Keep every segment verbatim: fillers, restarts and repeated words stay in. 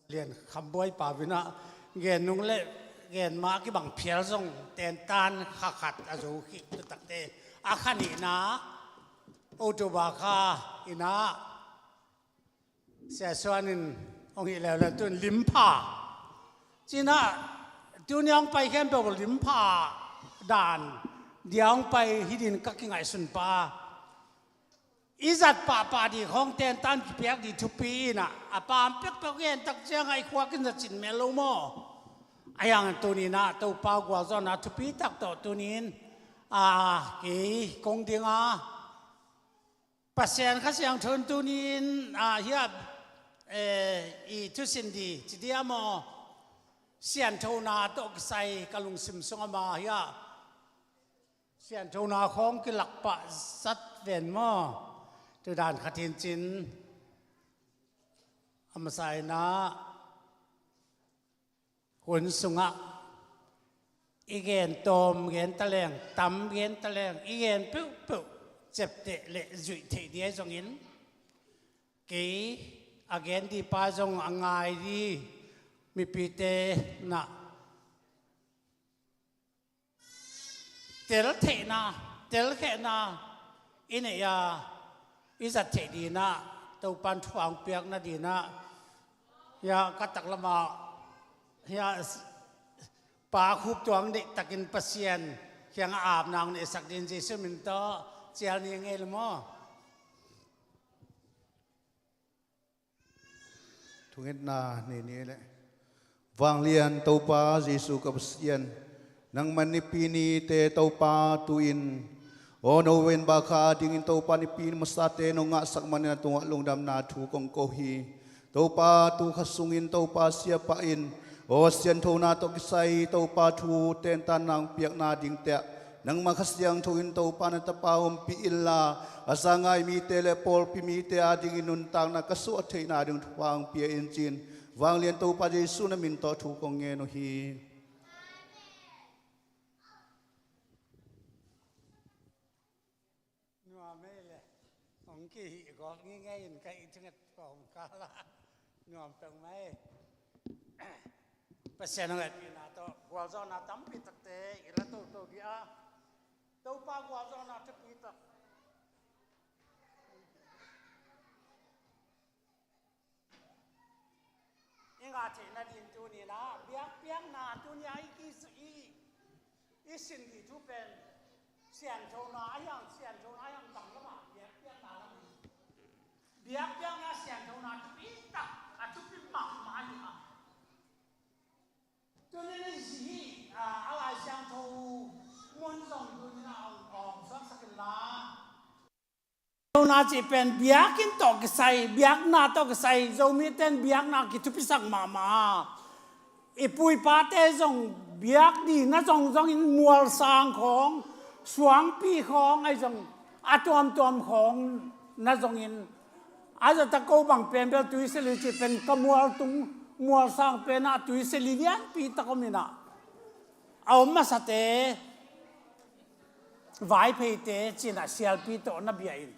Lian Kham Buai pa vinah gen nung le gen mah kibang phial zong tentan kha khat a zo khik tu takte, a kha nihna October kha inah Sia Suan in hong hih leuleu tun limpha. Cinah tuni hong pai khempeuh limpha dan dia hong pai hi din ka kingaihsun pah a, i zat pahpah dih khawng tentan kipiak dih thupi inah a paam pekpek gen tak ciangah i khua kin zat cin mel lo maw? A hiang tuninah Topa gualzawhna thupi tak tawh tunin a kei kong dinga Pasian Kha Siangtho in tunin a hiah, eh, i thusin dih ci dia maw? Sianthona tawh kisai ka lungsim sung ama hiah sianthona khawng kilak pah zat ven maw? Tudan khat hin cin a masa inah hun sungah i gen tawm gen taleng, tam gen taleng, i gen peuhpeuh ciapteh le zuih theih dih ahi zongin, kei a gen dih pa zong a ngai dih mipite nah tel theihna, tel khehna i neih a, i zat theih dinah Topan thu a hong piakna dinah hiah ka taklamah hiah pa khup tuang deih takin Pasian kiangah apna hong neihsak din Jesuh min tawh cial ni ngei le maw? Thungetna nei ni le. Vanglian Topa Jesuh ka Pasian, nangman nipi nite Topa tu-in aw no ven bakha dingin Topa nipi ni masate no ngahsak manin a tungah lungdamna thu kong ko hi. Topa tu kha sungin Topa siapa in aw sianthona tawh kisai Topa thu tentan nang piakna dingte ah nangmah Kha Siangtho in Topa na tapa ompih inla, a zanga i mite le pawlpi mite adingin nuntakna ka suah theihna ding thupha hong pia in cin vanglian Topa Jesuh na min tawh thu kong ngen uh hi. Nuam ei le. Hong kihih gawp ngingei in ka i thunget pawm kala. Nuam peuh mai. Pasian hong etpihna tawh gualzawhna tampi takte i la toto dih a, Topa gualzawhna thupi tak i ngah theihna din tuninah biakpiakna tunia i, i, i sin dih thu pen sianthona a hiang, sianthona a hiang tam lamah biakpiakna lam hi. Biakpiakna sianthona thupi tak a thupi mahmah hi a. Tunin i zi hi a, a Lai Siangtho mun zong tuninah a hong suaksak inla Sianthona cih pen biakinn tawh kisai, biakna tawh kisai, Zomite in biakna kithupisak mahmah a, i pu i pate zong biak dihna zongzongin mualsang khawng, suangpi khawng ahi zong a tuamtuam khawng na zongin, a zata ko bang pen bel tuiseli cih pen ka mualtung mualsang penah tuiseli lianpi tak om inah a om masate Vaipheite cinah sialpi tawh na bia in,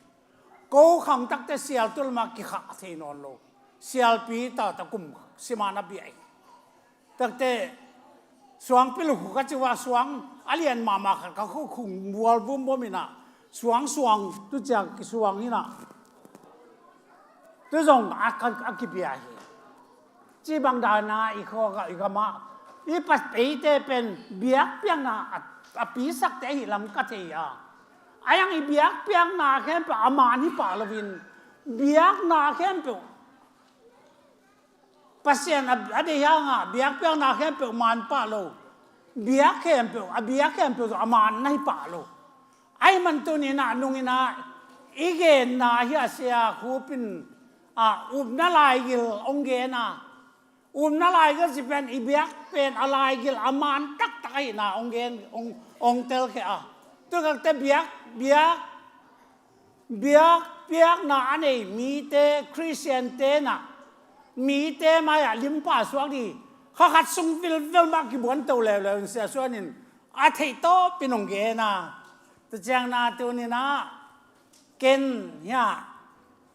ko khangtakte sial tu lamah kikhah thei nawn lo. Sialpi tata kum sima na bia in takte suangpi lukhu ka ci uh a, suang a lian mahmah khat ka khukhung bual vumvom inah suang suang tu ciang kisuang inah tu zong a, a, a kibia hi. Cih bang dana i khawk ah i gamah i papeite pen biakpiakna a, a pisakte ahi lam ka thei a, a yang i biakpiakna khempeuh a man hi pah loin biakna khempeuh Pasian a, a deih hangah biakpiakna khempeuh man pah lo. Biak khempeuh, a biak khempeuh zong a man na hi pah lo. Ahi man tuninah nunginah i genna hi a, Sia Khup in a upna laigil hong gen a, upna laigil ci pen i biak pen a laigil a man taktak ahihna hong gen, hong, hong telkhia a. Tukakte biak, biak biakpiakna a nei mite, Khristian tenah mite mai-ah limpa suak dih kha khat sung vilvel mah kibuanto leuleu in Sia Suan in a theih tawpin hong gen a. Tua ciangna tuninah ken hiah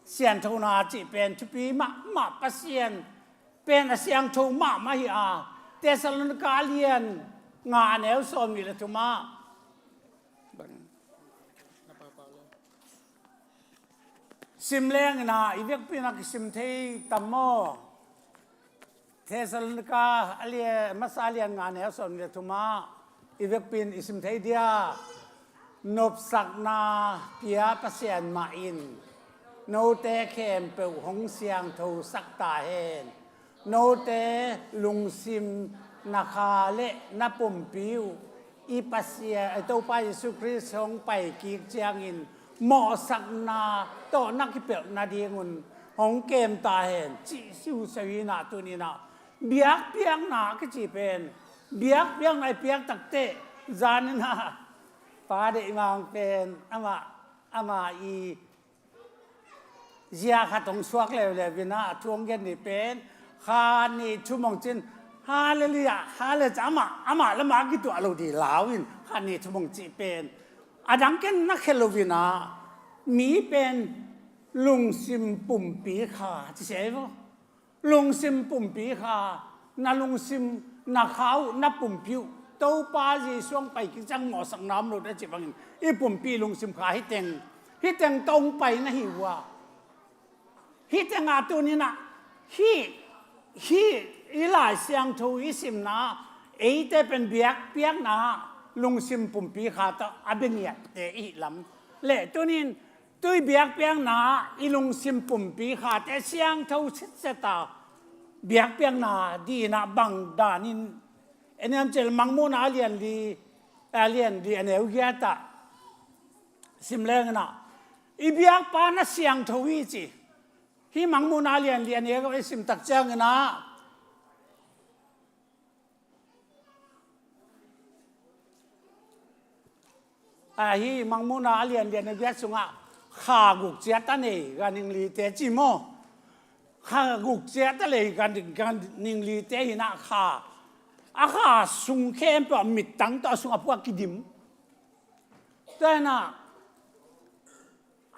sianthona cih pen thupi mahmah Pasian pen a siangtho mahmah hi a, Thessalonika a lian nga a neu sawmnih le thum ah sim leng in ah i vekpi in ah kisim thei tam maw? Thessalonika a lian, masa a lian nga neu sawmnih le thum ah i vekpi in i sim thei dia, nopsakna pia Pasian mah in note khempeuh hong siangthosak ta hen. Note lungsim na kha le na pumpi uh i Pasian, i Topa Jesu Khrist hong pai kik ciangin mawhsakna tawh na kipelh nadingun hong kem ta hen, cih siusiau hi in ah tuni in ah biakpiakna kici pen, biakpiakna i piak takteh zan in ah Pa Deih Mang pen amah, amah i zia khat hong suak leuleu in ah a thu hong gen ni pen, kha nih thum hong cin, Halleluiah, Halleluiah, amah, amah lamah a kituah lo ding lau in, kha nih thum hong cih pen a dang ken na khel lo in ah, mi pen lungsim pumpi kha ci se vo. Lungsim pumpi kha, na lungsim, na kha uh, na pumpi uh Topa Jesu hong pai kik ciang mawhsakna om lo ding a cih bangin i pumpi lungsim kha hih teng, hih teng tawh hong pai na hi uh a, hih teng ah tuni in ah hih, hih i Lai Siangtho i simna eite pen biakpiakna lungsim pumpi kha tawh a bia ngiatte i hih lam le tuni in tui biakpiakna i lungsim pumpi khate siangtho sitset a biakpiakna ding in ah bang danin, en hiam cih leh Mangmuhna a lian li, a lian li a neu giat ah sim leng in ah i biakpa na siangtho hi ci. Hih Mangmuhna a lian li a neu giat i sim tak ciang in ah, ahi Mangmuhna a lian li a neu giat sungah kha guk ciat a nei ganhing lite ci maw? Kha guk ciat a nei ganhing, ganhing lite hi in ah kha, a kha sung khempeuh ah mittang tawh a sung a pua kidim. Tua hi in ah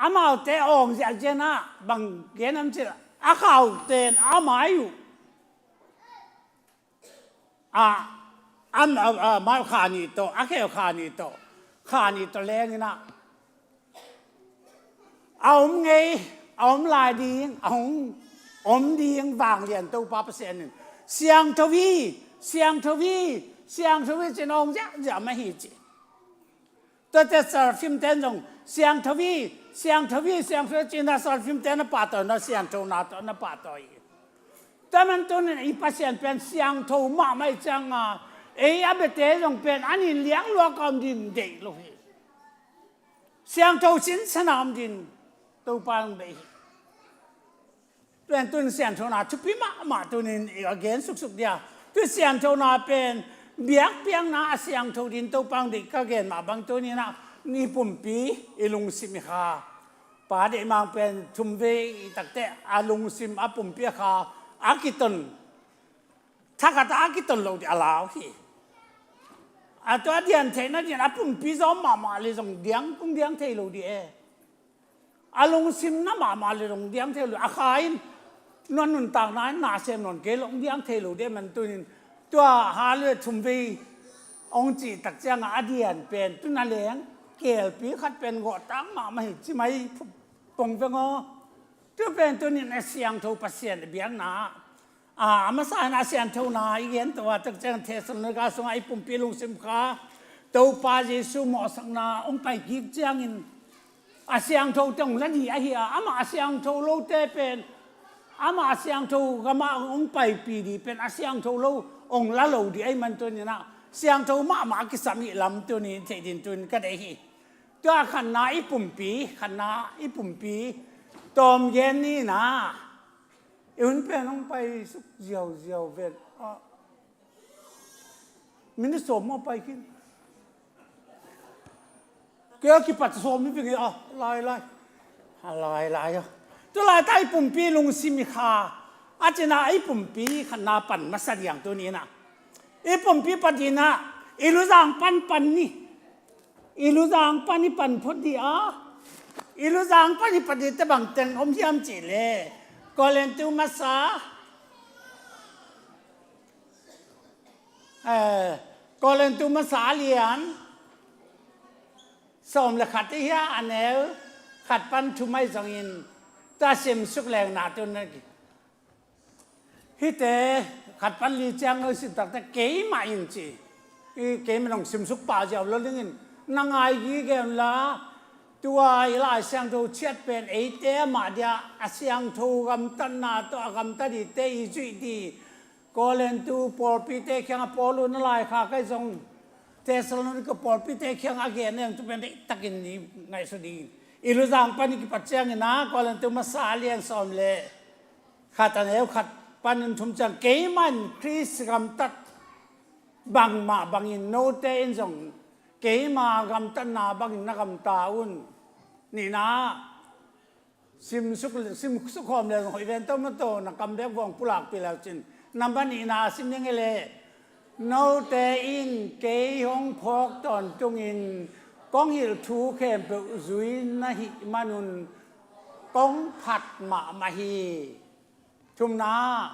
amaute awng ziahziah in ah bang gen hiam cih leh a khaute in a mai uh a, a, a, a, mai uh kha nih tawh, a kheu kha nih tawh, kha nih tawh leng in ah a om ngei, a om lai ding, a hong om ding vanglian Topa Pasian in siangtho hi, siangtho hi, siangtho hi ci-in awng ziahziah mah hi ci. Tuate serafimte in zong siangtho hi, siangtho hi, siangtho hi ci-in a serafimte na pahtawi, na siangthona tawh na pahtawi hi. Tua man tuni in i Pasian pen siangtho mahmah ahih ciangin ei a biate zong pen a nin liangluak a om ding deih lo hi. Siangtho sinsen a om ding Topa in deih hi. Tua ahih manin tuni in siangthona thupi mahmah tuni in i gen suksuk ding a, tua siangthona pen biakpiakna a siangtho ding Topa in deih ka gen mah bang tuni in ah i pumpi i lungsim i kha. Pa Deih Mang pen thumvei i takte a lungsim a pumpi a kha a kiton, thakhat a kiton lo ding a lau hi. A tua a dian theihna ding a pumpi zawm mahmah le zong diang kong diang thei lo ding e. A lungsim na mahmah le zong diang thei lo ding a, kha in nuan nuntakna in na sem nawn kei lo, hong diang thei lo ding e. Man tuni in tua ha le thumvei hong cih tak ciangin a dian pen tun a leng kelpi khat pen gawh tak mahmah hi ci mai pong veng aw. Tua pen tuni in a siangtho Pasian a biakna a, a masa in a siangthona i gen to a tak ciang Thessalonika sungah i pumpi lungsim kha Topa Jesu mawhsakna hong pai kik ciangin a siangthote hong la ding ahi a, amah a siangtho lote pen, amah a siangtho gamah hong paipih ding pen a siangtho lo hong la lo ding ahih man tuni in ah siangtho mahmah a kisam hi lam tuni in theih ding tuni in ka deih hi. Tua khatna i pumpi, khatna i pumpi tawm gen ni in ah i hun pen hong pai suk ziauziau ven. Ah, minute sawm maw pai khin. Kei a kipat sawm hi ving hi a, lai lai. A lai lai a. Tu laitak i pumpi lungsim i kha. A cina i pumpi khatna pan masa ding tuni in ah. I pumpi pan ding ah i luzang pan pan ni. I luzang pan i pan phot ding a. I luzang pan i pan ding te bang teng om hiam cih leh Korintu masa eh, Korintu masa a lian sawm le khat i hia, a neu khat pan thum ahi zongin, tua simsuk lengna tu na ki. Hihte khat pan li ciang no i sin takte keimah in ci. I keimah nong simsuk pah ziau lo dingin na ngai gige unla, tua i Lai Siangtho ciat pen eite amah dia a siangtho gamtatna tawh a gamtat dite i zuih di. Korintu pawlpite kiangah Paul in a laikhak ahi zong, Thessalonika pawlpite kiangah a gen ahi zong, tu pen deihtakin i ngaihsut dingin. I Luzang pan i kipat ciangin ah, Korintu masa a lian sawm le khat, a neu khat panin thum ciang, keimah in Khrist gamtat bangmah bangin note in zong keima gamtatna bangin na gamta un. Nihna, simsuk, simsuk khawm le zong hoih ven to maw to, na kam bek vawng pulakpih le cin. Nambat nihna sim ding hi leh, note in kei hong phawk tawntungin kong hilh thu khempeuh zui na hih manun kong phat mahmah hi. Thumna,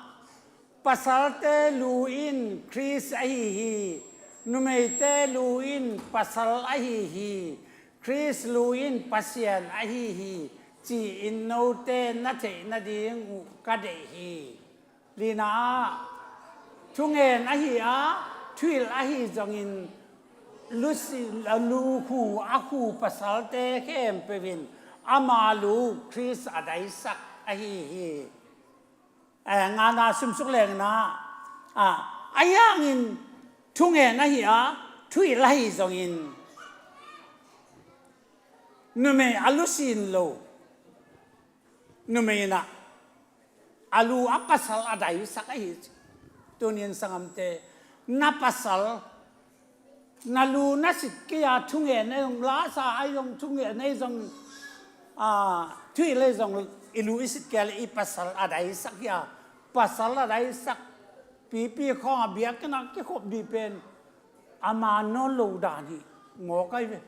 pasalte lu in Khrist ahi hi, numeite lu in pasal ahi hi, Khrist lu in Pasian ahi hi, ci-in note na theih nading uh ka deih hi. Lina ah, thungen ahi a, thuhilh ahi zongin, lu si, lu khu a khu pasalte khempeuh in ama lu Khrist a daisak ahi hi. Eh, ngana simsuk lengna, ah, ahi hangin thungen ahi a, thuhilh ahi zongin, numei a lu sin lo, numei in ah a lu a pasal a daisak ahi. Tunin sangamte, na pasal, na lu na sit kei a, thungen ei zong, lasa ei zong, thungen ei zong, ah, thuhilh ei zong, i lu i sit kei a leh i pasal a daisak hi a, pasal a daisak, pipi khawng a biakinn a kikhop dih pen ama nawn lo dan hi mawk ahi ve.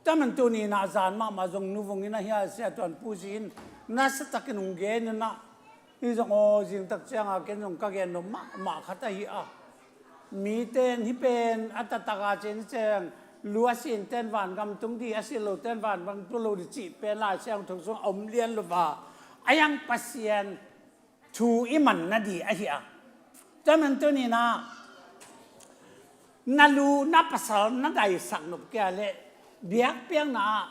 Tua man tuni in ah zan mahmah zong nuvung in ah hia sia tuan pusi in nasa takin hong gen in ah, hi zong aw, zing tak ciang a ken zong ka gen lo mahmah khat ahi a, mite in hih pen a taktak a cin ciang, lu a sin ten vangam tung dih, a sin lo ten vangam tung lo dih cih pen Lai Siangtho sung a om lian lo va. A yang Pasian thu i man nading ahi a. Tua man tuni in ah, na lu na pasal na daisak nop kei a leh, biakpiakna ah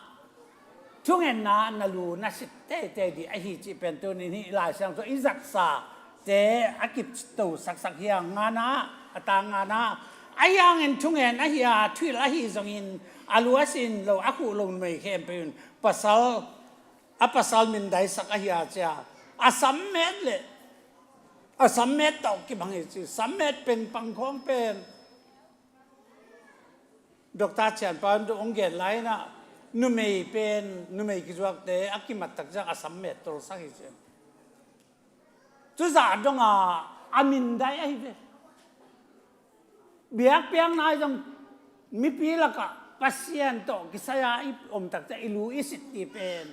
thungetna na lu na sit teitei ding ahi cih pen tuni in hih Lai Siangtho i zatsate a kito saksak hi a. Ngana, a tang ngana, ahi hangin thungen ahi a, thuhilh ahi zongin, a lu a sin lo, a khuh lo numei khempeuh in pasal, a pasal min daisak ahi a cia, a sammet le a sammet tawh kibang hi ci. Sammet pengpang khawng pen Doctor Chian Pa in hong gen lai in ah, numei pen, numei kizuakte a kimat tak ciang a sammet tolsak hi ci. Cuzah dong a, a min dai ahi ve. Biakpiakna ah zong mipi lakah Pasian tawh kisai a i om tak ciang i lu i sit ding pen,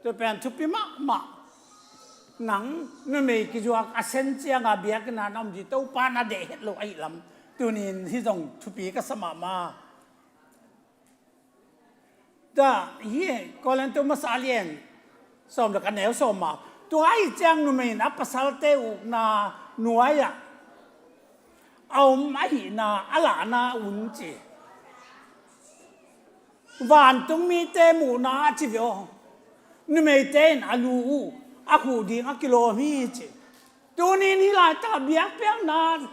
tua pen thupi mahmah. Nang numei kizuak a sen ciang a biakinn ah na om ding Topa na deih het lo ahih lam, tuni in hih zong thupi ka sa mahmah. Tua hi, Korintu masa a lian sawm le khat, a neu sawm ah, tua ahih ciang numei in a pasalte ukna nuai ah a om ahihna a lahna un ci. Vantung mite muhna a ci ve aw. Numeite in a lu uh a khuh ding a kilawm hi ci. Tuni in hih laitak biakpiakna,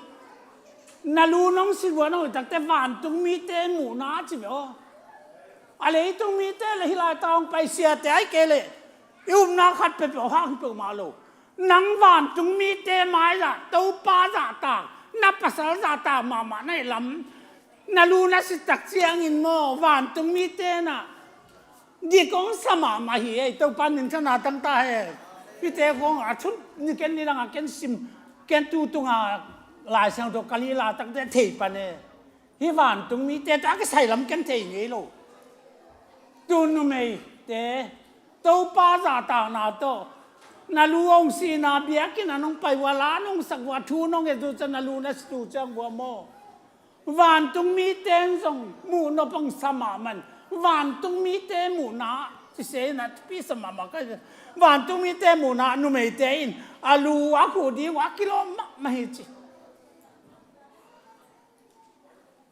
na lu nong sit uh a, nong hoih takte vantung mite muhna a ci ve aw. A leitung mite le hih laitak hong pai siate ahih kei leh i upna khat peuhpeuh hang hi peuhmah lo. Nang vantung mite mai-ah Topa zahtak, na pasal zahtak mahmah na hih lam, na lu na sit tak ciangin maw, vantung mite na dik hong sa mahmah hi ei. Topa min thang a tang ta hen. Hihte khawng a thun ni ken ni dang a ken sim, ken tu tung a Lai Siangtho ka lila takte thei pan e. Hih vantung mite tawh a kisai lam ken thei ngei lo. Tu numeite Topa zahtakna tawh, na lu hong sihna, biakinn ah nong pai uh a, la nong sak uh a, thu nong et uh ciang, na lu na sit uh ciang uh a maw, Vantung mite in zong muh nop hong sa mahmah in, vantung mite muhna, ci se in a thupi sa mahmah ka, vantung mite muhna numeite in a lu a khuh ding uh a kilawm mahmah hi ci.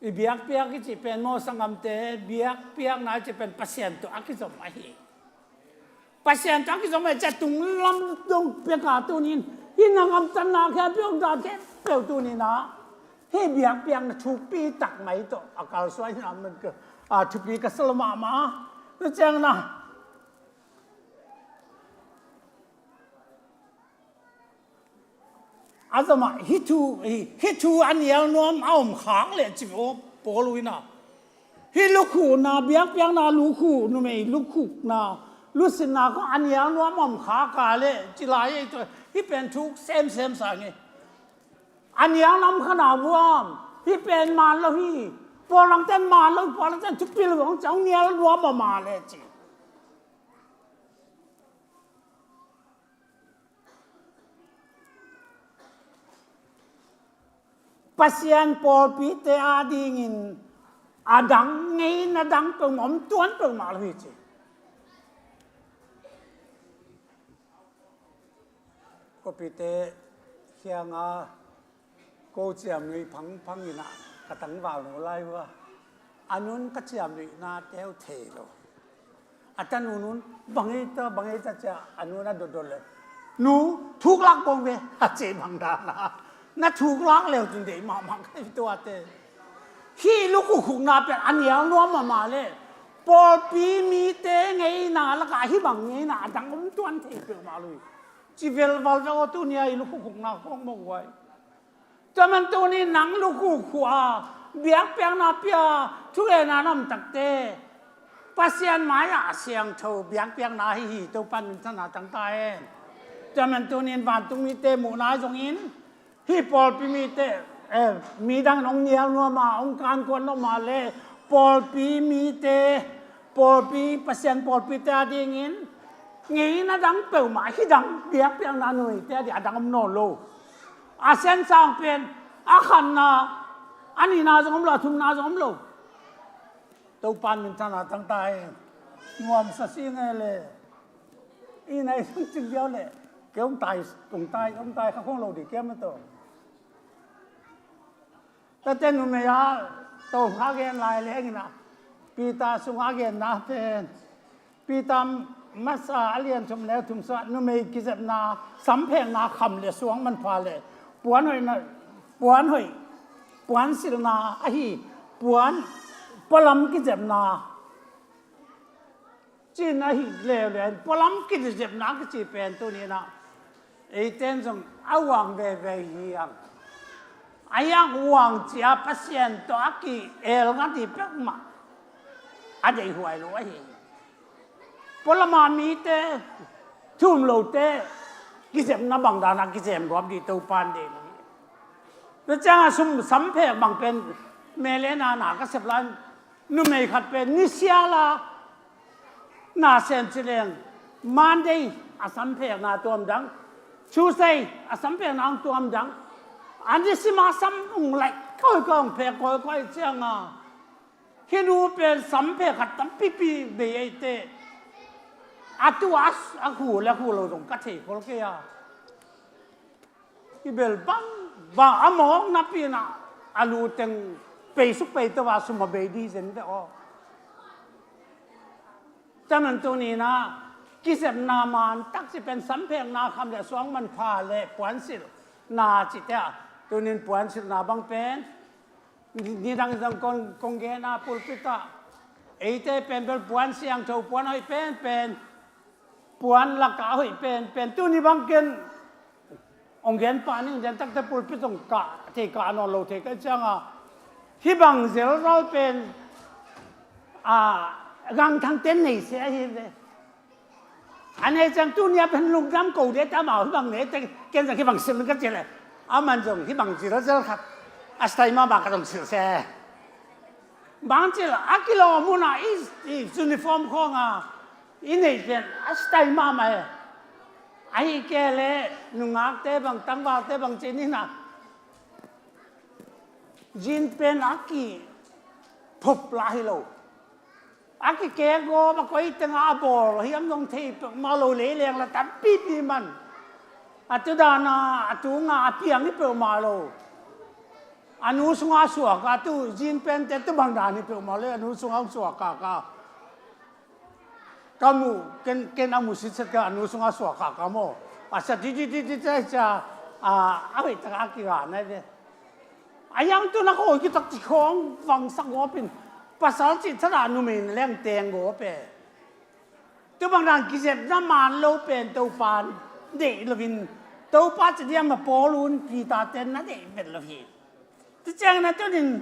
I biakpiak i cih pen maw, sanggamte, biakpiakna i cih pen Pasian tawh a kizom ahi. Pasian tawh a kizom ahi ciah tung lam dong pek a, tuni in hih na gamtatna khempeuh, dang khempeuh tuni in ah hih biakpiakna thupi tak mai tawh a kalsuan hi na, man ka, a, thupi ka sa lo mahmah. Tua ciangin ah a zom ah hih thu, hih, hih thu a nial nuam a om khak leh ci ve aw, Paul in ah. Hih lukhuhna, biakpiakna lukhuh, numei lukhuhna, lusinna khawng a nial nuam a om khak a leh ci lai ei tua, hih pen thuk semsem sa ing ei. A nial nuam kha na vuam, hih pen man lo hi, Paul langten man lo hi, Paul langten thupi lo hong ci, hong nial nuam a om a leh ci. Pasian pawlpite adingin a dang, ngeina dang peuhmah om tuan peuhmah lo hi ci. Khuapite kiangah ko ciamnuih phangphang in ah ka tangval nu lai uh a, a nun ka ciamnuihnate uh thei lo. A tanu nun bang ei ta, bang ei ta ci-a a nun a dotdot leh, nu, thuklak bawng ve, a ci bang dan a, na thuklak leu cin deih mahmah ka hi tuate. Hih lukhukhukna pen a nial nuam mahmah leh pawlpi mite ngeina lakah hih bang ngeina a dang om tuan thei peuhmah lo hi. Ci velval ve aw, tuni-a i lukhukhukna khawng mawk uh ai. Tua man tuni nang lukhukhuk a, biakpiakna pia, thugenna na om takte, Pasian mai-ah a siangtho biakpiakna ahi hi, Topa minthanna tang ta hen. Tua man tuni in vantung mite muhna ahi zongin, hih pawlpi mite, eh, midang in hong nial nuam a, hong kankuan nuam a leh pawlpi mite, pawlpi, Pasian pawlpite adingin ngeina dang peuhmah, hih dang biakpiakna numeite ading a dang om nawn lo. A siansang pen a khatna, a nihna zong om lo, a thumna zong om lo. Topa minthanna tang ta hen. Nuamsa si nge leh, i nai sung cing ziau leh, kei hong tai, hong tai, hong tai kha khong lo ding kiam a to. Tate numei a, to a gen lai leng in ah, Peter sung a genna pen, Peter masa a lian thum le thum sungah numei kizepna, samphekna, kham le suang manpha le puan hoihna, puan hoih, puan silhna ahi, puan pualam kizepna. Cin ahi leuleu in pualam kizepna kici pen tuni in ah eite in zong a uang veve hi hang. A hiang uang cia Pasian tawh a ki-el ngat hi peuhmah a deihhuai lo ahi. Pualama mite, thum lote kizepna bang dana kizem luap dih Topa in deih lo hi. Tua ciangah sum samphek bang pen mele nana ka sep lai, numei khat pen nisiala na sem ci leng, Monday a samphekna tuam dang, Tuesday a samphekna hong tuam dang, a nisima sam hong laih kawikawi, hong phek kawikawi cianga, hih nu pen samphek khat tampipi bei eite, a tu a, a khu le khu lo zong ka thei khol kei a. I bel bang, bang a mawk napi in ah a lu teng pei suk pei to a sum a bei dih zen ve aw. Tua man tuni in ah kizepna man tak ci pen samphekna, kham le suang manpha le puansilhna cite ah, tuni in puansilhna bang pen nidang zong kong, kong gen a pulpit ah, eite pen bel puan siangtho, puan hoih penpen, puan lakah hoih penpen, tuni bang ken hong gen pah ning, den takte pulpit zong kah thei, kah nawn lo thei ka hih cianga, hih bang zelzal pen, a, gangthangte nei se ahi ve. A nei ciang tuni a pen lungdam ko dih ta, amau hih bang nei te, ken zong hih bang silh ka ci leh, aman zong hih bang zelzel khat a style mahmah ka zong silh se. Bang ci leh a kilawm hun a i, i uniform khawng a i neih pen a style mahmah e. Ahih kei leh nungakte bang, tangvalte bang ci ni na, Jean pen a kiphup lah hi lo. A kikek gawp a koi tengah a bawl hiam zong thei peuhmah lo, leileng la tampipi man. A tu dana a tunga a piang hi peuhmah lo. A nu sungah suak a tu jean pente tu bang dan hi peuhmah lo, a nu sungah suak kaka. Ka mu, ken, ken a mu sitset ka a nu sungah suak kaka maw. A sa ti ti ti ti ti cia a, a hoih taka a kiga nai ve. A yang tu na khawi kitak ci khawng vangsak gawpin pasal cih thadah numei na leng teng gawp e. Tu bang dan kizepna man lo pen Topa deih loin Topa ci diam a Paul un Peter ten na deih vet lo hi. Tu ciangin a tunin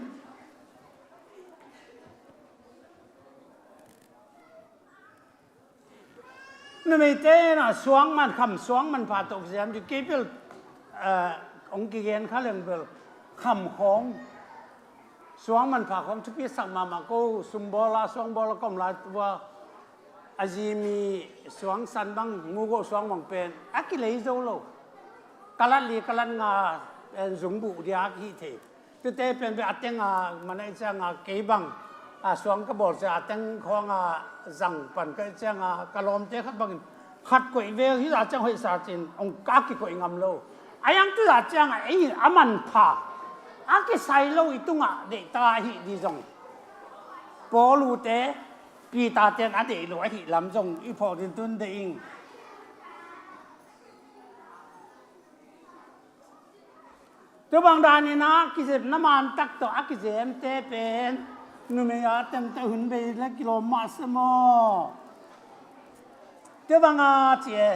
numeite na suang man kham suang man pha tawh kizem dih kei bel, eh, hong kigen kha leng bel kham khawng suang man pha khawng thupi sak mahmah ko. Sumbawl a suangbawl a ka om lai tua a zi mi suang san bang mu go suang bang pen a kilei zo lo. Kalat li kalat nga pen zung buh dia a kihi thei. Tute pen bia a teng a man a i ciang a kei bang a suang ka bawl cia a teng khawng a zang pan ka i ciang a ka lawmte khat bangin khat koih vel hi a ciang hoih sa cin hong ka kikoih ngam lo. A yang tu a ciang a ei a manpha a kisai lo i tungah deihta ahi di zong Paul ute Peter ten a deih lo ahi lam zong i phawk din tun deih ing. Tu bang danin a kizepna man tak tawh a kizemte pen numei a temte hun bei le kilawm mah se maw? Tu bang a ci e,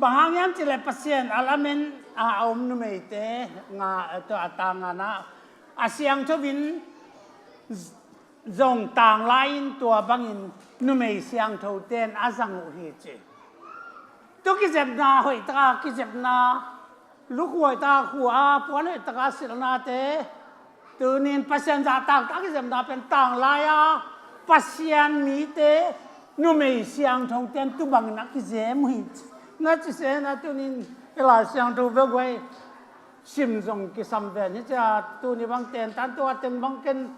bang hang hiam ci le Pasian a lamen a om numeite nga tawh a tangan a a siangtho in zong tanglai in tua bangin numei siangtho ten a zang uh hi ci. Tu kizepna hoih taka kizepna lukhuai taka khua a puan hoih taka silhnate tunin Pasian zahtak taka kizepna pen tanglai a Pasian mite numei siangtho ten tu bangin a kizem uh hi ci. Na ci se na tunin i Lai Siangtho ve guai sim zong kisam ven hi cia tuni bang ten tan tua teng bang ken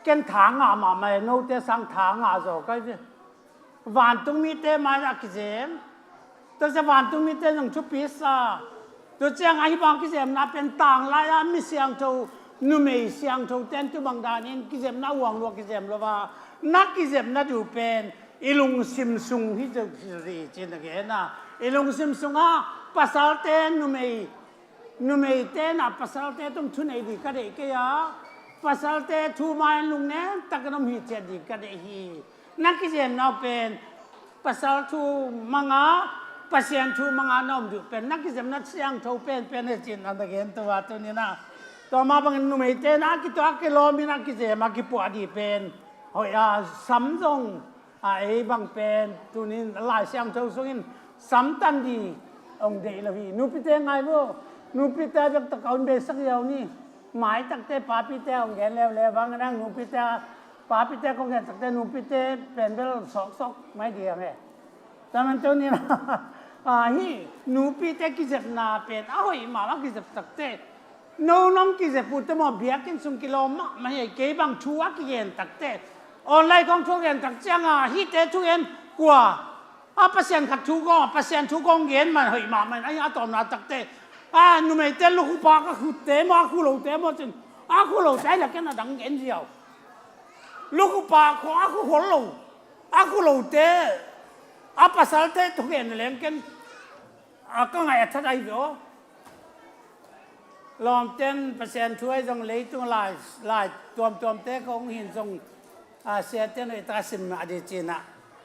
ken tha ngah mahmah e, note sang tha ngah zaw kai ve. Vantung mite mai a kizem. Tua sia vantung mite zong thupi sa. Tua ciang ahi bang kizemna pen tanglai a mi siangtho numei siangtho ten tu bang danin kizemna uang lua kizem lo va. Na kizemna duh pen i lungsim sung hi zo hi cin a gen a. I lungsim sungah pasalte numei Numeite na pasalte tung thunei dih ka deih kei a, pasalte thu mai lungnem takin om hi ciat dih ka deih hi. Na kizemna uh pen pasal thu manga Pasian thu manga na om dih uh pen na kizemna siangtho penpen he cin a na gen tua tunin a. Tua mah bangin numeite na a kituak kilawmin a kizem a kipuah dih pen hoih a sam zong a ei bang pen tunin Lai Siangtho sungin samtan dih hong deih lo hi. Nupite ngai vo. Nupite a bek tak a un beisak ziau ni. Maitakte papite hong gen leuleu bang nang nupite a papite kong gen takte nupite pen bel sawksawk mai dih ang e. Taman tunin a hi nupite kizepna pen a hoih mahmah kizep takte. No nong kizep uh te maw biakinn sung kilawm mahmah hi. Kei bang thu a kigen takte online kong thu a gen tak cianga hihte thugen kua a Pasian khat thu kong a Pasian thu kong gen man hoih mahmah in a tawmna takte a numeite lukhupa ka khutte maw a khulote maw cin a khulote a la ken a dang gen ziau. Lukhupa khuang a khuhol lo a khulote a pasalte thugen leng ken a ka ngaih a that ahi ve aw. Lawmten Pasian thu ahi zong leitung lai, lai tuamtuamte kong hin zong a siate noi ta sim a di cinah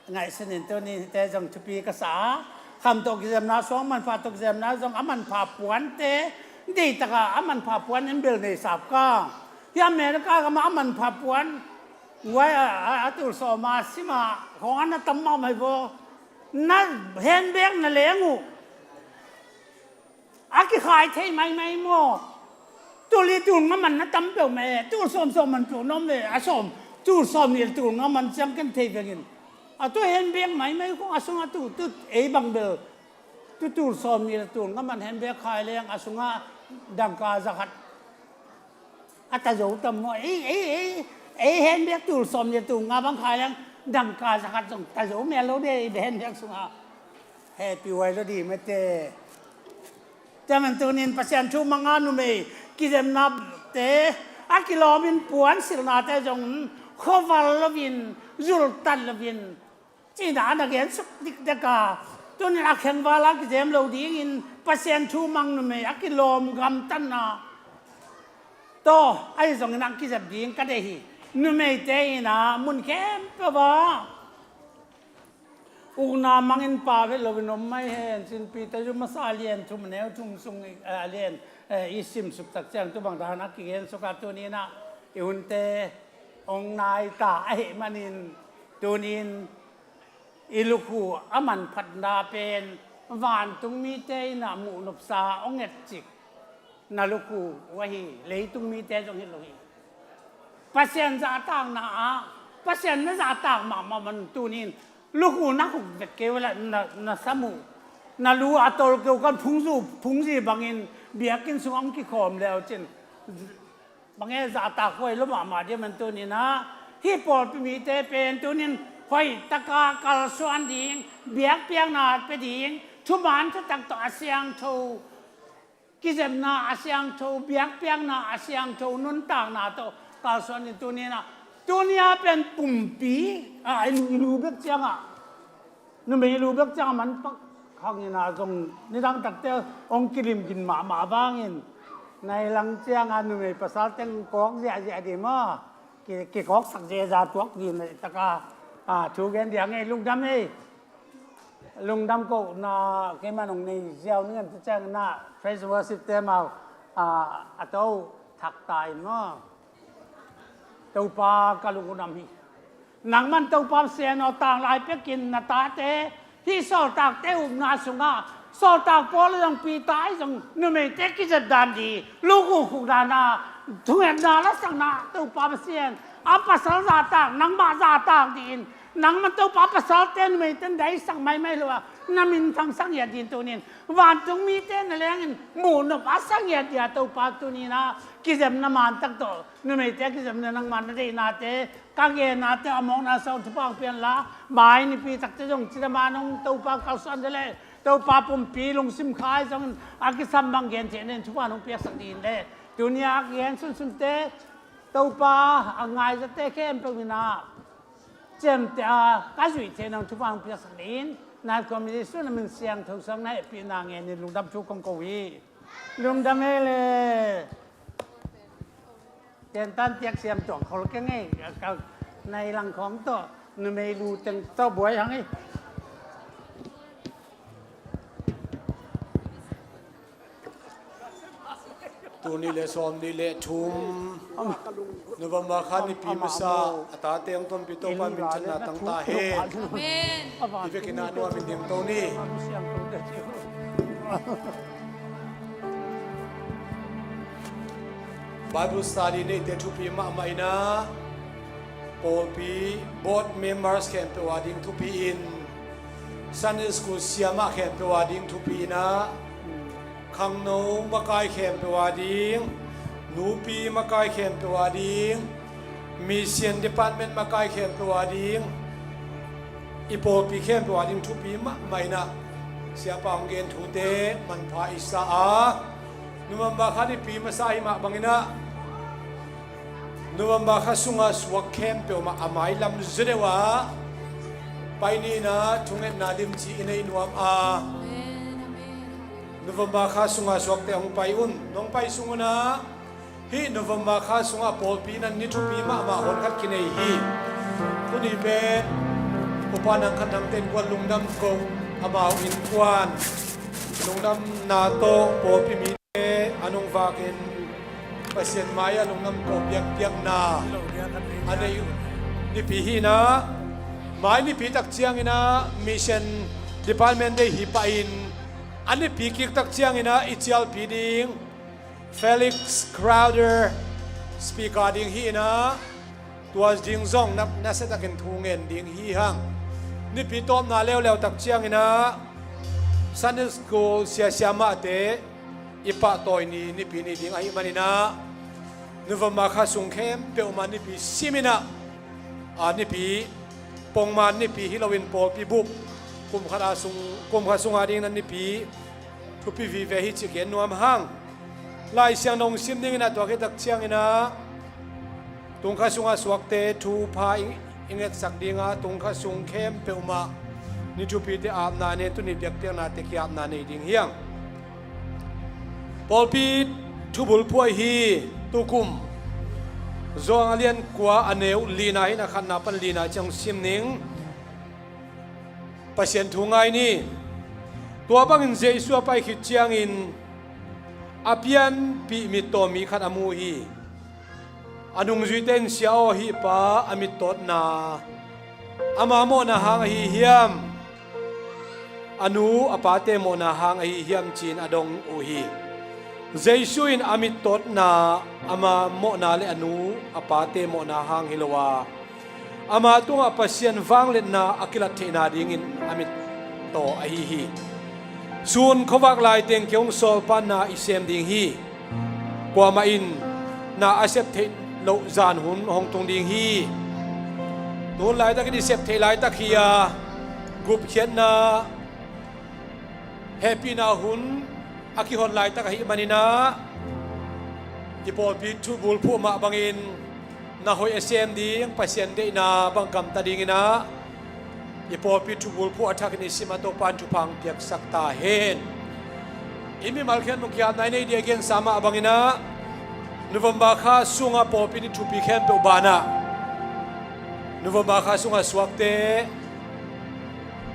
ngaihsun in tuni te zong thupi ka sa a. Kham tawh kizemna suang manpha tawh kizemna zong a manpha puante deitaka a manpha puan in bel nei sap ka. Hi America gama a manpha puan guai a, a, a tul sawma sima khong a na tam mahmah hi vaw. Na handbag na leng uh a kikhai thei maimai maw? Tul li tul nga man na tam peuh mah e, tul sawm sawm man peuh na om ve, a sawm, tul sawm li tul nga man ciang ken thei vengin. A tu handbag maimai khong a sungah tu, tu ei bang bel. Tu tul sawm li tul nga man handbag khai leng a sungah dangka zakhat. A ta zo tam maw? Ei, ei, ei, ei, handbag tul sawm le tul nga bang khai lang, dangka zakhat zong ta zo mel lo de, ei handbag sungah. Hehpih huai lo dih mate. Tua man tunin Pasian thu manga numei kizepnate a kilawmin puansilnate zong khuaval loin, zultat loin, cina a na gensuk dikdek a, tunin a khengval a kizem lo dingin Pasian thu mang numei a kilawm gamtatna tawh ahi zongin a kizep ding ka deih hi. Numeite in a mun khempeuh ah ukna mangin pau het loin om mai hen. Cin Peter zu masa a lian thum, a neu thum sung, eh, a lian, eh, i simsuk tak ciang tu bang dan a kigensuk a, tunin a i hunte hong nai ta ahih manin tunin i lukhu a manphatna pen vantung mite in a muhnopsa hong etcik na lukhu uh ahi, leitung mite zong hi lo hi. Pasian zahtakna ah, Pasian na zahtak mahmah man tunin lukhu na khuk vek kei uh leh na, na sam uh, na lu a tol kei uh, kan phungzu, phungzi bangin biakinn sung hong kikhawm le uh cin. Bang e zahtak huai lo mahmah dia man tunin a, hih pawlpi mite pen tunin hoih taka kalsuan ding, biakpiakna pia ding, thuman thutak tawh a siangtho, kizepna a siangtho, biakpiakna a siangtho, nuntakna tawh kalsuan ding tunin a, tunia pen pumpi a, i lu, i lu bek ciangah, numei lu bek ciang a man pak hangin a zong nidang takte hong kilim gin mahmah vangin, nai lang ciang a numei pasal teng kawk ziahziah dih maw? Ki, kikawksak ziahziah tuak dih na taka, a, thu gen dih a ngei lungdam ei. Lungdam kohna keiman hong nei ziau ning an tu ciang na praise worship te mau, a, a to thak ta in maw? Topa ka lungdam hi. Nangman Topa Pasian aw, tanglai pekin na tate hih sawltakte upna sungah, sawltak Paul zong Peter ahi zong numeite kizep dan dih, lukhu khuk dan a, thungetna lasakna Topa Pasian, a pasal zahtak, nangmah zahtak dih in, nangman Topa pasalte numeite na deisak maimai lo a, na minthang sang hiat dih in tunin vantung mite na lengin muhnop a sang hiat dih a, Topa tunin a kizepna mantak tawh numeite a kizepna nangmah na deihnate, ka gennate a mawkna sawng thupha hong pia inla, mai nipi takte zong cidam a nong Topa kalsuan de leh, Topa pumpi lungsim khai zongin a kisam bang gen theih nen thupha nong piaksak dih in leh, tunia a kigen sunsunte Topa a ngaizate khempeuh in a ciamteh a ka zuih theih nong thupha hong piaksak dih in, nai khua mi Jesu na min siangtho sang na hehpihna ngenin lungdam thu kong ko hi. Lungdam ei le. Tentan tiak siam tuak khol keng ei, ka nai lang khawng tawh numei lu teng tawh buai hang ei. Tul nih le sawm nih le thum November kha nipi masa a tate hong tonpih Topa min thanna tang ta hen. Amen. I vekin a nuam in ding to ni. Bible study neite thupi mahmah in a, pawlpi board members khempeuh a ding thupi in, Sunday school siamah khempeuh a ding thupi in a, khangno makai khempeuh a ding, nupi makai khempeuh a ding, mission department makai khempeuh a ding, i pawlpi khempeuh a ding thupi mahmah in a, siapa hong gen thute manpha i sa a, November kha nipi masa hi mah bangin a, November kha sunga suak khempeuh mah a mailam zaw deuh a pai ni in a, thungetna limci i nei nuam a, November kha sunga suakte hong pai un. Nong pai sung un a, hih November kha sungah pawlpi nan ni thupi mahmah hon khat kinei hi. Tuni pen upa nang khat nang ten kuan lungdam ko, amau innkuan lungdamna tawh pawlpi mite a nung vakin Pasian mai-ah lungdam ko biakpiakna a nei uh nipi hi in a, mai nipi tak ciangin a Mission Department Day hi pah in, a nipi kik tak ciangin a i cialpi ding Felix Crowther speaker ding hi in a, tua ding zong na, nasiatakin thu ngen ding hi hang. Nipi tawpna leuleu tak ciangin a Sunday school sia siamahte i pahtawi ni nipi ni ding ahih manin a, November kha sung khempeuh mah nipi simin ah, a nipi pongman nipi hi loin pawlpi bup kum khat a sung, kum khat sunga dingin a nipi thupi vive hi cih gen nuam hang. Lai Siangtho sim dingin ah tua khit tak ciangin ah tung kha sunga suakte thupha i, i ngetsak dinga tung kha sung khempeuh mah ni thupite apna nei, tuni biakpiaknate kiapna nei ding hi hang. Pawlpi thubulphuh ahi tukum Johan a lian kua a neu lina hi-in a khatna pan lina ciang sim ning. Pasian thu ngai ni. Tua bangin Jesu a pai khit ciangin a pianpih mittaw mi khat a mu hi. A nungzuite in, "Sia aw, hih pa a mittawtna ama mawhna hang ahi hiam, a nu a pate mawhna hang ahi hiam?" ci-in a dong uh hi. Jesu in a mittawtna ama mawhna le a nu a pate mawhna hang hi lo a, ama tungah Pasian vangliatna a kilat theihna dingin a mittaw ahi hi. Sun khuavak lai teng kei hong sawlpa na i sem ding hi. Kuamah in na a sep theih loh zan hun hong tung ding hi. Tun laitakin i sep theih laitak hi a, gupkhiatna hehpihna hun a kihon laitak ahih manin ah, i pawlpi thubulphuh mah bangin na hoih a sem ding, Pasian deihna bang gamta dingin ah, i pawlpi thubulphuh a thakin i sim a, Topa in thupha hong piaksak ta hen. I mimal khempeuh kiapna i nei ding a gensa mah bangin ah, November kha sunga pawlpi ni thupi khempeuh banah November kha sunga suakte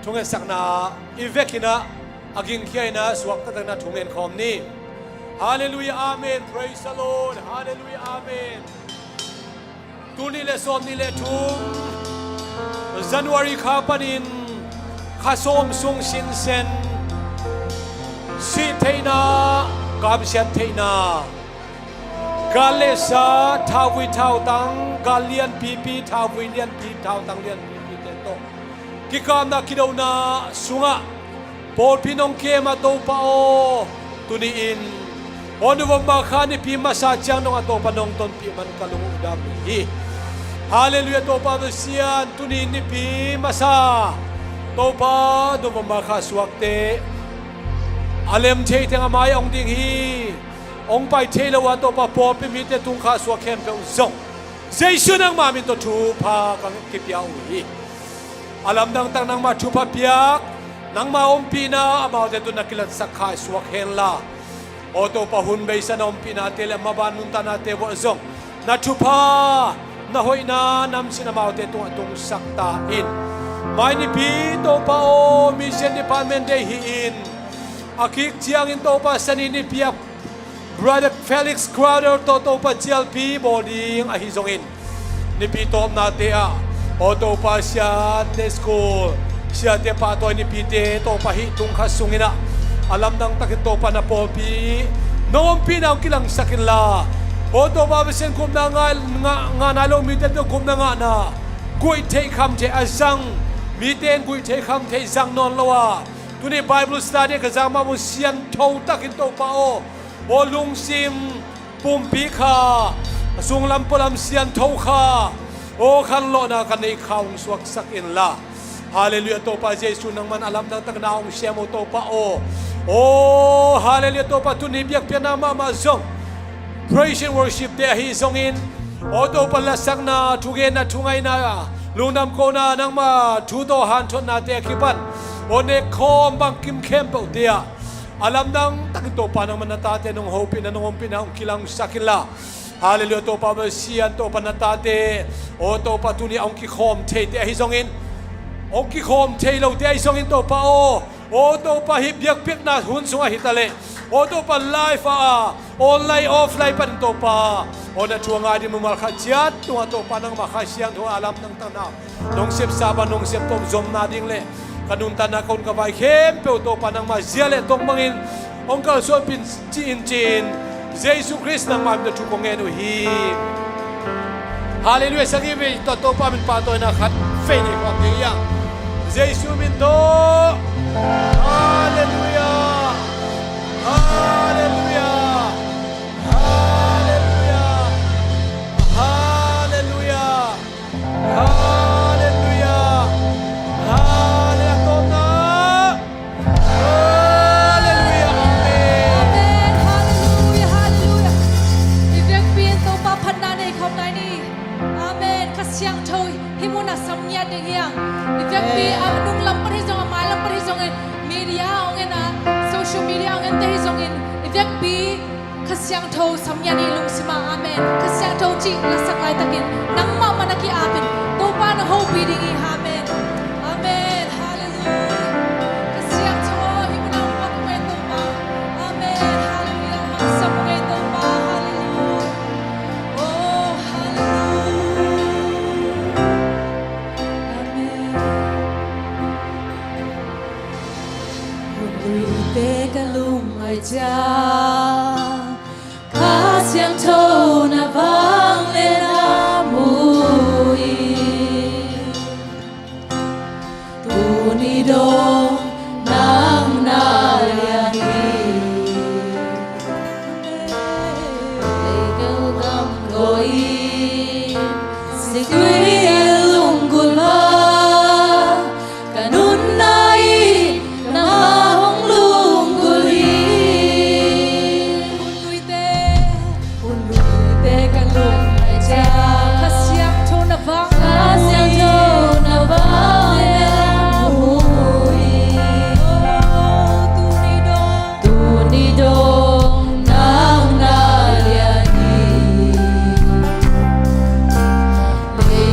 thungetsakna i vekin ah a gingkhia-in ah suakta takna thungen khawm ni. Halleluiah, amen. Praise the Lord. Halleluiah, amen. Tul nih le sawmnih le thum January kha panin kha sawm sung sinsen sih theihna, kamsiat theihna, gal le sa, thauvui thautang, gal lianpipi, thauvui lianpi, thautang lianpipi te tawh kikapna kidona sungah pawlpi nong kem a, Topa aw, tuni-in aw, November kha nipi masa ciang dong a, Topa, nong tonpih man ka lung uh dam hi. Halleluiah, Topa Pasian, tuni nipi masa, Topa, November kha suakte a lem thei teng a mai-ah hong ding hi. Hong pai thei lo a, Topa, pawlpi mite tung kha suak khempeuh zong Jesu nangma min tawh thupha ka kipia uh hi. A lamdang tak nangma thupha piak, nangma ompihna amaute tawh na kilatsak kha suak henla, aw Topa, hun beisa na ompihnate le maban nuntaknate vuah zong na thupha, na hoihna namsin amaute tungah tungsak ta in. Mai nipi, Topa aw, Mission Department Day hi-in, a kik ciangin, Topa, Sani nipi ah Brother Felix Crowther tawh, Topa, cialpi bawl ding ahi zongin, nipi tawpnate ah, aw Topa, Sunday School siate pahtawi nipite, Topa, hih tung kha sungin ah a lamdang takin, Topa, na pawlpi nong ompihna hong kilangsak inla, aw Topa Pasian, gupna ngah, ngah, ngah nai lo mite tawh gupna ngahna, guih theih kham theih a zang mite in guih theih kham theih zang nawn lo a, tuni Bible study ka zang mah bang siangtho takin, Topa aw, aw lungsim pumpi kha, a sunglam pualam siangtho kha, aw khanlawhna ka neih kha hong suaksak inla. Halleluiah, Topa Jesu, nangman a lamdang takin na hong sem uh, Topa aw. Aw halleluiah, Topa, tuni biakpiakna mahmah zong, praise and worship te ahi zongin, aw Topa, lasakna, thugenna, thungaihna, lungdam kohna, nangma thu tawh hanthotnate a kipan, aw nekkhawm bangkim khempeuhte ah a lamdang takin, Topa, nangman na tate nong hopihna, nong ompihna hong kilangsak inla. Halleluiah, Topa Pasian, Topa, na tate, aw Topa, tuni a hong kikhawm theite ahi zongin, hong kikhawm thei lote ahi zongin, Topa aw, aw Topa, hih biakpiakna hun sungah hi taleh, aw Topa, live ah, online, offline panin, Topa aw, na thu a ngai ding mumal khat ciat tungah, Topa, nangma Kha Siangtho a lamdang takin na nong sepsa bang nong sep tawh zomna ding le ka nuntakna, ka hun, ka vai khempeuh, Topa, nangma zia le tong bangin hong kalsuanpih in, ci-in, ci-in, Jesu Khrist nangma min tawh thu kong ngen uh hi. Halleluiah, sagih vei tawh Topa min pahtawina khat vei nei khawm ding hi hang. Jesu min tawh. Halleluiah. Halleluiah. Halleluiah. Siangtho hih munah sam ngiat ding hi hang. I vekpi a nunglam pan hi zong, a mailam pan hi zongin, media hong en a, social media hong ente hi zongin, i vekpi Kha Siangtho sam ngiat ni lungsim ah. Amen. Kha Siangtho cih lasak laitakin nangmah man a ki-apin Topa na hopih ding hi. Amen. Amen. Halleluia. Kha Siangtho hih munah hong pai Topa. Amen. Halleluia. Mangsa mu ngei Topa. Halleluia. Oh, halleluia. Amen. Hun luite ka lungngai ciang, Kha Siangtho na vanglian a mu hi. Tuni dong nang na lian hi. Leikeu gam goi, situi lunggulh bang, ka nunna in nangmah hong lunggulh hi. Hun luite, hun luite ka lungngai ciang, Kha Siangtho na vang, Kha Siangtho na vanglian a mu hi. Oh, tuni dong, tuni dong nang na lian hi. Lei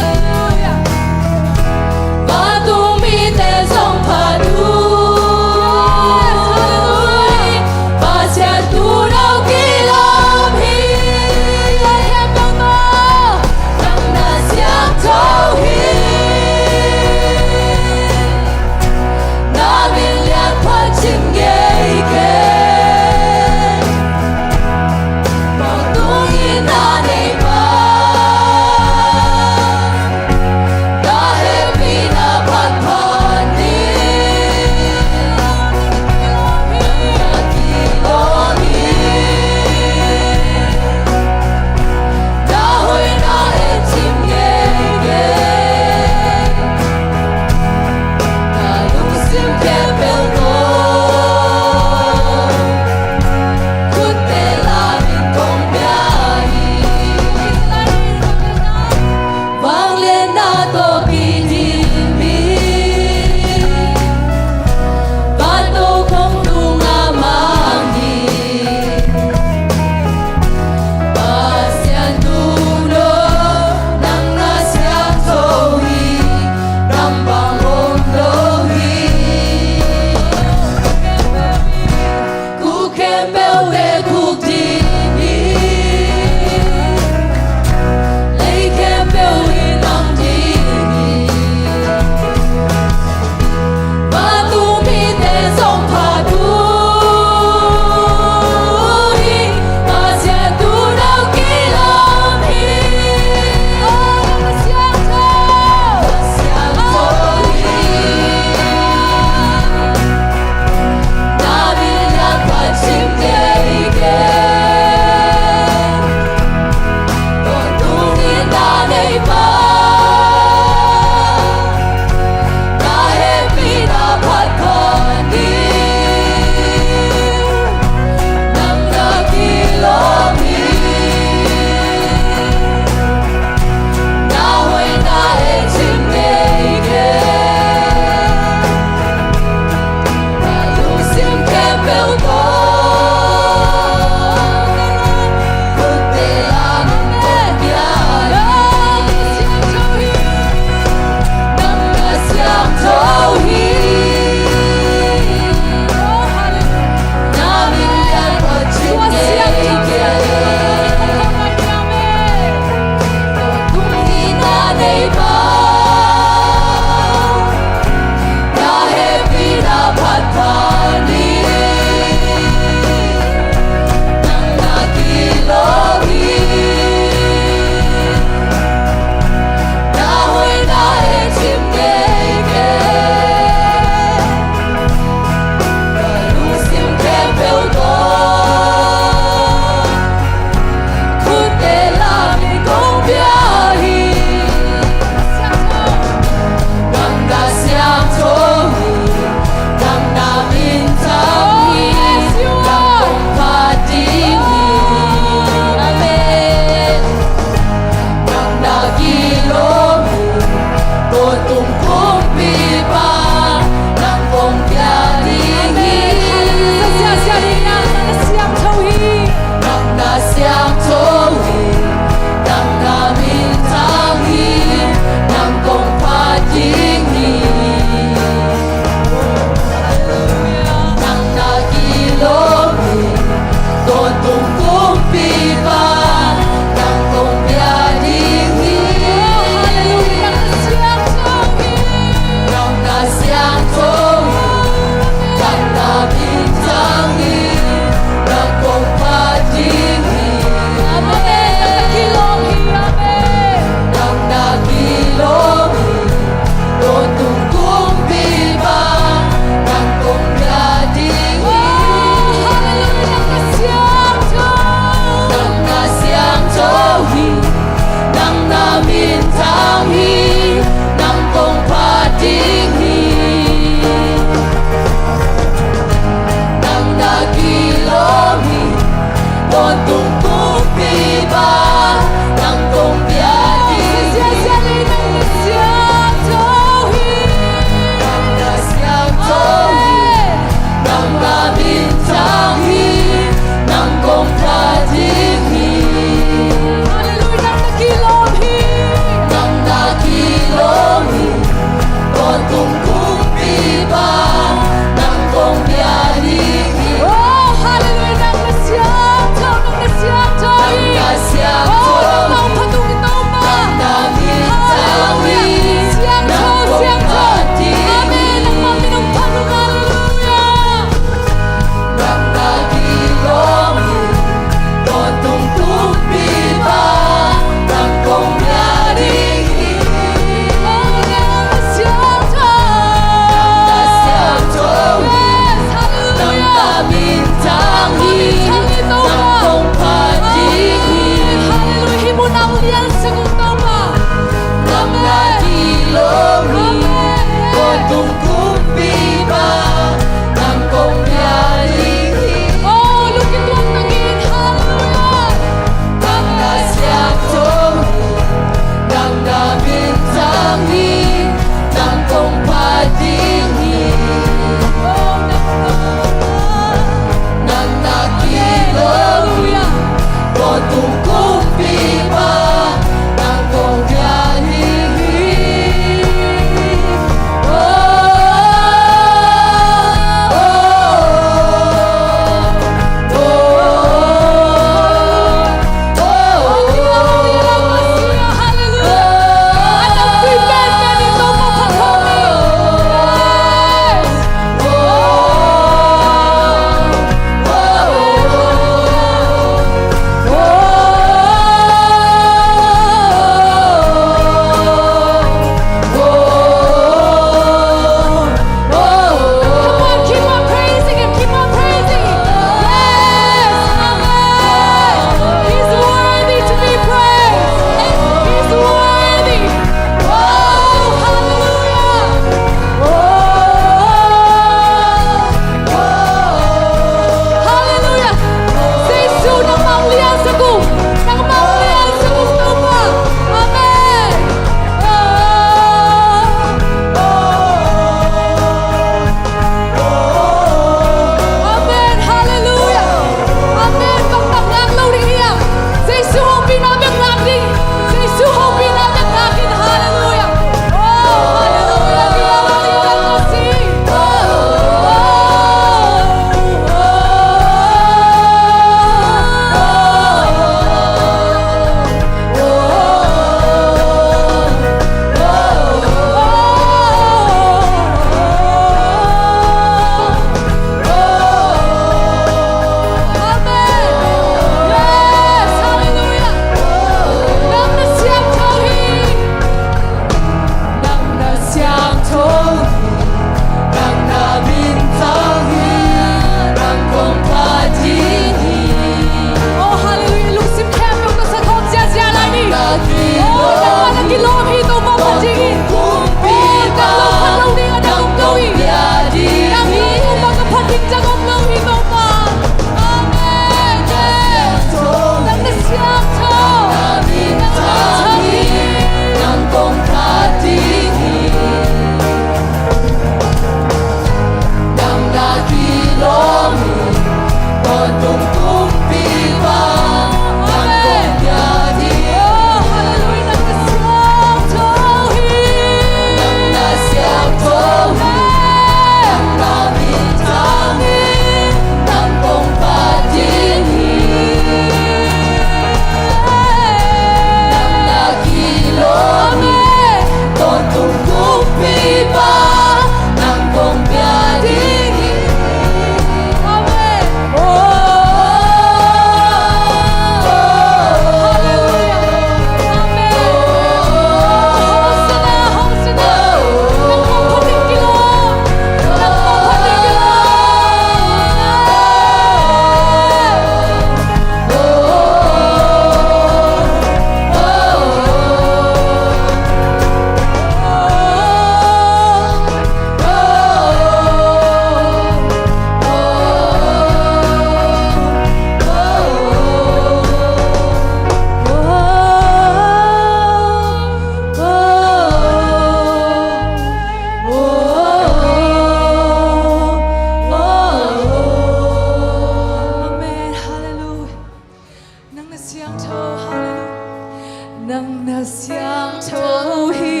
siangtho hi.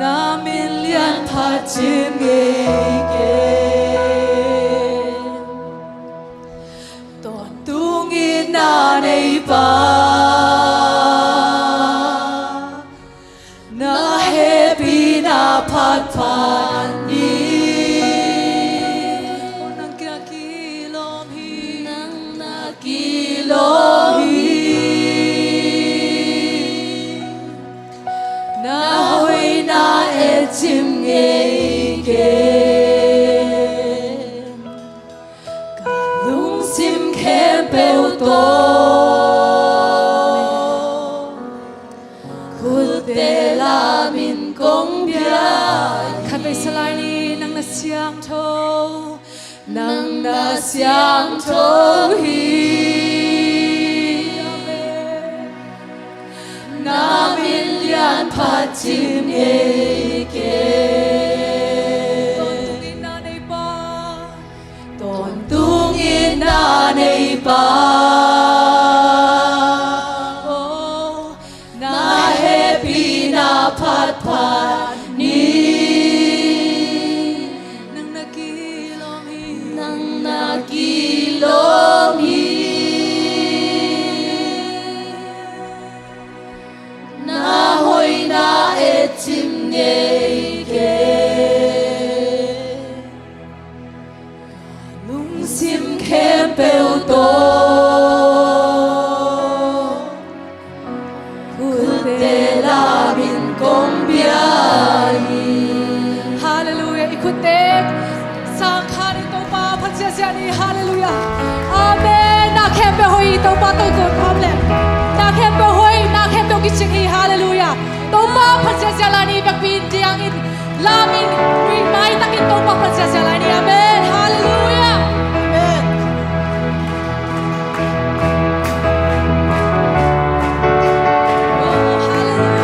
Na min lian phat cim ngei kei. Tawntung itna nei Pa, na hehpihna phatphat ni. Nang na kilawm hi. Nang na kilawm hi. Na hoihna etcim ngei kei. Ka lungsim khempeuh tawh khutte lamin kong pia hi. Khat vei sa lai ni. Nang na siangtho, nang na siangtho hi. Na min lian phat cim ngei kei. Tawntung itna nei Pa, tawntung itna nei Pa, oh, na hehpihna phatphat ni. Nang na kilawm hi. Nang na kilawm hi. Na hoihna etcim ngei kei. Lungsim khempeuh tawh khutte lamin kong pia hi. Halleluiah. I khutte sang khat in Topa phat ziahziah ni. Halleluiah. Amen. Na khempeuh hoih hi. Topa tawh i kun khawm leh na khempeuh hoih, na khempeuh kicing hi. Halleluiah. Topa phat ziahziah lai ni. Vekpi in diangin, lamin, muihmai takin Topa phat ziahziah lai ni. Amen. Halleluiah. Amen. Oh, halleluiah.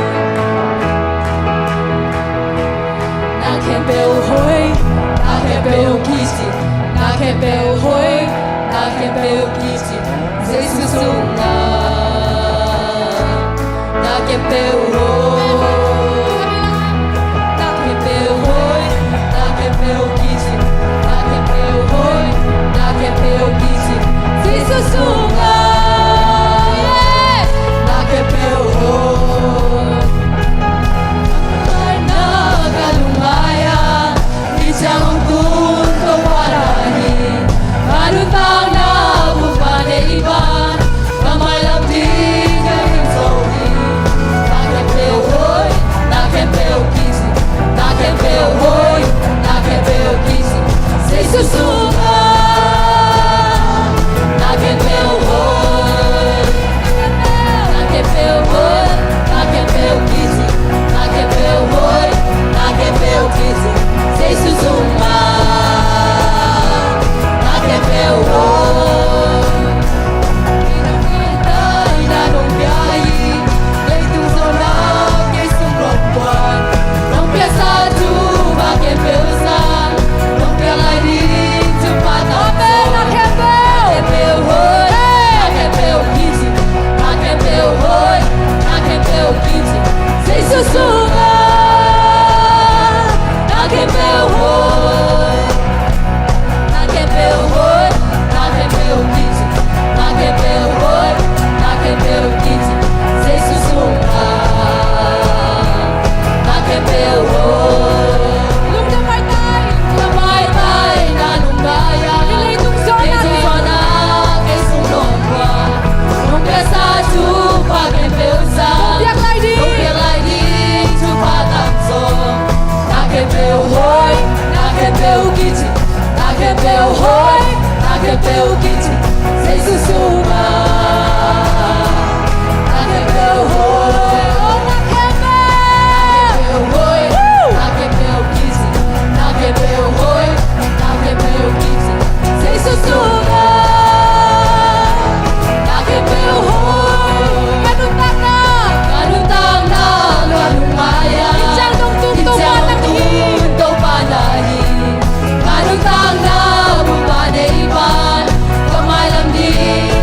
Na khempeuh hoih, na khempeuh kicing, na khempeuh hoih, na khempeuh kicing Jesu sungah. Na khempeuh hoih, na khempeuh hoih, na khempeuh kicing, na khempeuh hoih, na khempeuh kicing Jesu sungah. Yes. Na khempeuh hoih. Ai na ka lungngai a, i ciang hong tun Topa na hi. Ka nuntakna bup a nei i ban, ka mailam ding ka ding zo hi. Na khempeuh hoih, na khempeuh kicing, na khempeuh hoih, na khempeuh kicing Jesu sungah. Na khempeuh hoih, na khempeuh hoih, na khempeuh kicing, na khempeuh hoih, na khempeuh kicing Jesu sungah. Na khempeuh hoih. Jesu sungah. Na khempeuh hoih. Na khempeuh hoih, na khempeuh kicing, na khempeuh hoih, na khempeuh kicing Jesu sungah. Na khempeuh hoih. Lungdam maitai. Lungdam maitai, na lungngai a. Hih leitung zuan a, leitung zuan a, kei sung lawng kua. Nong piaksa thupha khempeuh sang. Nong piak lai ding. Nong piak lai ding thupha tam zaw. Na khempeuh hoih, na khempeuh kicing, na khempeuh hoih, na khempeuh kicing Jesu sungah. Na khempeuh hoih, oh, na khempeuh hoih, na khempeuh kicing, na khempeuh hoih, na khempeuh kicing Jesu sungah. Na khempeuh hoih. Ka nuntakna, ka nuntakna, ka lungngai a. Hih ciang hong tun Topa na hi. Hih ciang hong tun Topa na hi. Ka nuntakna bup a nei i ban, ka mailam ding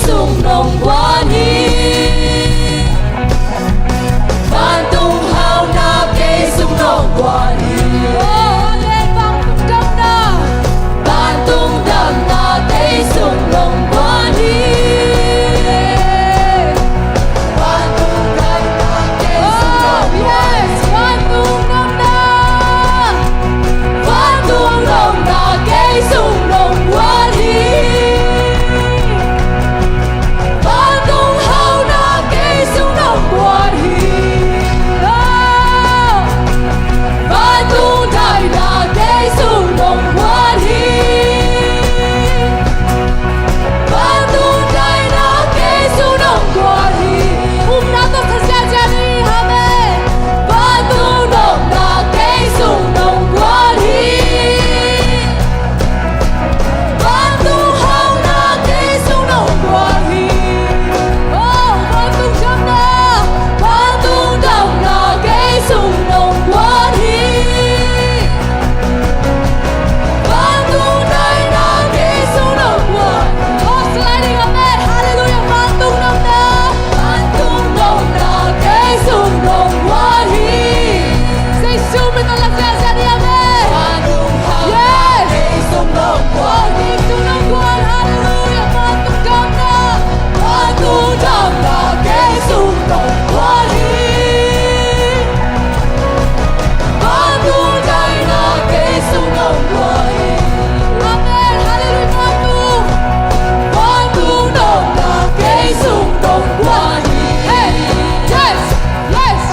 sung nong guan hi. Vantung hau na kei sung nong guan hi. Oh, amen. Vantung damna. Vantung damna kei sung nong guan hi. Vantung damna kei sung nong guan hi. Oh, yes. Vantung damna. Vantung nopna kei sung nong guan hi. Vantung hauna kei sung nong guan hi. Oh. Vantung daina kei sung nong guan hi. Vantung daina kei sung nong guan hi. Upna tawh sa ziahziah ni, amen. Vantung nopna kei sung nong guan hi. Vantung hauna kei sung nong guan hi. Oh, vantung damna. Vantung damna kei sung nong guan hi. Vantung daina kei sung nong guan. Oh, sliding, amen. Hallelujah. Vantung damna. Vantung nopna kei sung nong guan hi. Jesu min tawh la ziahziah ni, amen. Vantung hauna kei sung nong guan hi. Kei sung nong guan, hallelujah. Vantung damna. Vantung damna kei sung nong guan hi. Vantung daina kei sung nong guan hi. Amen. Hallelujah. Vantung. Vantung nopna kei sung nong guan hi. Hey. Yes. Yes.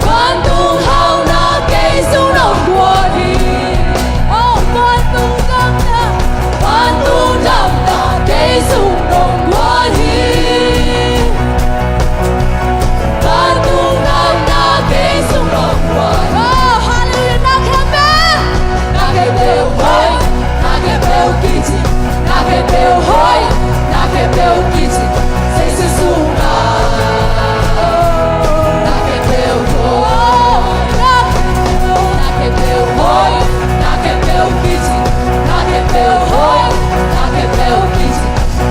Vantung hauna kei sung nong guan hi. Oh, vantung damna. Vantung damna kei sung nong guan hi. Vantung damna kei sung nong guan hi. Oh, hallelujah. Na khempeuh. Na khempeuh hoih. Na khempeuh kici. Na khempeuh hoih. Na khempeuh kici. Jesu sungah. Na khempeuh hoih. Na khempeuh hoih. Na khempeuh kici. Na khempeuh hoih. Na khempeuh kici.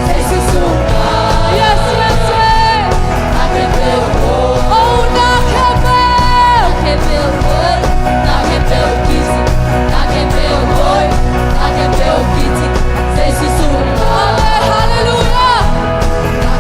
Jesu sungah. Yes, yes, yes. Na khempeuh hoih. Oh, na khempeuh. Na khempeuh hoih. Na khempeuh kici. Na khempeuh hoih. Na khempeuh kici. Jesu sungah. Amen. Hallelujah. Na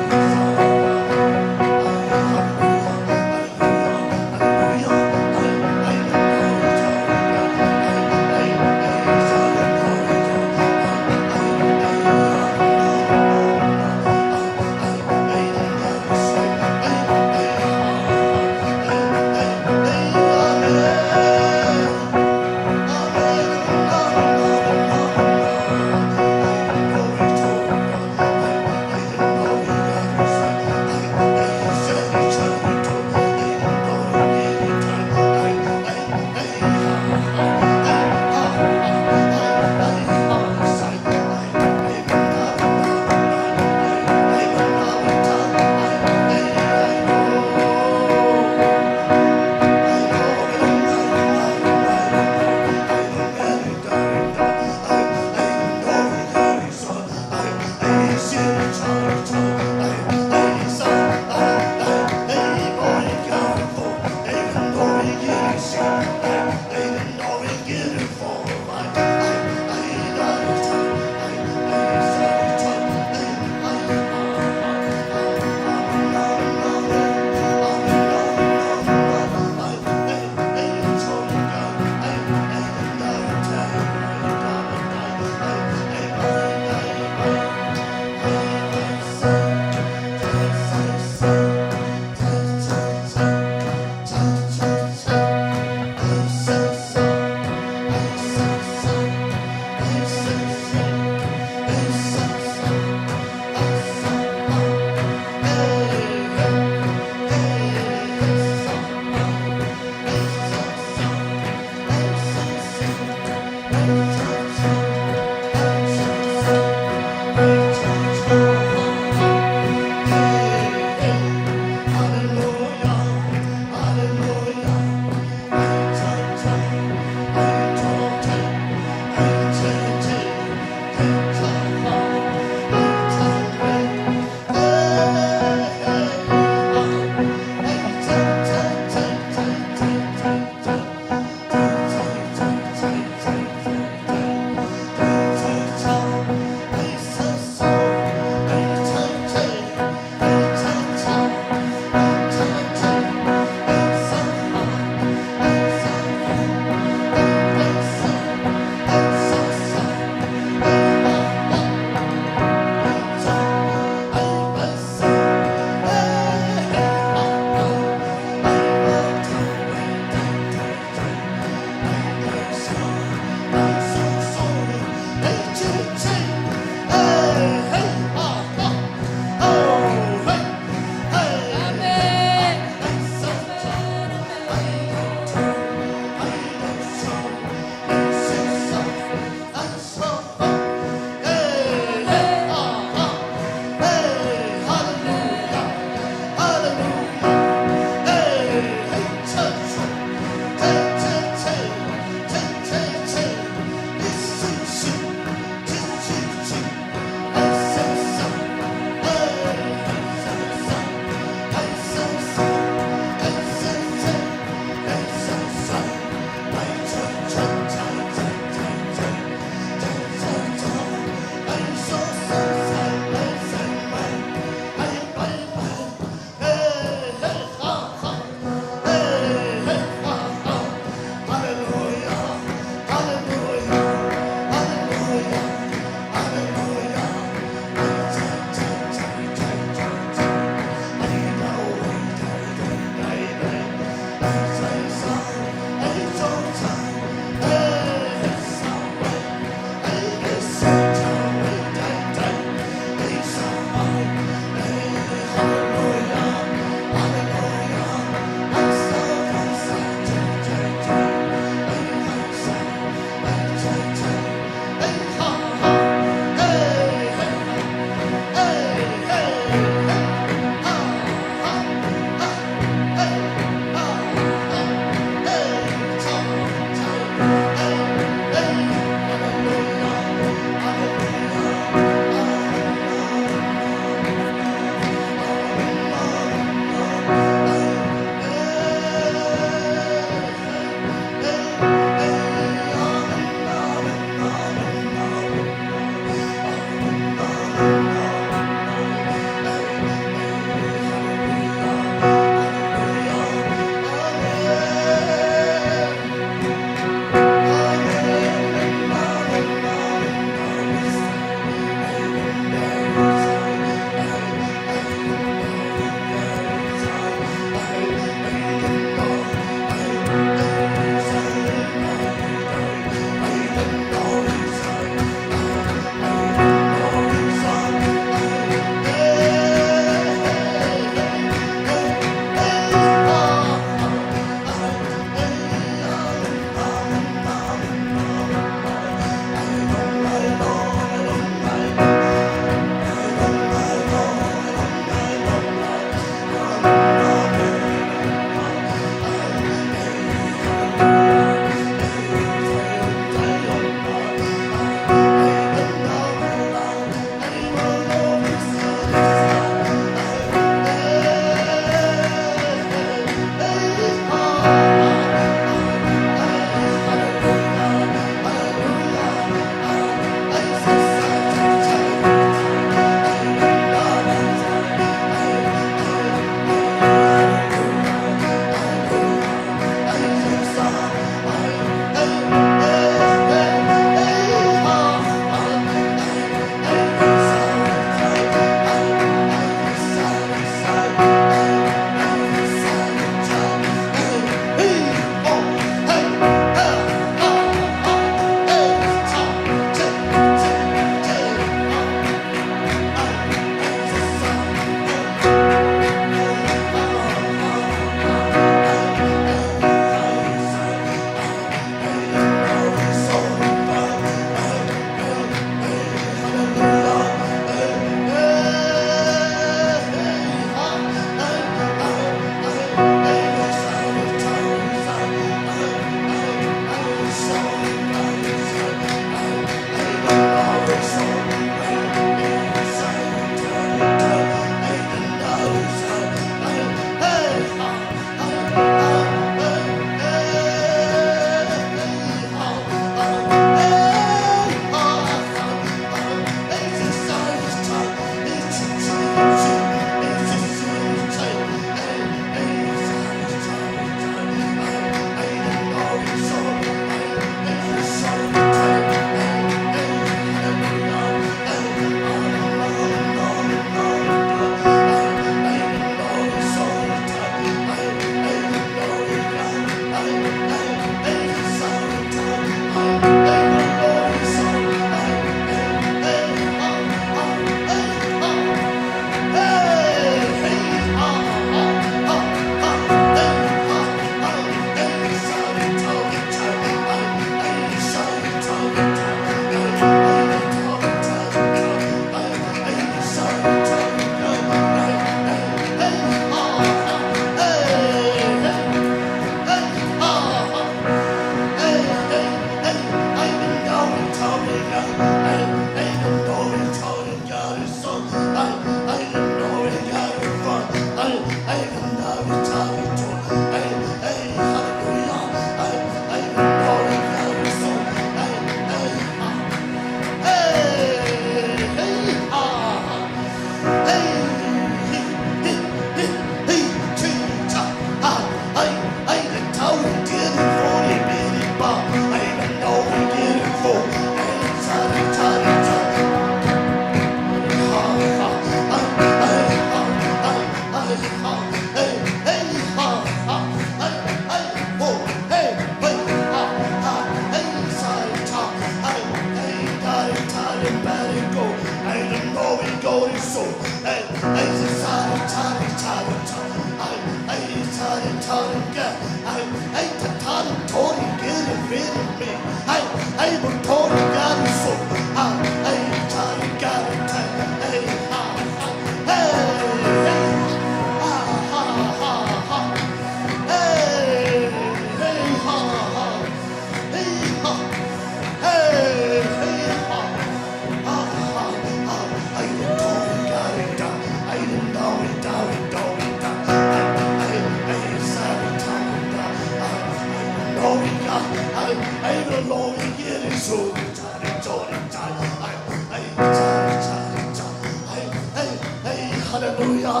Hallelujah.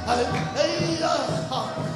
Hey, hey, ha.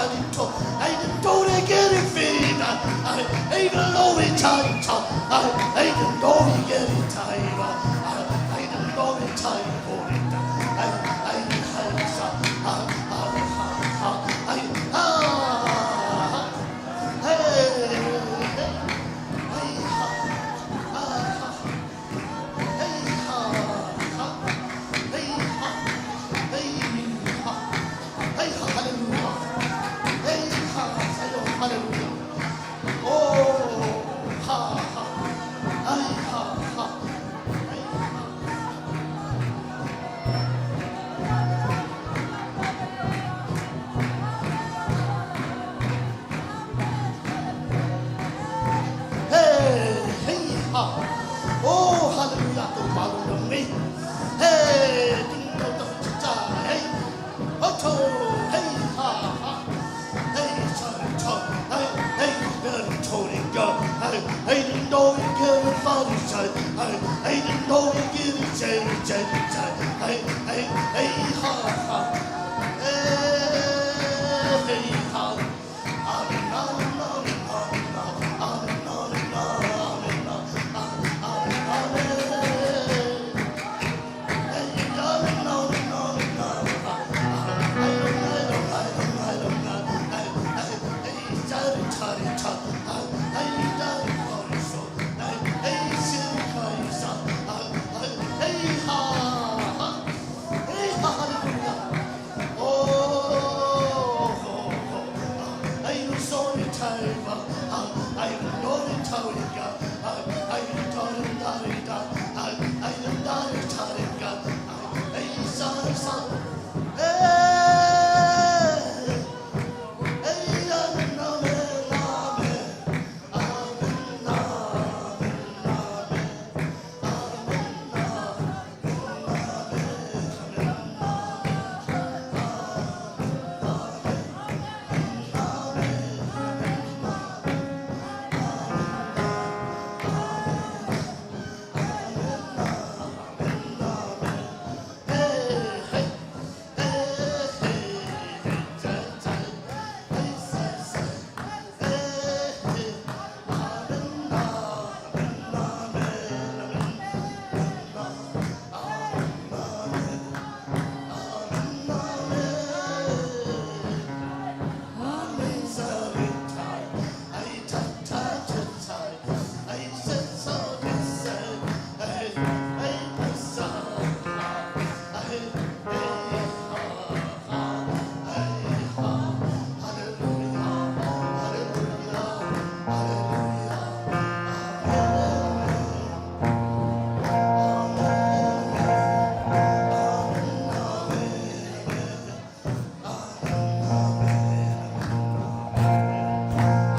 Hey, ha, ha. Hey, ha, ha. Hey, ha. Hey, ha, hallelujah. Hey, ha, Zion, hallelujah. Oh, ha, ha. Hey, ha, ha. Hey, ha. Hey, hey, ha. Oh, hallelujah, Topa lungdam ni. Hey, tung lo ta cha cha, hey. Ho cho, hey, ha, ha. Hey, cha, cha, hey, hey, hey, cho ni ga. Hey, hey, ding do, hey, hey, fa, ni, cha. Hey, hey, ding do, hey, hey, ni, che, ni, che, ni, che. Hey, hey, hey, ha, ha. Hey, hey, ha.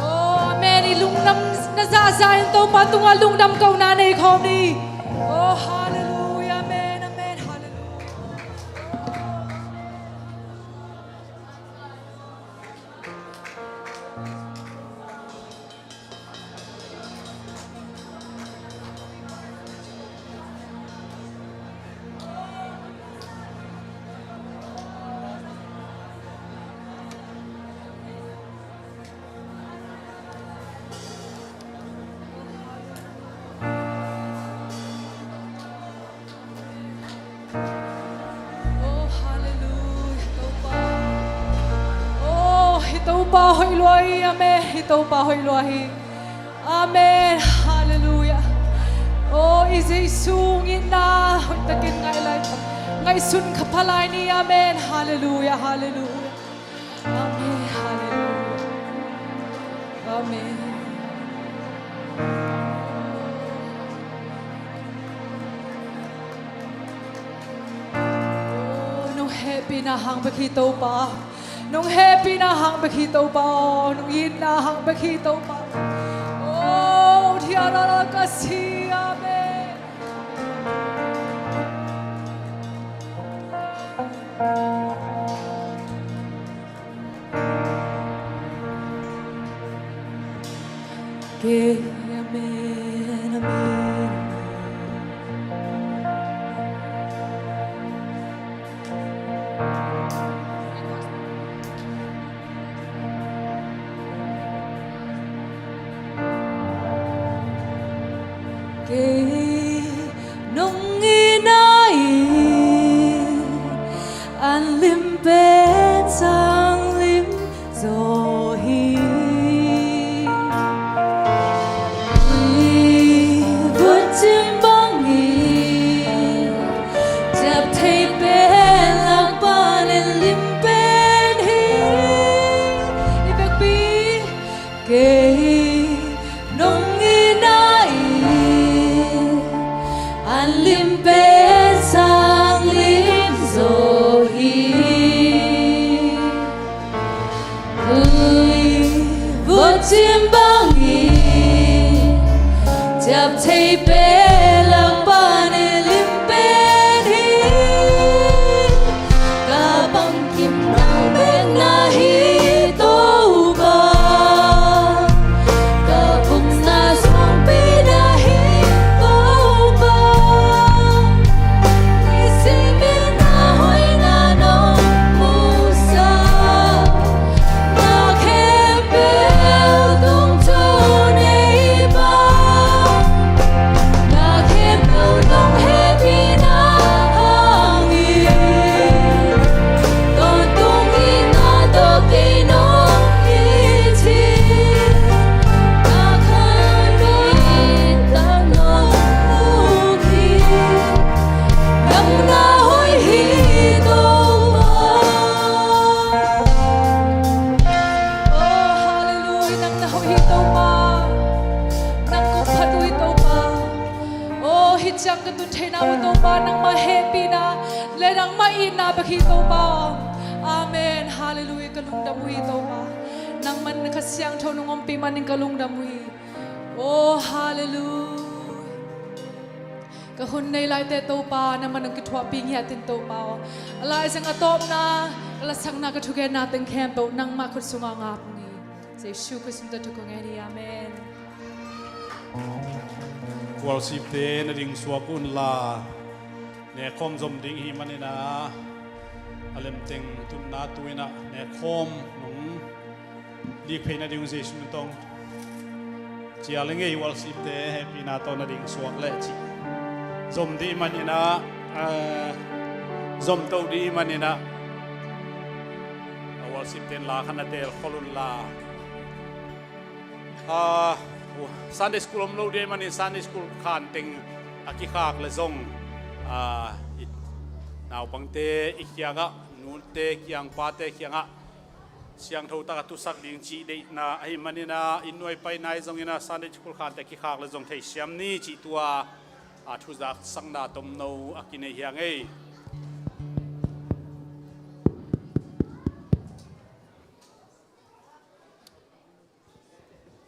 Oh, amen. I lungdam na zahzah in Topa tungah lungdam kohna nei khawm ni. Oh, hallelujah. Amen, amen. Hallelujah. Oh, hallelujah, Topa. Oh, hi Topa hoih lua hi, amen. Hi Topa hoih lua hi. Amen. Hallelujah. Oh, i Jesu ngitna hoih takin ngai lai, ngaihsun kha pha lai ni. Amen. Hallelujah. Hallelujah. Amen. Hallelujah. Amen. Oh, nong hehpihna hang bek hi Topa. Nong hehpihna hang bek hi Topa. Oh, nong itna hang bek hi Topa. Oh, thiarara ka si. Amen. Ke, amen, amen, amen. Cin bangin ciap thei pen lak pan i lim pen hi. Ka bangkim nang bek na hi Topa. Ka bukna suangpi na hi Topa. Nisim in na hoihna nong musak. Na khempeuh tungtawn ei Pa. Na khempeuh nong hehpihna hangin tawntung itna tawh kei nong it hi. Na khempeuh itna nong mu hi. Nang na hoih hi Topa. Oh, hallelujah, nang na hoih hi Topa. Nang kong phat uh hi Topa. Oh, hih ciang ka tun theihna uh Topa, nangmah hehpihna le nangmah itna bek hi Topa. Amen. Hallelujah, ka lungdam uh hi Topa. Nangman Kha Siangtho nong ompih manin ka lungdam uh hi. Oh, hallelujah. Ka hun nei laite Topa, nangman nong kithuahpih ngiatin Topa aw. A laizang a tawpna, ka lasakna, ka thugenna teng khempeuh nangmah khut sungah ngap ung hi. Jesu Khrist min tawh thu ka ngen hi. Amen. Worship te na ding suak unla, nekhawm zom ding hi manin ah, a lemteng tunna tu-in ah nekhawm nong lik phei nading uh Jesu min tawh cial i ngei. Worship te hehpihna tawh na ding suak leh cih zom dih manin ah, ah, zom to dih manin ah, a worship ten la khat na teel khol unla, ah, Sunday school om lo dih manin Sunday school khan teng a kikhak le zong, ah, i naupangte i kiangah, nute kiang pate kiangah siangtho taka tusak ding cih deihna ahih manin ah, inn nuai pai nai zongin ah Sunday school khante kikhak le zong theisiam ni cih tua a thuzaksakna tomno a kinei hi hang ei.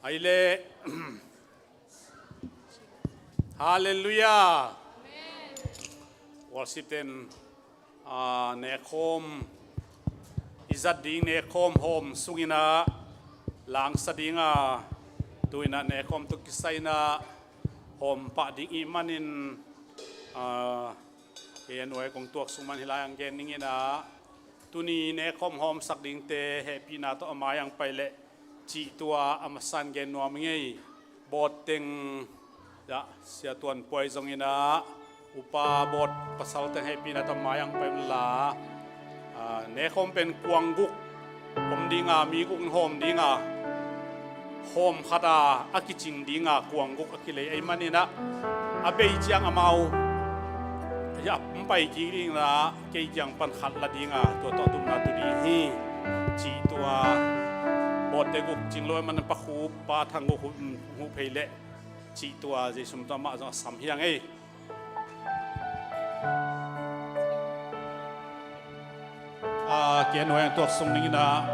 Ahih leh Hallelujah. Worship ten, ah, nekhawm i zat ding, nekhawm hawm sungin ah langsa ding a, tu-in ah nekhawm tawh kisai-in ah hawm pah ding i hih manin, ah, kei a nuai kong tuak sung man hih lai-ah gen ning in ah, tuni nekhawm hawmsak dingte hehpihna tawh a mai-ah pai leh cih tua a masa-in gen nuam ing ei. Board teng, ya, Sia Tuan Puai zongin ah, upa board pasal teng hehpihna tawh mai-ah pai unla, ah, nekhawm pen kuang guk om ding a, mi guk in hawm ding a, hawm khat a a kicing ding a kuang guk a kilei ahih manin ah, a bei ciang amau, ya, hong pai kik ding in ah, kei kiang pan khat la ding a, tua tawh tumna tu ding hi, cih tua. Board te guk cing lo ahih manin Pa Khup, Pa Thang guk huh, huh phei leh cih tua Jesu min tawh amah zong a sam hi hang ei. Ah, kei a nuai-ah tuak sung ning in ah.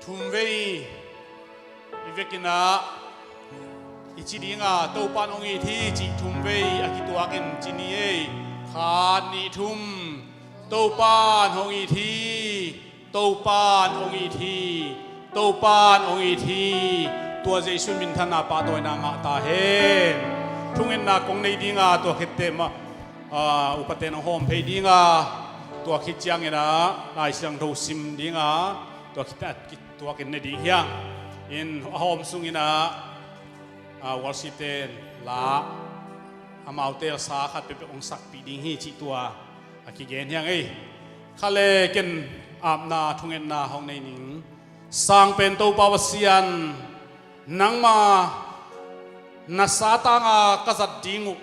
Thumvei i vekin ah i ci ding a, Topa'n hong it hi cih thumvei a kituakin ci ni ei. Khat, nih, thum. Topa'n hong it hi. Topa'n hong it hi. Topa'n hong it hi. Tua Jesu minthanna pahtawina ngah ta hen. Thungetna kong nei ding a, tua khit teh mah, ah, upate'n hong hawm phei ding a, tua khit ciangin ah Lai Siangtho sim ding a, tua khit ah kituakin ne ding hi hang. In a hawm sungin ah, ah, worship te'n la amau teelsa khat peuhpeuh hong sakpih ding hi cih tua a kigen hi hang ei. Kha le ken apna thungetna hong nei ning. Sang pen Topa Pasian, nangma na sa tanga ka zat ding uh,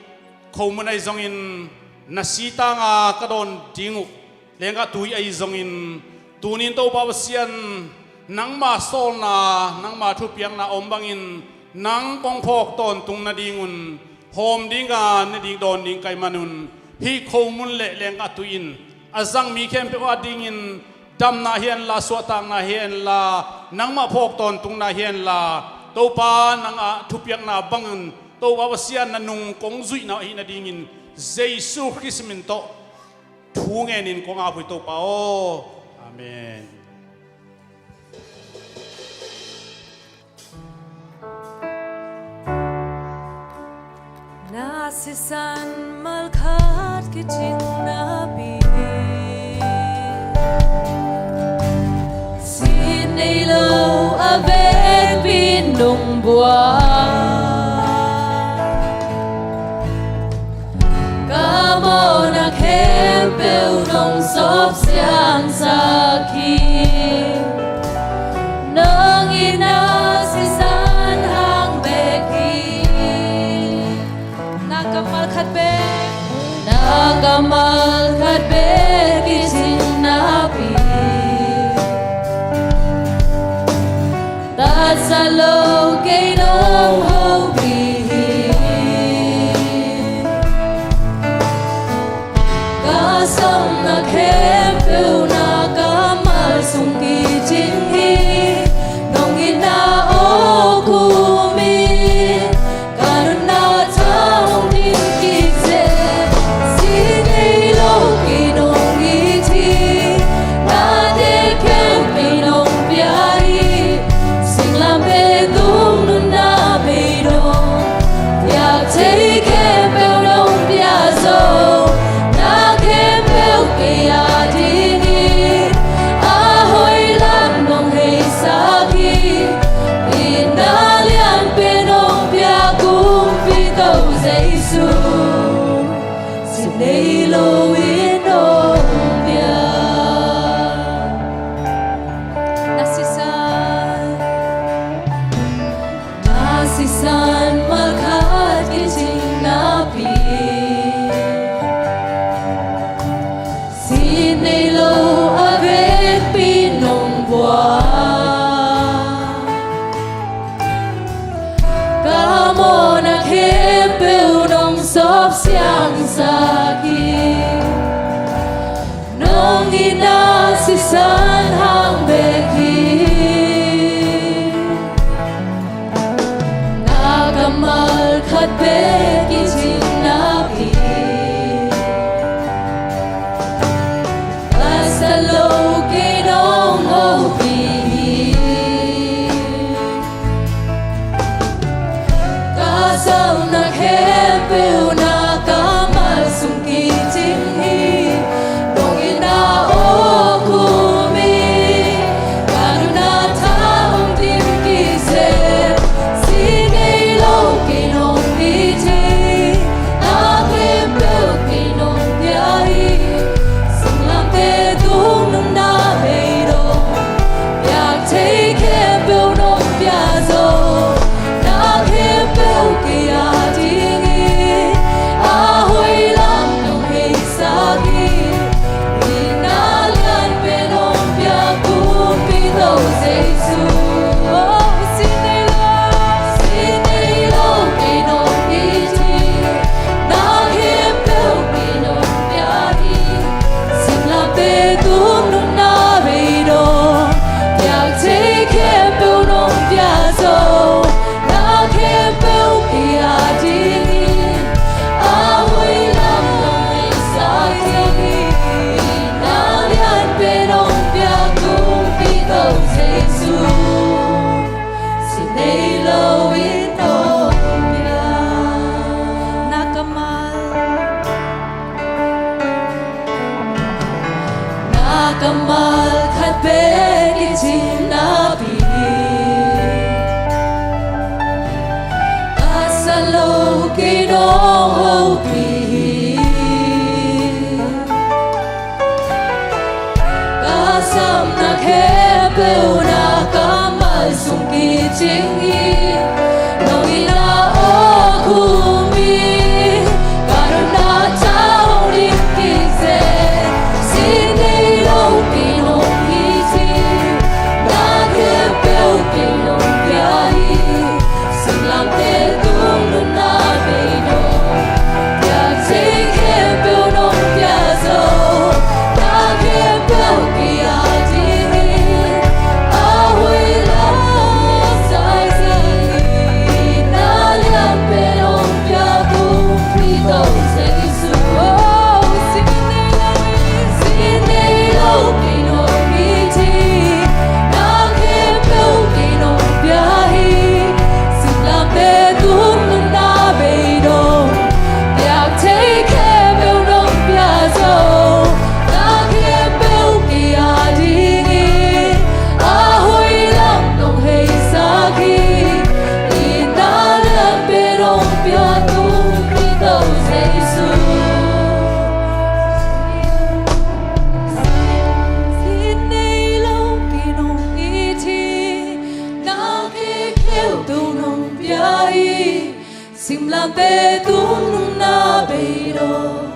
khomun ahi zongin na si tanga ka dawn ding uh, lengkah tui ahi zongin, tunin Topa Pasian, nangma sawlna, nangma thupiakna om bangin, nang kong phawk tawntung nadingun hawm dinga ne ding dawn ding ka hih manun, hih khomun le lengkah tui in a zang mi khempeuh adingin damna hi henla, suahtakna hi henla, nangmah phawk tawntungna hi henla, Topa nang a thupiakna bangin Topa Pasian na nung kong zuihna ahih nadingin Jesu Khrist min tawh thu ngenin kong ap uh hi Topa aw. Amen. Na sisan malkhat kicing napi, sin nei lo a vekpi nong buak. Ka mawhna khempeuh nong sawp siangsak hi. Nong itna sisan hang bek hi. Na kammal khat bek, na kammal khat bek kicing napi, tatsa lo kei nong hopih hi. Ka sawmna khempeuh na kammal sung kicing hi. Nong itna aw kum in ka nunna tha hong dim kik seh. Sin nei lo kei nong it hi. Na tek khempeuh kei nong pia hi. Singlamteh tung nunna beidong, piak thei khempeuh nong pia zo. Na khempeuh kei adingin a hoih lam nong heisak hi. Itna lianpen nong pia Kumpi Topa Jesu, sin nei lo in nong pia. Na sisan, na sisan malkhat kicing napi, sin nei lo a vekpi nong buak. Ka mawhna khempeuh nong sawp siangsak hi. Nong itna sisan hang bek hi. Na kammal khat bek kicing napi, tatsa lo kei nong hopih hi. Ka sawmna khempeuh na kammal sung kicing hi. Nong itna aw kum in ka nunna tha hong dim kik seh. Sin nei lo kei nong it hi. Na khempeuh kei nong pia hi. Singlamteh tung nunna beidong, piak thei khempeuh nong pia zo. Na khempeuh kei adingin a hoih lam nong heisak hi. Itna lianpen nong pia Kumpi Topa Jesu. Oh, sin nei lo, sin nei lo kei nong it hi. Na khempeuh kei nong pia hi. Singlamteh tung nunna beidong, piak thei khempeuh nong pia zo. Na khempeuh kei adingin a hoih lam nong heisak hi. Itna lianpen nong pia Kumpi Topa Jesu, sin nei lo in nong pia. Na kammal, na kammal khat bek kicing napi, tatsa lo kei nong hopih hi. Simlamte tung nungna bei dong,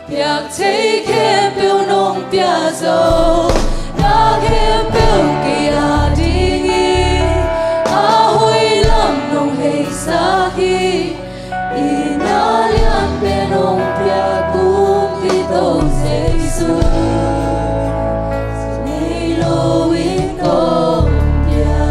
piak thei khempeuh nong pia zo. Na khempeuh kei a ding hi, a hoih lam nong heisak hi. I na lian pen hong piak kong Topa Jesu. Nei lo in kong piak.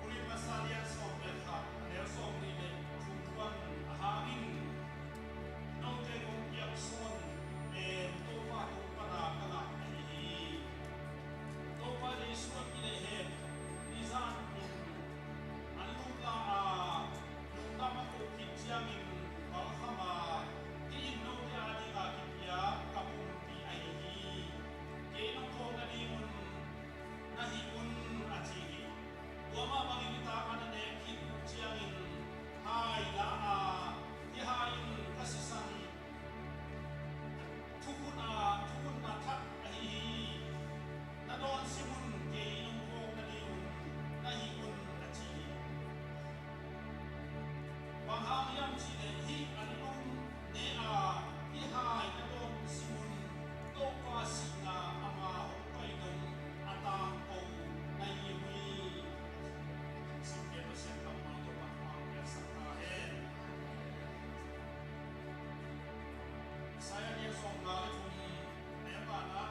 Korin masa lian sawm le khat, a neu sawmnih le thum pan a hangin, note kong piaksawn pen Topa tung pana ka ngah ahi hi. Topa Jesu a kineih hen nizan in an lutla a, lungdam a koh khit ciangin palkham a, hih in note adinga kipia ka pumpi ahi hi. Kei nong phawk nadingun na hih un, a ci hi. Tua mah bangin nitak a na nek khit uh ciangin hai la a, hih hai in ka sisan thukhun a, thukhunna thak ahi hi. Na dawn sim un, kei nong phawk nadingun na hih un, a ci hi. Bang hang hiam cih leh hih an lum ne a, hih hai na dawn sim un, Topa sihna ama hong pai dong a tangko na hi uh hi. Simte Pasian kammal tawh mah hong piaksak ta hen. Isaiah lian sawmnga le thum, a neu ngana.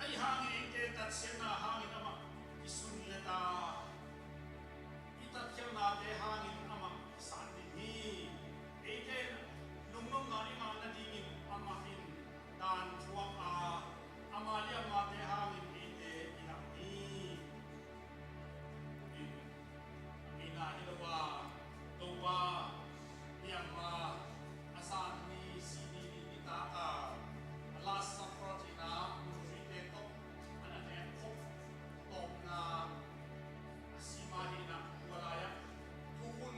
Ahi hangin eite tatsiatna hangin amah kisunlet a, i tatkhialhnate hangin amah kisat ding hi. Eite lungnopna i ngah nadingin amah in dan thuak a, ama liamnate hangin eite i lam hi. Ina hi lo a, Topa, niamma, a zan ni sih ni ni nitak a, a Last Supper cihna, mite tawh a na nek khop tawpna a si mah hi na, tua lai-ah thukhun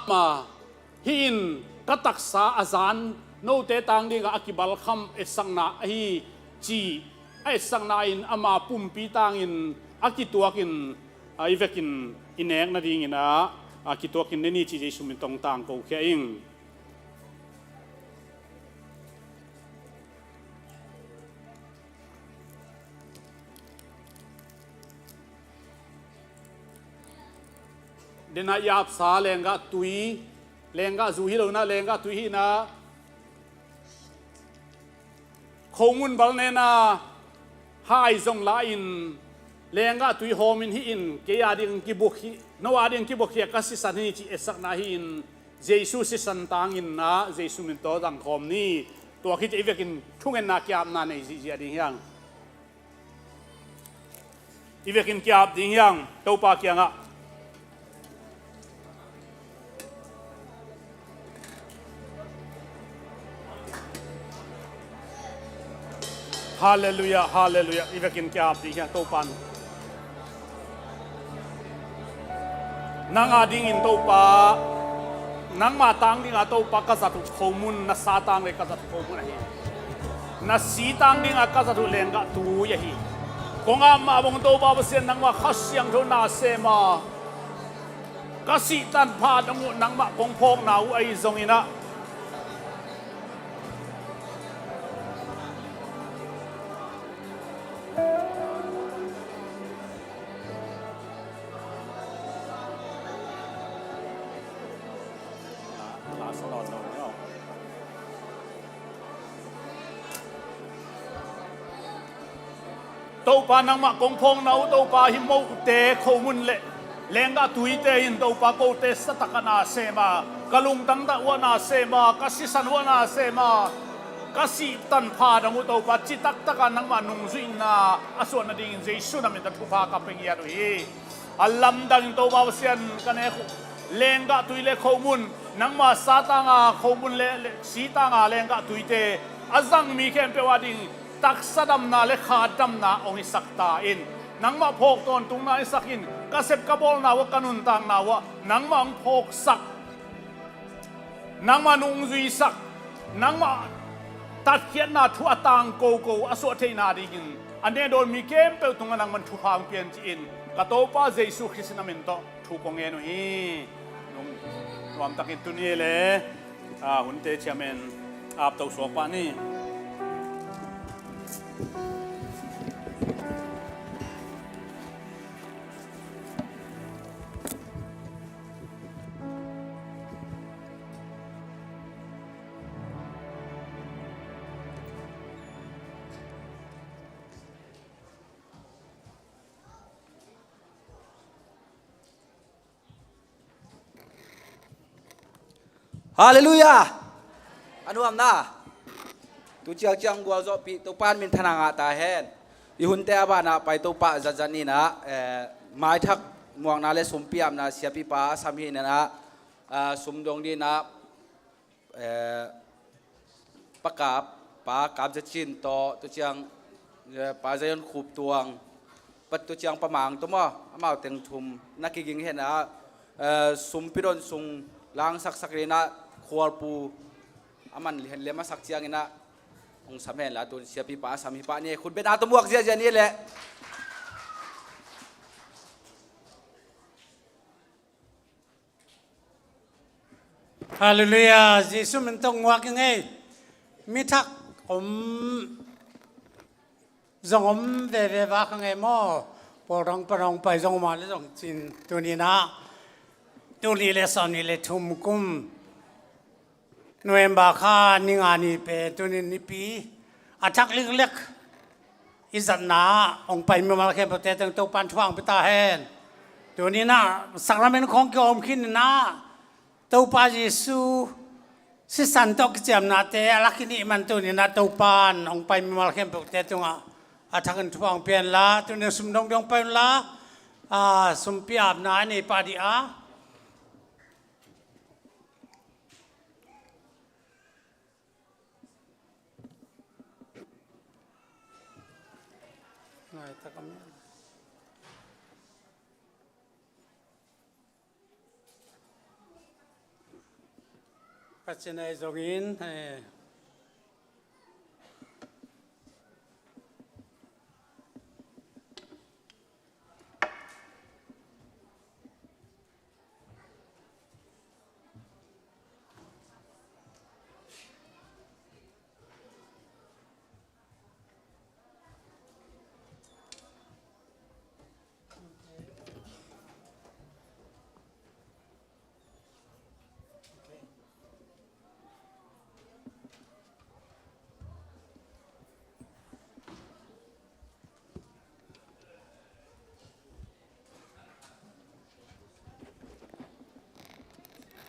Ama hih in ka taksa a zan note tang dingah a kibalkham etsakna ahi cih a etsakna in ama pumpi tangin a kituakin a i vekin i nek nadingin ah a kituakin ne ni ci Jesu min tawh tangko khia ing. Denah i apsa lenggah tui, lenggah zu hi lo inah lenggah tui hi inah khomun balnena hai zong la-in lenggah tui hawmin hi in kei a ding kibuk hi, no a ding kibuk hi a ka sisan hi ci etsakna hi in Jesu sisan tangin ah Jesu min tawh zangkhawm ni. Tua khit i vekin thungetna kiapna nei zihziah ding hiang. I vekin kiap ding hiang Topa kiangah. Halleluia, halleluia. I vekin kiap ding hiang Topan. Nang a dingin Topa, nangma tang dinga Topa ka zat uh khomun, na sa tang le ka zat uh khomun ahi. Na si tang dinga ka zat uh lenggah tui ahi. Kong ap mah bang Topa Pasian nangma Kha Siangtho na sem a, ka sih tanpha dong uh nangmah kong phawkna uh ahi zongin ah Topa nangmah kong phawkna uh Topa, hih mote khomun le lenggah tuite in Topa kote satak a na sem a, ka lungtang tah uh a na sem a, ka sisan uh a na sem a, ka sih tanpha dong uh Topa citak taka nangmah nungzuihna a suah nadingin Jesu na min tawh thupha ka pia ngiat uh hi. A lamdangin Topa Pasian ka nek uh lenggah tui le khomun, nangma sa tanga khomun le, le si tanga lenggah tuite a zang mi khempeuh a ding taksa damna le kha damna hong hisak ta in. Nangmah phawk tawntungna hisak in, ka sep ka bawlna uh a, ka nuntakna uh a nangmah hong phawksak, nangmah nungzuisak, nangmah tatkhiatna thu a tangkoko a suah theihna dingin a nehdawn mi khempeuh tungah nangman thupha hong pia in ci-in ka Topa Jesu Khrist na min tawh thu kong ngen uh hi. Nung nuamtakin tuni le, ah, hunte ciamen apto suak pah ni. Halleluia. A nuamna tu ciangciang gualzawhpih Topa in minthanna ngah ta hen. I hunte a banah pai Topa zatzat ni nah, eh, maithak muakna le sumpi apna siapipa a sam hi nah, ah, sum dong ni nah, eh, Pa Kap, Pa Kap Za Cin tawh, tu ciang, eh, Pa Zion Khup Tuang, Pa tu ciang Pa Mang tawh maw, amau teng thum na kiging hen ah, eh, sumpi don sung langsaksak ni nah, khualpu a man lian liam a sak ciangin ah hong sam hen la, tun siapipa a sam hi pah ni, khut beng a tawh muak ziahziah ni leh. Halleluia. Jesu min tawh muak i ngei. Mi thak om zong om veve va ka ngei maw. Pawl dang pa dang pai zong om a le zong cin tuni nah, tuni le sawm ni le thum kum November kha ni nga ni pen tuni nipi a thak liklek i zatna ah hong pai mimal khempeuhte teng Topan thupha hong pia ta hen. Tuni nah sakramen khawng kiom khin nah Topa Jesu sisan tawh kiciamnate a lak i nih man tuni nah Topan hong pai mimal khempeuhte tungah a thakin thupha hong pia hen la, tuni sum dong dong pai un la, a, sumpi apna a nei pah dih a. Ngai tak a mi. Ka cina i zongin, eh,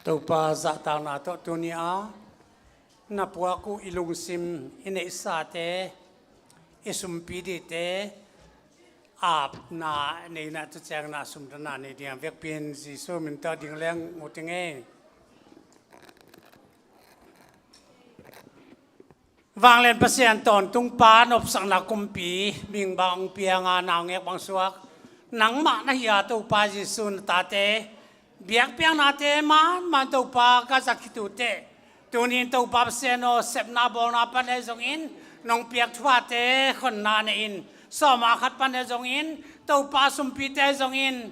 Topa zahtakna tawh tuni-a na puak uh i lungsim i neihsate, i sumpi dihte apna neihna tu ciangin a sumdana nei ding a vekpi in Jesu min tawh ding leng uh ting ei. Vanglian Pasian tawntung Pa, nopsakna kumpi, mihing bang pianga naungek bang suak nangmah na hi a, Topa Jesu na tate biakpiaknate manman Topa ka zat khit uh teh, tunin Topa Pasian aw, sepna bawlna pan ahi zongin nong piak thuphate honna nei in, sawma khat pan ahi zongin Topa sumpite ahi zongin,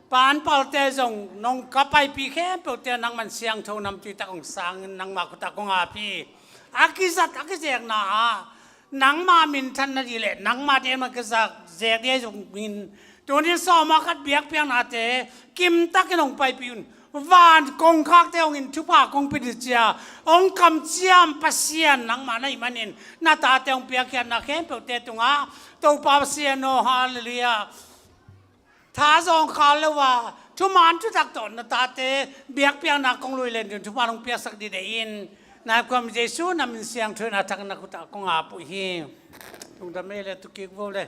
panpalte zong nong ka paipih khempeuhte nangman siangtho namtui tak hong sangin nangma khutah kong ap hi. A kizat a kizekna ah nangma minthan nading le nangma ding man kizak zek ding ahi zongin, tunin sawma khat biakpiaknate kimtakin hong paipih un. Van kongkhakte hong in thupha kong pia ding cia hong kamciam Pasian nangma na hih manin na tate hong piakkhiatna khempeuhte tungah Topa Pasian aw, halleluiah. Thazawng khal lo a thuman thutak tawh na tate biakpiakna kong lui len ding thupha nong piaksak dih dei in, na khuam Jesu na min siangtho in a thak na khutah kong ap uh hi. Lungdam ei le, tu kik vo le.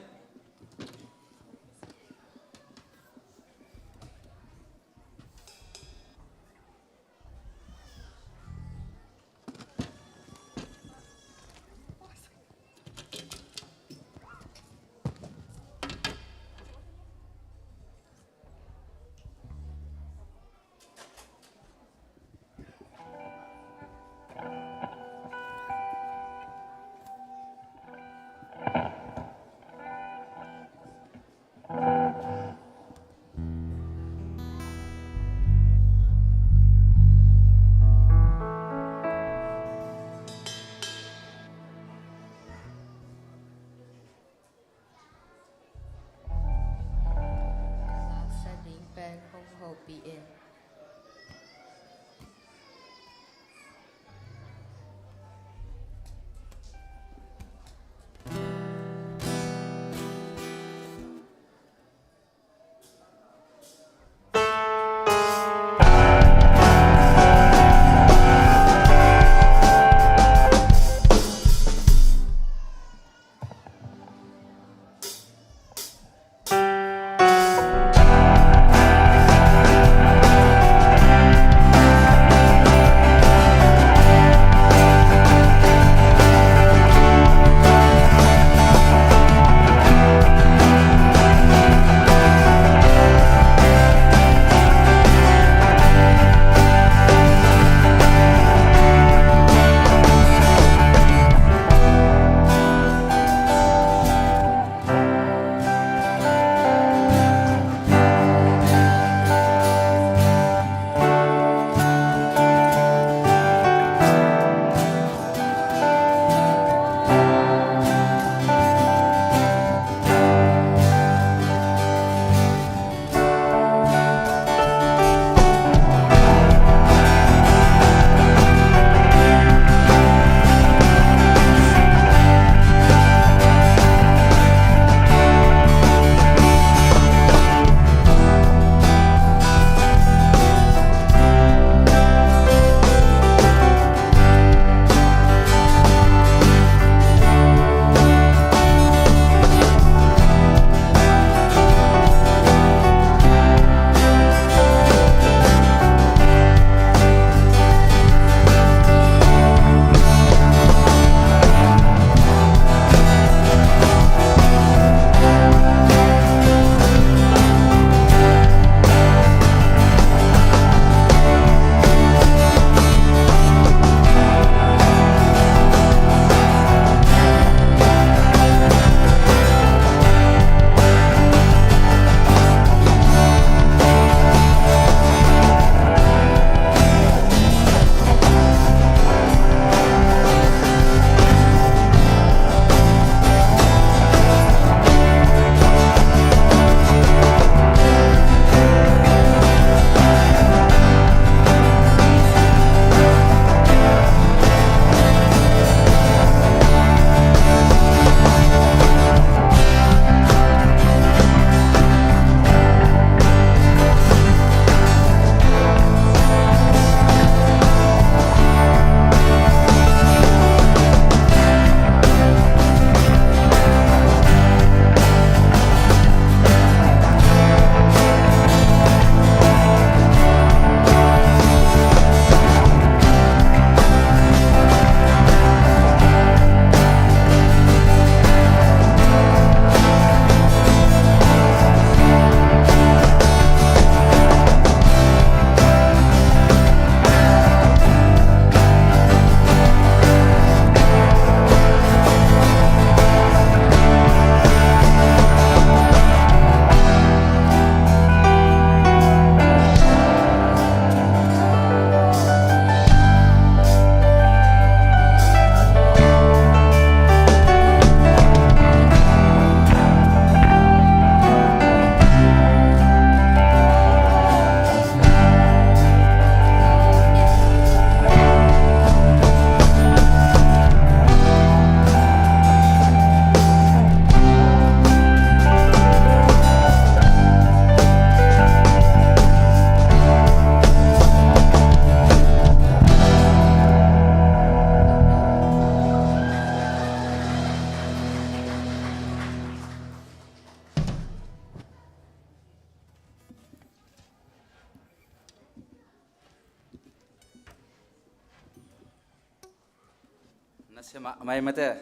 Na sia mah mai mate.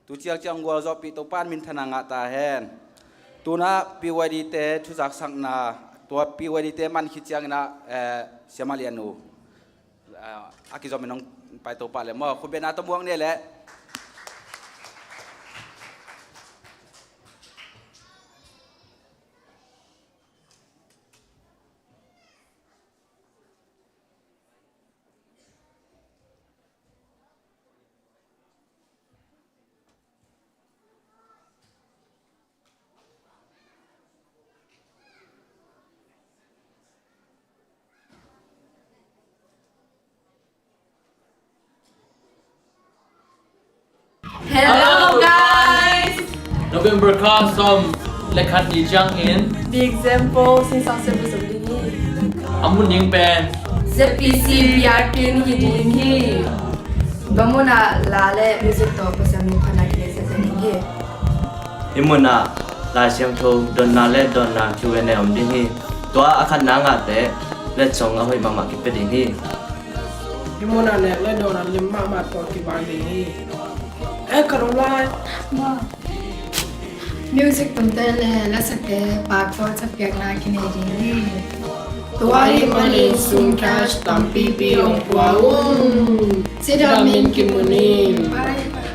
Tu ciangciang gualzawhpih Topa'n minthanna ngah ta hen. Tunah P Y D te thuzaksakna, tua P Y D te man khit ciangin ah, eh, siamah lian uh, eh, a kizom in hong pai to pah le maw. Khutbetna tawh muak ni le. Hello, guys! November kha sawm le khat ni ciangin Big Example sinsang sem zong ding hi. A mun ding pen Z P C B R T hi ding hi. Tua munah la le music tawh Pasian minthanna kinei sa ding hi. Hih munah Lai Siangtho dotna le dawnna Q and A om ding hi. Tua a khatna ngahte letsong a hoih mahmah kipia ding hi. Hih munah nek le dawn a lim mahmah tawh kibang ding hi. Eh, ka ro lai. Music tumte le lasate paak tawh capiakna kinei ding hi. Tua ahih manin sum cash tampipi hong pua un. Cidam in kimu ni. Bye bye.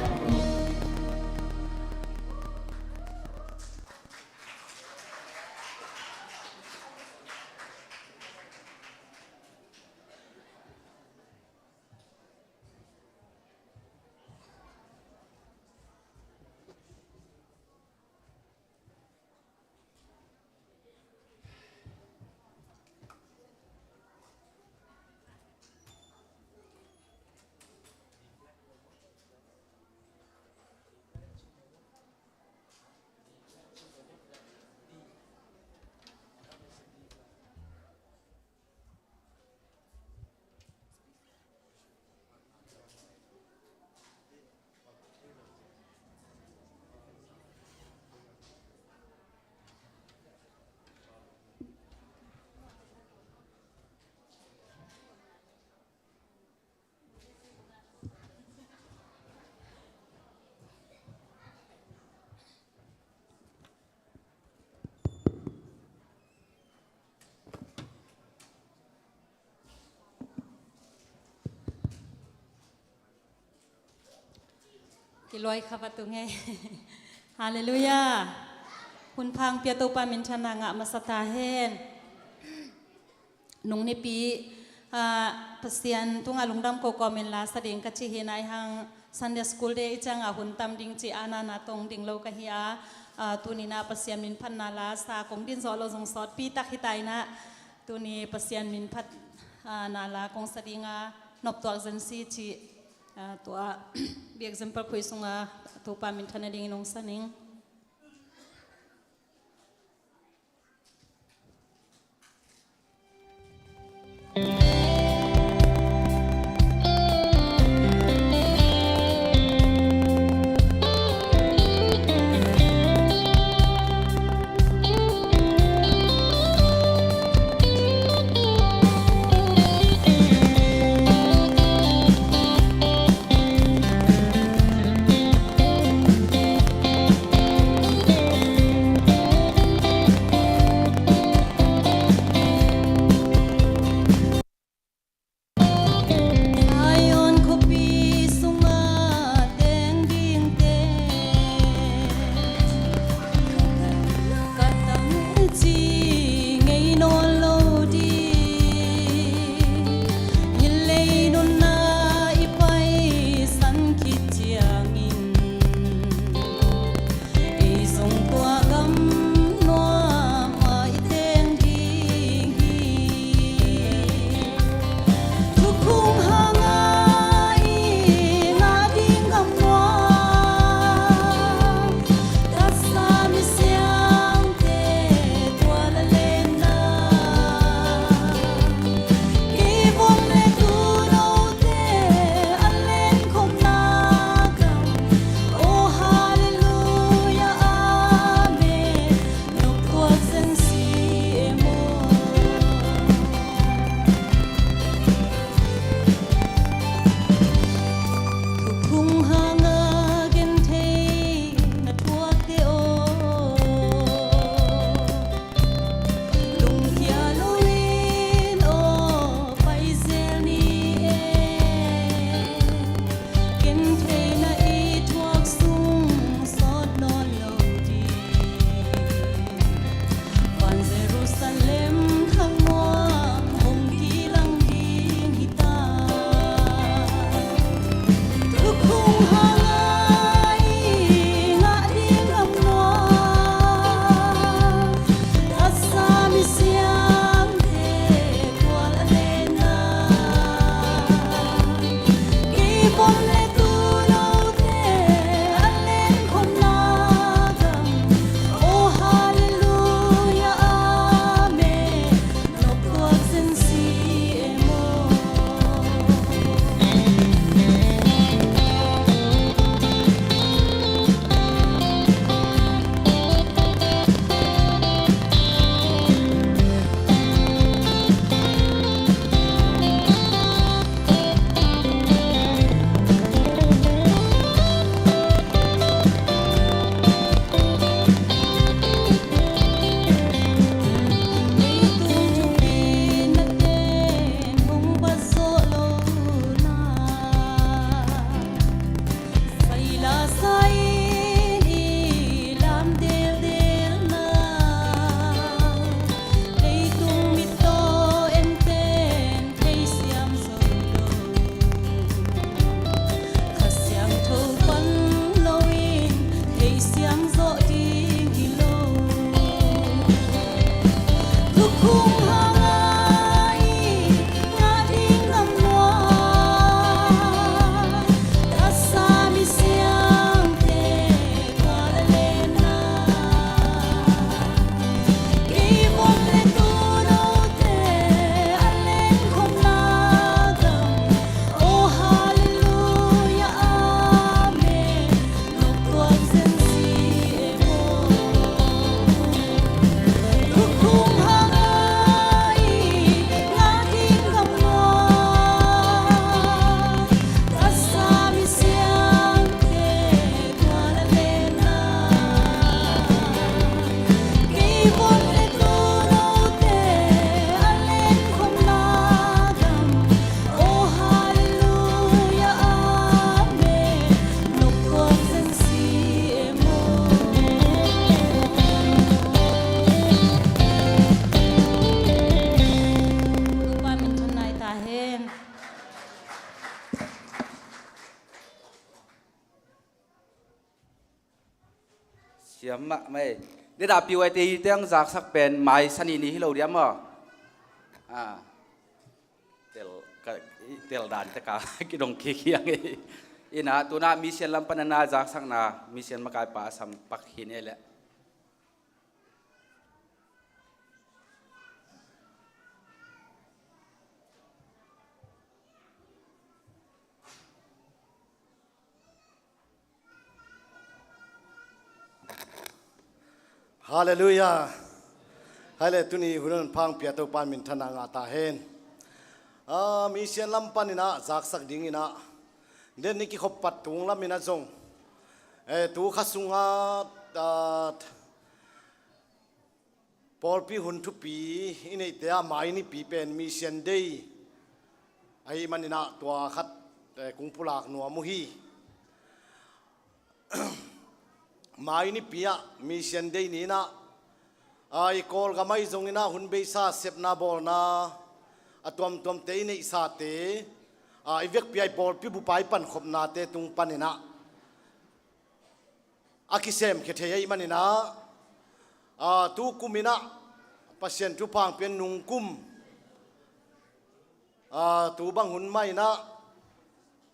Kiluai kha va tu ngei. Halleluiah. Hun pha hong pia Topa minthanna ngah masa ta hen. Nung nipi, ah, Pasian tungah lungdam ko kawmin la sa ding ka ci hi. Nai hang Sunday School Day i ciangah hun tam ding ci a, na na tong ding lo ka hi a, ah, tuni na Pasian min phatna la sa kong din zawh lo zong sawtpi tak hi ta in ah, tuni Pasian min phat, ah, na la kong sa ding a, noptuak zen si ci, ah, tua Big Example khui sungah Topa minthanna dingin hong sa ning. Hiam mah mai. Deda P Y T te ang zaksak pen mai sani ni hi lo diam maw? Ah. Tel ka, tel dan te ka kidong kik hiang e. Ina tuna mission lam pan a na zaksakna mission makaipa a sam pak hi ne le. Halleluiah. Hai le tuni hun a phang pia Topa minthanna ngah ta hen. Ah, mission lam panin ah zaksak dingin ah den ni kikhop pat tung lamin ah zong, eh, tu kha sungah, ah, pawlpi hun thupi i neihte ah mai nipi pen Mission Day ahih manin ah tua khat, eh, kong pulak nuam uh hi. Mai nipi ah Mission Day ni-in ah, ah, i Kawlgam ahi zongin ah hun beisa sepna bawlna a tuamtuamte i neihsate, ah, i vekpi ah i pawlpi bup ah i pankhopnate tung panin ah a kisemkhia thei ahih manin ah, ah, tu kumin ah Pasian thupha hong pia nungkum, ah, tu bang hun mah in ah,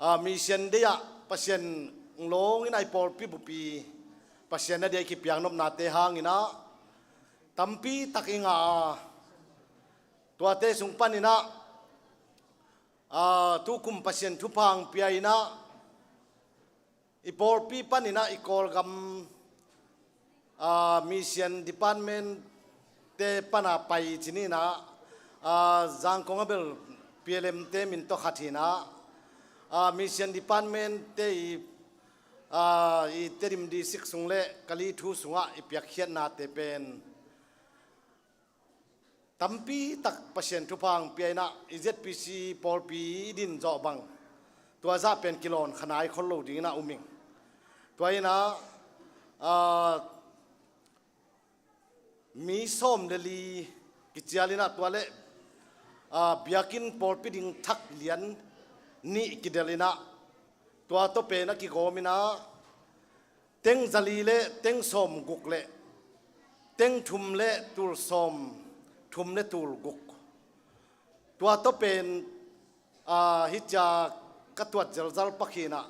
ah, Mission Day ah Pasian lawngin ah i pawlpi bup i Pasian na dia i kipiaknopnate hangin ah tampi tak i ngah a, tuate sung panin ah, ah, tu kum Pasian thupha hong pia in ah i pawlpi panin ah i Kawlgam, ah, Mission Department te pan a pai ci ni-in ah, ah, Zangkong a bel P L M te min tawh khat hi-in ah, ah, Mission Department te i, ah, i Tedim District sung le Kali thu sungah i piakkhiatnate pen tampi tak Pasian thupha hong pia in ah i Z P C pawlpi i din zawh bang tua zah pen kilawn kha nai khol lo dingin ah um ing. Tua in ah, ah, mi sawm le li kicial in ah tua le, ah, biakinn pawlpi ding thak lian nih kidelh in ah tua tawh pen a kigawm in ah teng zali le teng sawm guk le teng thum le tul sawm thum le tul guk. Tua tawh pen, ah, hih cia ka tuat zelzal pakhin ah,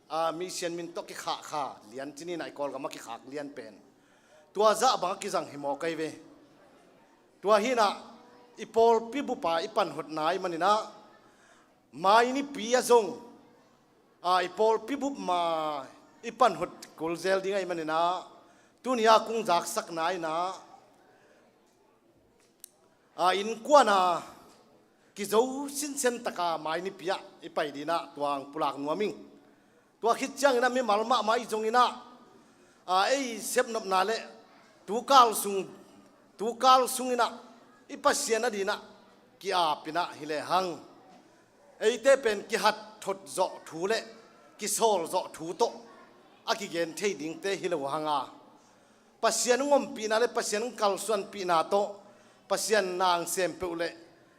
ah, mission min tawh kikhahkha lian ci ni-in ah i Kawlgam a kikhak lian pen tua zah bang a kizang hi mawk ahi ve. Tua hi-in ah i pawlpi bup ah i panhotna ahih manin ah mai nipi ah zong, ah, i pawlpi bup ma i panhot kul zel ding ahih manin ah tuni a kong zaksakna in ah, ah, innkuan a kizo sinsen tak a mai nipi ah i pai dingin ah tua hong pulak nuam ing. Tua khit ciangin ah mimal mahmah i zongin ah, ah, ei sepnopna le tukal sung, tukal sungin ah i Pasian a dingin ah ki-ap in ah hi lehang eite pen kihat thot zawh thu le kisawl zawh thu tawh a kigen thei dingte hi lo hang a, Pasian hong ompihna le Pasian hong kalsuanpihna tawh Pasian na hong sem peuh le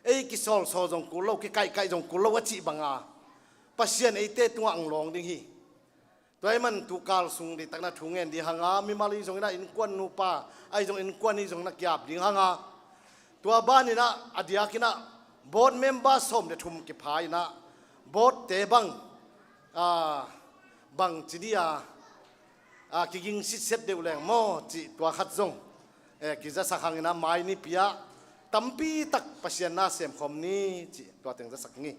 ei kisawlsawl zong kul lo, kikaihkaih zong kul lo a cih bang a, Pasian eite tungah hong lawng ding hi. Tua ahih man tukal sung diktak in ah thu ngen ding hang a, mimal i zongin ah innkuan nupa ahi zong innkuan i zongin ah ki-ap ding hang a, tua ban in ah a diakin ah board member sawm le thum kipha in ah board te bang, ah, bang ci ding a, ah, kiging sitset deuh leng maw cih tua khat zong, eh, kizasak hangin ah mai nipi ah tampi tak Pasian na semkhawm ni cih tua teng zasak ing.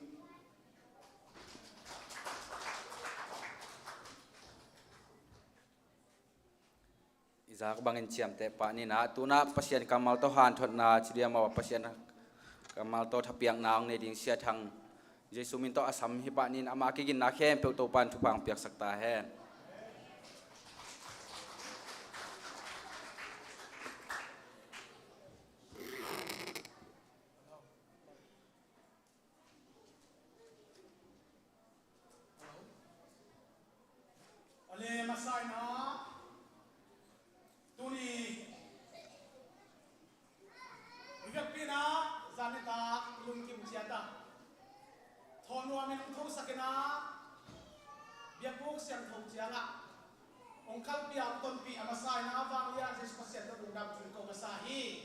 I zak bangin ciamteh pah ni in ah, tu-in ah Pasian kammal tawh hanthotna ci ding maw, Pasian kammal tawh thapiakna hong nei ding Sia Thang Jesu min tawh a sam hi pah ni in, amah kiginna khempeuh Topa'n thupha hong piaksak ta hen. Awle, masa in ah tuni i vekpi in ah zan nitak i lungkim ciat a, thawn nuamin hong thosak in ah biakbuk siangtho ciangah Hong khalpia, hong tonpih a masa in ah vanglian Jesu Pasian tawh lungdam thu ko masa hi.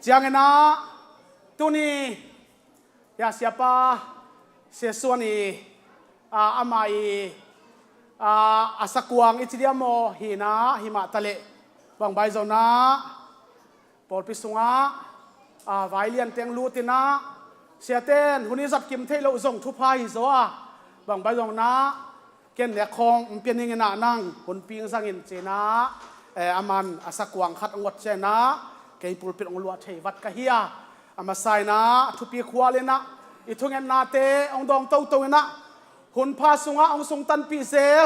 Ciangin ah tuni hia siapa Sia Suan i, a, amah i, a, a sakuang i ci diam maw, hi in ah, hi mah taleh bangbai zong in ah pawlpi sungah, a, vai lian teng lut in ah, siaten hun i zat kim theih loh zong thupha hi zaw a, bangbai zong in ah ken nek khawng hong pia ning in ah, nang hun ping zang in ci in ah, eh, aman a sakuang khat hong ot ciang in ah kei pulpit hong luah thei vat ka hi a, a masa in ah thupi khual in ah i thungetnate hong dawng toto in ah, hun pha sungah hong sungtanpih zel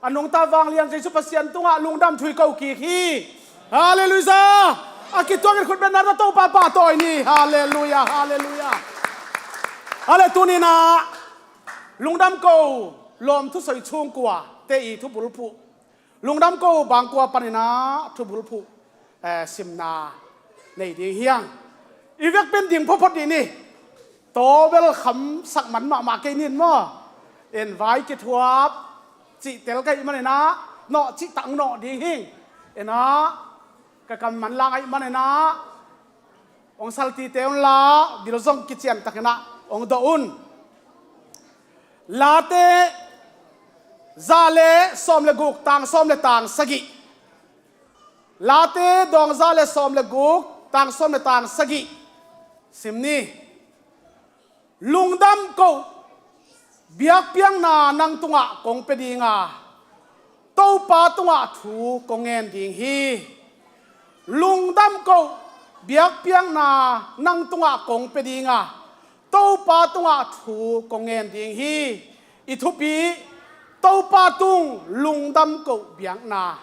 a nungta vanglian Jesu Pasian tungah lungdam thu i ko kik hi. Halleluiah. A kituakin khutbetna tawh Topa pahtawi ni. Halleluiah, halleluiah. Hale, tuni in ah lungdam ko lawm thusoi chung kua te i thubulphuh, lungdam ko bang kua pan in ah thubulphuh, eh, simna nei ding hi hang. I vekpi in ding photphot dih ni. Tawbel kham sak man mahmah kei ning maw. In vai kithuap cih tel ka hih man in ah nawh cih tak nawh ding hi ing. In ah ka kam manlang ahih man in ah hong saltite un la, bil zong kician tak in ah hong dawh un. Late za le sawm le guk, tang sawm le tang sagih. Late dawng za le sawm le guk, tang sawm le tang sagih sim ni. Lungdam ko, biakpiakna nang tungah kong pia ding a, Topa tungah thu kong ngen ding hi. Lungdam ko, biakpiakna nang tungah kong pia ding a, Topa tungah thu kong ngen ding hi. I thupi, Topa tung lungdam ko biakna.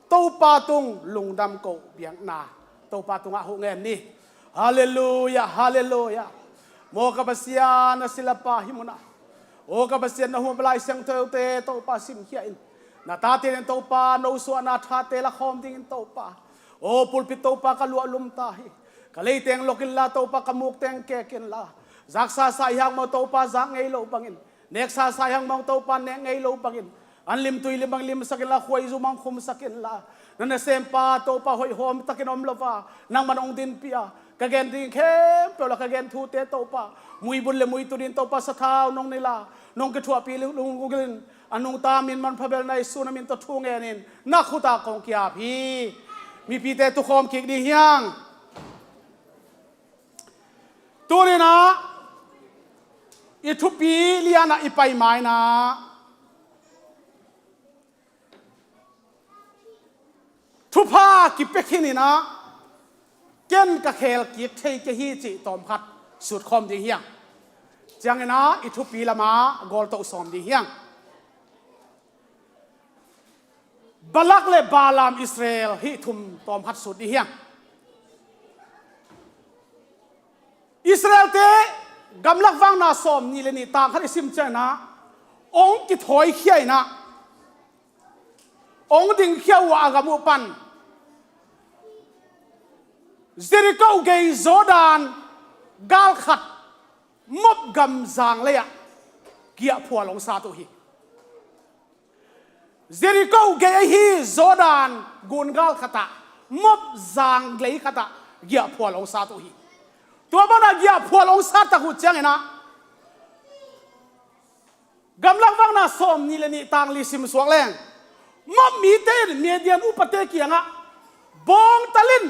Topa tung lungdam ko biakna. Topa tungah huh ngen ni. Halleluiah, halleluiah. Maw ka Pasian, na silapa hih munah, aw ka Pasian, na hum a Lai Siangthote Topa simkhia in. Na tate in Topa, no suahna thate lakhawm dingin Topa, aw pulpit Topa ka luah lum ta hi. Ka leiteng lok inla Topa, ka mukteng kek inla, zaksa sa i hang maw Topa, zak ngei lo bangin, neksa sa i hang maw Topa, nek ngei lo bangin, an lim tui lim bang limsak inla, khuaizu bang khumsak inla, na nasempa Topa hoih hawm takin om lo a, nangman hong dinpih a, ka gen ding khempeuh la ka gen thute Topa, muibun le muitu dingin Topa sathau nong nei la, nong kithuahpih lunggulh in, a nungta min manpha bel na Jesu na min tawh thu ngenin na khutah kong kiap hi. Mipite tukhawm kik ding hi hang. Tuni in ah i thupi lianah i pai ma in ah, thupha kipia khin in ah, ken ka khel kik thei kei hi cih tawmkhat sutkhawm ding hi hang. Ciangin ah i thupi lamah gawltoh sawm ding hi hang. Balak le Balaam, Israel hih thum tawmkhat sut dih hi hang. Israelte gamlak vakna sawm nih le nih tang khat i sim ciangin ah, hong kithawikhia in ah, hong dingkhia uh a, a gam uh pan Jericho gei Jordan gal khat Moab gam zanglei ah giahphual hong sat uh hi. Jericho gei ahi Jordan gun gal khatah, Moab zanglei khatah giahphual hong sat uh hi. Tua banah giahphual hong sat tak uh ciangin ah, gamlak vakna sawm nih le nih tang li sim suak leng, Moab mite in Midian upate kiangah bawngtal in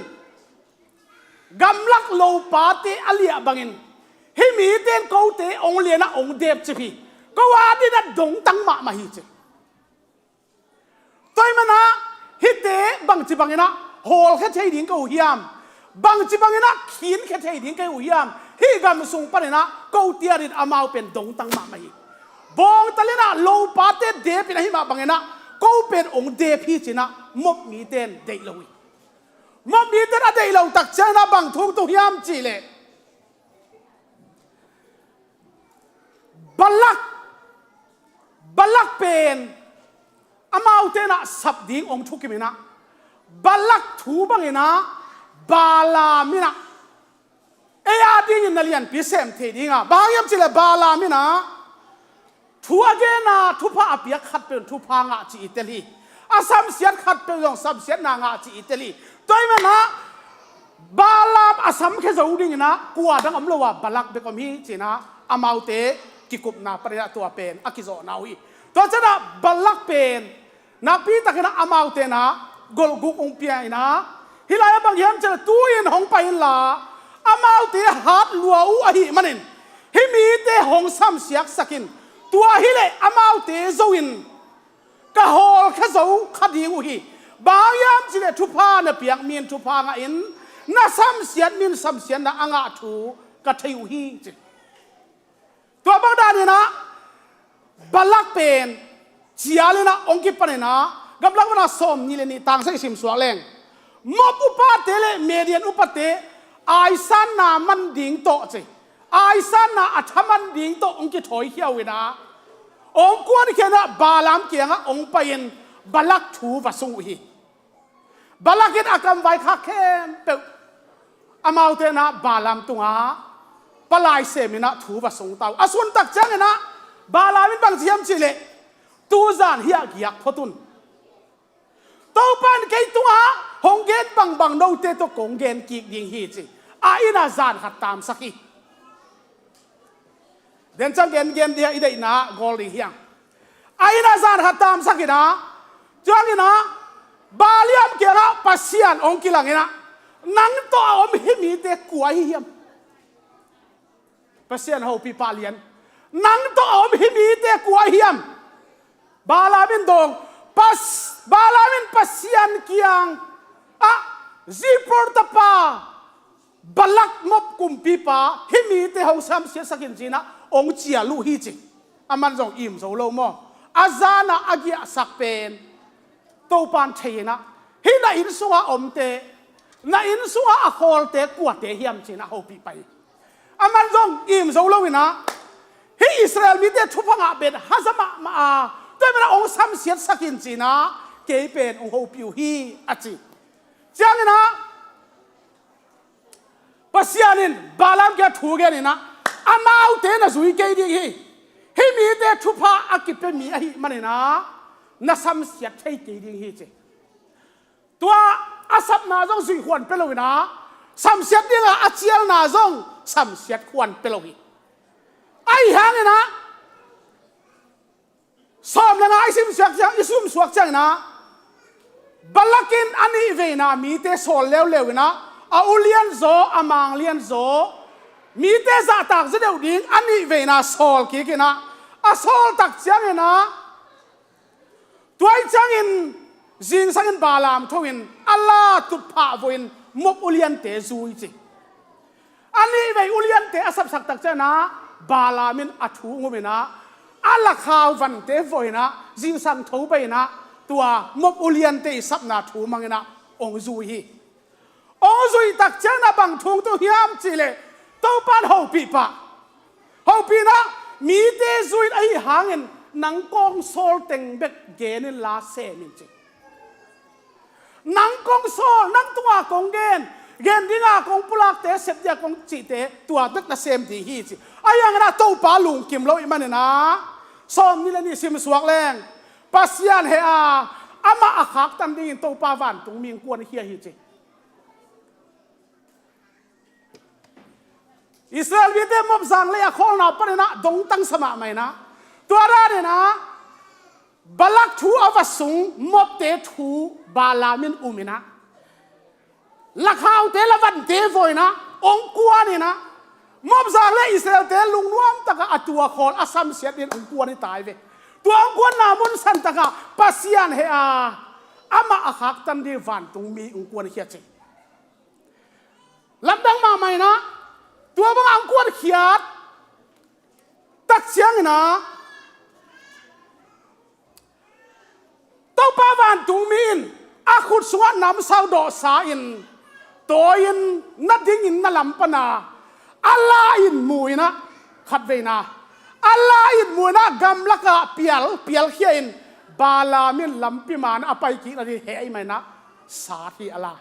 gamlak lopate a liah bangin, hih mite in kote hong lian ah hong dep cip hi. Ko adingin ah dongtang mahmah hi ci. Tua ahih manin ah hihte bangci bangin ah hawlkhia thei ding ka uh hiam? Bangci bangin ah khinkhia thei ding ka uh hiam? Hih gam sung panin ah kote adingin amau pen dongtang mahmah hi. Bawngtal in ah lopate dep in ahih mah bangin ah ko pen hong dep hi ci-in ah Moab mite in deih lo hi. Moab mite in a deih lo tak ciangin ah bang thu hong tung hiam cih leh, Balak, Balak pen amaute in ah sap ding hong thukim in ah, Balak thu bangin ah Balaam in ah ei adingin na lianpi sem thei ding a, bang hang hiam cih leh Balaam in ah thu a gen a, thupha a piak khat pen thupha ngah ci i tel hi. A samsiat khatpeuh zong samsiatna ngah ci i tel hi. Tua ahih manin ah Balaam a samkhia zo dingin ah kua dang om lo a Balak bek om hi ci-in ah amaute kikupna panin ah tua pen a kizawhna uh hi. Tua ciangin ah Balak pen nakpi takin ah amaute in ah golhguk hong pia in ah, hih lai-ah bang hiam cih leh tu-in hong pai inla, amaute hat lua uh ahih manin hih mite hong samsiaksak in, tua hi leh amaute zo in ka hawlkhia zo kha ding uh hi. Bang hiam cih leh thupha na piak mi in thupha ngah in, na samsiat mi in samsiatna a ngah thu ka thei uh hi ci. Tua bang danin ah Balak pen cialin ah hong kipanin ah, Gamlak Van ah sawmnih le nih tang sagih sim suak leng, Moab upate le Midian upate aisanna man ding tawh ci, aisanna a thaman ding tawh hong kithawikhia uh in ah, hong kuankhia in ah Balaam kiangah hong pai-in Balak thu va sung uh hi. Balak in a kamvai khak khempeuh amaute in ah Balaam tungah palai semin ah thu va sung ta uh. A suntak ciangin ah Balaam in bang ci hiam cih leh, tu zan hiah giak phot un. Topa in kei tungah hong gen bangbang note tawh kong gen kik ding hi ci. A inn ah zan khat taamsak hi. Den ciang gen gen dih a, i deihna gawl ding hi hang. A inn ah zan khat taamsak in ah, ciangin ah Balaam kiangah Pasian hong kilang in ah, nang tawh a om hih mite kua ahi hiam? Pasian hopih pah lian. Nang tawh a om hih mite kua ahi hiam? Balaam in dawng, Pas-, Balaam in Pasian kiangah, Zippor tapa Balak Moab kumpipa hih mite hong samsiatsak in ci-in ah hong cial uh hi ci. Aman zong im zo lo maw? A zan ah a giahsak pen Topa in thei in ah, hih na inn sungah a omte, na inn sungah a khawlte kuate hiam ci-in ah hopih pah hi. Aman zong im zo lo in ah, hih Israel mite thupha ngah pen haza mahmah a, tua ahih manin ah hong samsiatsak in ci-in ah kei pen hong hopih uh hi a ci. Ciangin ah Pasian in Balaam kiangah thu gen in ah, amaute na zui kei ding hi. Hih mite thupha a kipia mi ahih manin ah na samsiat thei kei ding hi ci. Tua a sapna zong zuih khuan pia lo in ah, samsiat dingah a cialna zong samsiat khuan pia lo hi. Ahi hangin ah, sawm le nga i sim suak ciang, i sim suak ciangin ah, Balak in a nih veina mite sawl leuleu in ah, a ulian zaw, a manglian zaw, mite zahtak zaw deuh ding a nih veina sawl kik in ah, a sawl tak ciangin ah, tua ahih ciangin zingsang in Balaam tho in a la tutphah vua in Moab uliante zui ci. A nih vei uliante a sapsak tak ciangin ah Balaam in a thu ngum in ah, a lakhau vante vua in ah, zingsang tho pai in ah, tua Moab uliante i sapna thu mang in ah hong zui hi. Hong zuih tak ciangin ah bang thu hong tung hiam cih leh, Topa in hopih pah. Hopih in ah, mite zui in ahi hangin nang kong sawl teng bek gen inla sem in ci. Nang kong sawl, nang tungah kong gen, gen dingah kong pulakte, sep dingah kong cihte, tua bek na sem ding hi ci. Ahi hangin ah Topa lungkim lo ahih manin ah, sawmnih le nih sim suak leng, Pasian heh a, amah a khaktan dingin Topa vantungmi hong kuankhia hi ci. Israel mite Moab zanglei a khawlna panin ah dongtang sa mahmah in ah, tua danin ah Balak thu a va sung Moabte thu Balaam in um in ah, lakhaute lavante vua in ah hong kuan in ah, Moab zanglei Israelte lungnuam takah a tua khawl a samsiat dingin hong kuan hi ta hi ve. Tua hong kuanna mun san takah Pasian heh a, amah a khaktan ding vantungmi hong kuankhia ci. Lamdang mahmah in ah, tua bangah hong kuankhiat tak ciangin ah, Topa vantungmi in a khut sungah namsau dawhsa in, tawi in na dingin na lam pan a, a la in mu in ah, khatveina, a la in mu in ah gamlakah pial, pialkhia in, Balaam in lampi man a paikik nading heh ahih manin ah sat hi a la.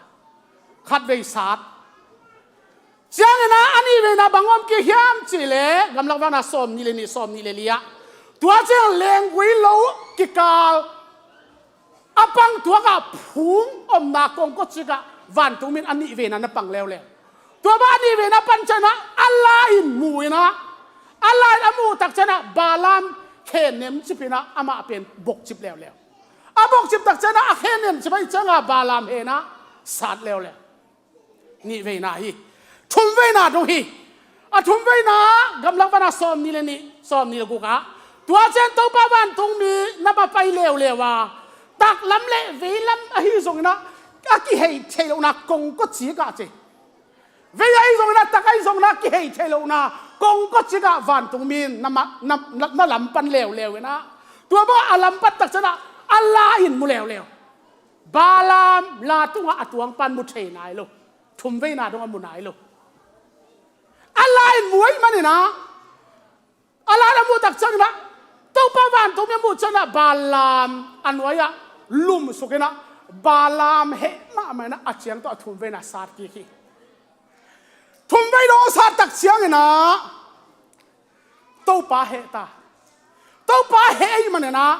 Khatvei sat. Ciangin ah a nih veina bang om kik hiam cih leh, Gamlak Van ah sawmnih le nih, sawmnih le li ah, tua ciang lenggui lo kikal, A pang tuakah phung omna kongkawcik ah vantungmi in a nih veina na pang leuleu. Tua bang a nih veina pan ciangin ah a la in mu in ah, a la in a muh tak ciangin ah Balaam khe nemcip in ah amah pen bokcip leuleu. A bokcip tak ciangin ah a khe nemcip ahih ciangah Balaam he in ah sat leuleu. Nih veina hi. Thum veina dong hi. A thum veina gamlak van ah sawmnih le nih, sawmnih le guk ah, tua ciang Topa vantungmi na va pai leuleu a, taklam le veilam ahi zongin ah a kihei theih lohna kongkawcik ah ci. Vei ahi zongin ah, tak ahi zongin ah kihei theih lohna kongkawcik ah vantungmi in na ma-, na, na, na lam pan leuleu in ah, tua bang a lam pan tak ciangin ah a la in mu leuleu. Balaam la tungah a tuangpa in mu thei nai lo. Thum veina dong a mu nai lo. A la in mu ahih manin ah, a la in a muh tak ciangin ah, Topa vantungmi a muh ciangin ah Balaam a nuai-ah lumsuk in ah, Balaam heh mahmah in ah a ciang tawh a thum veina sat kik hi. Thum vei dong a sat tak ciangin ah Topa heh ta. Topa heh ahih manin ah,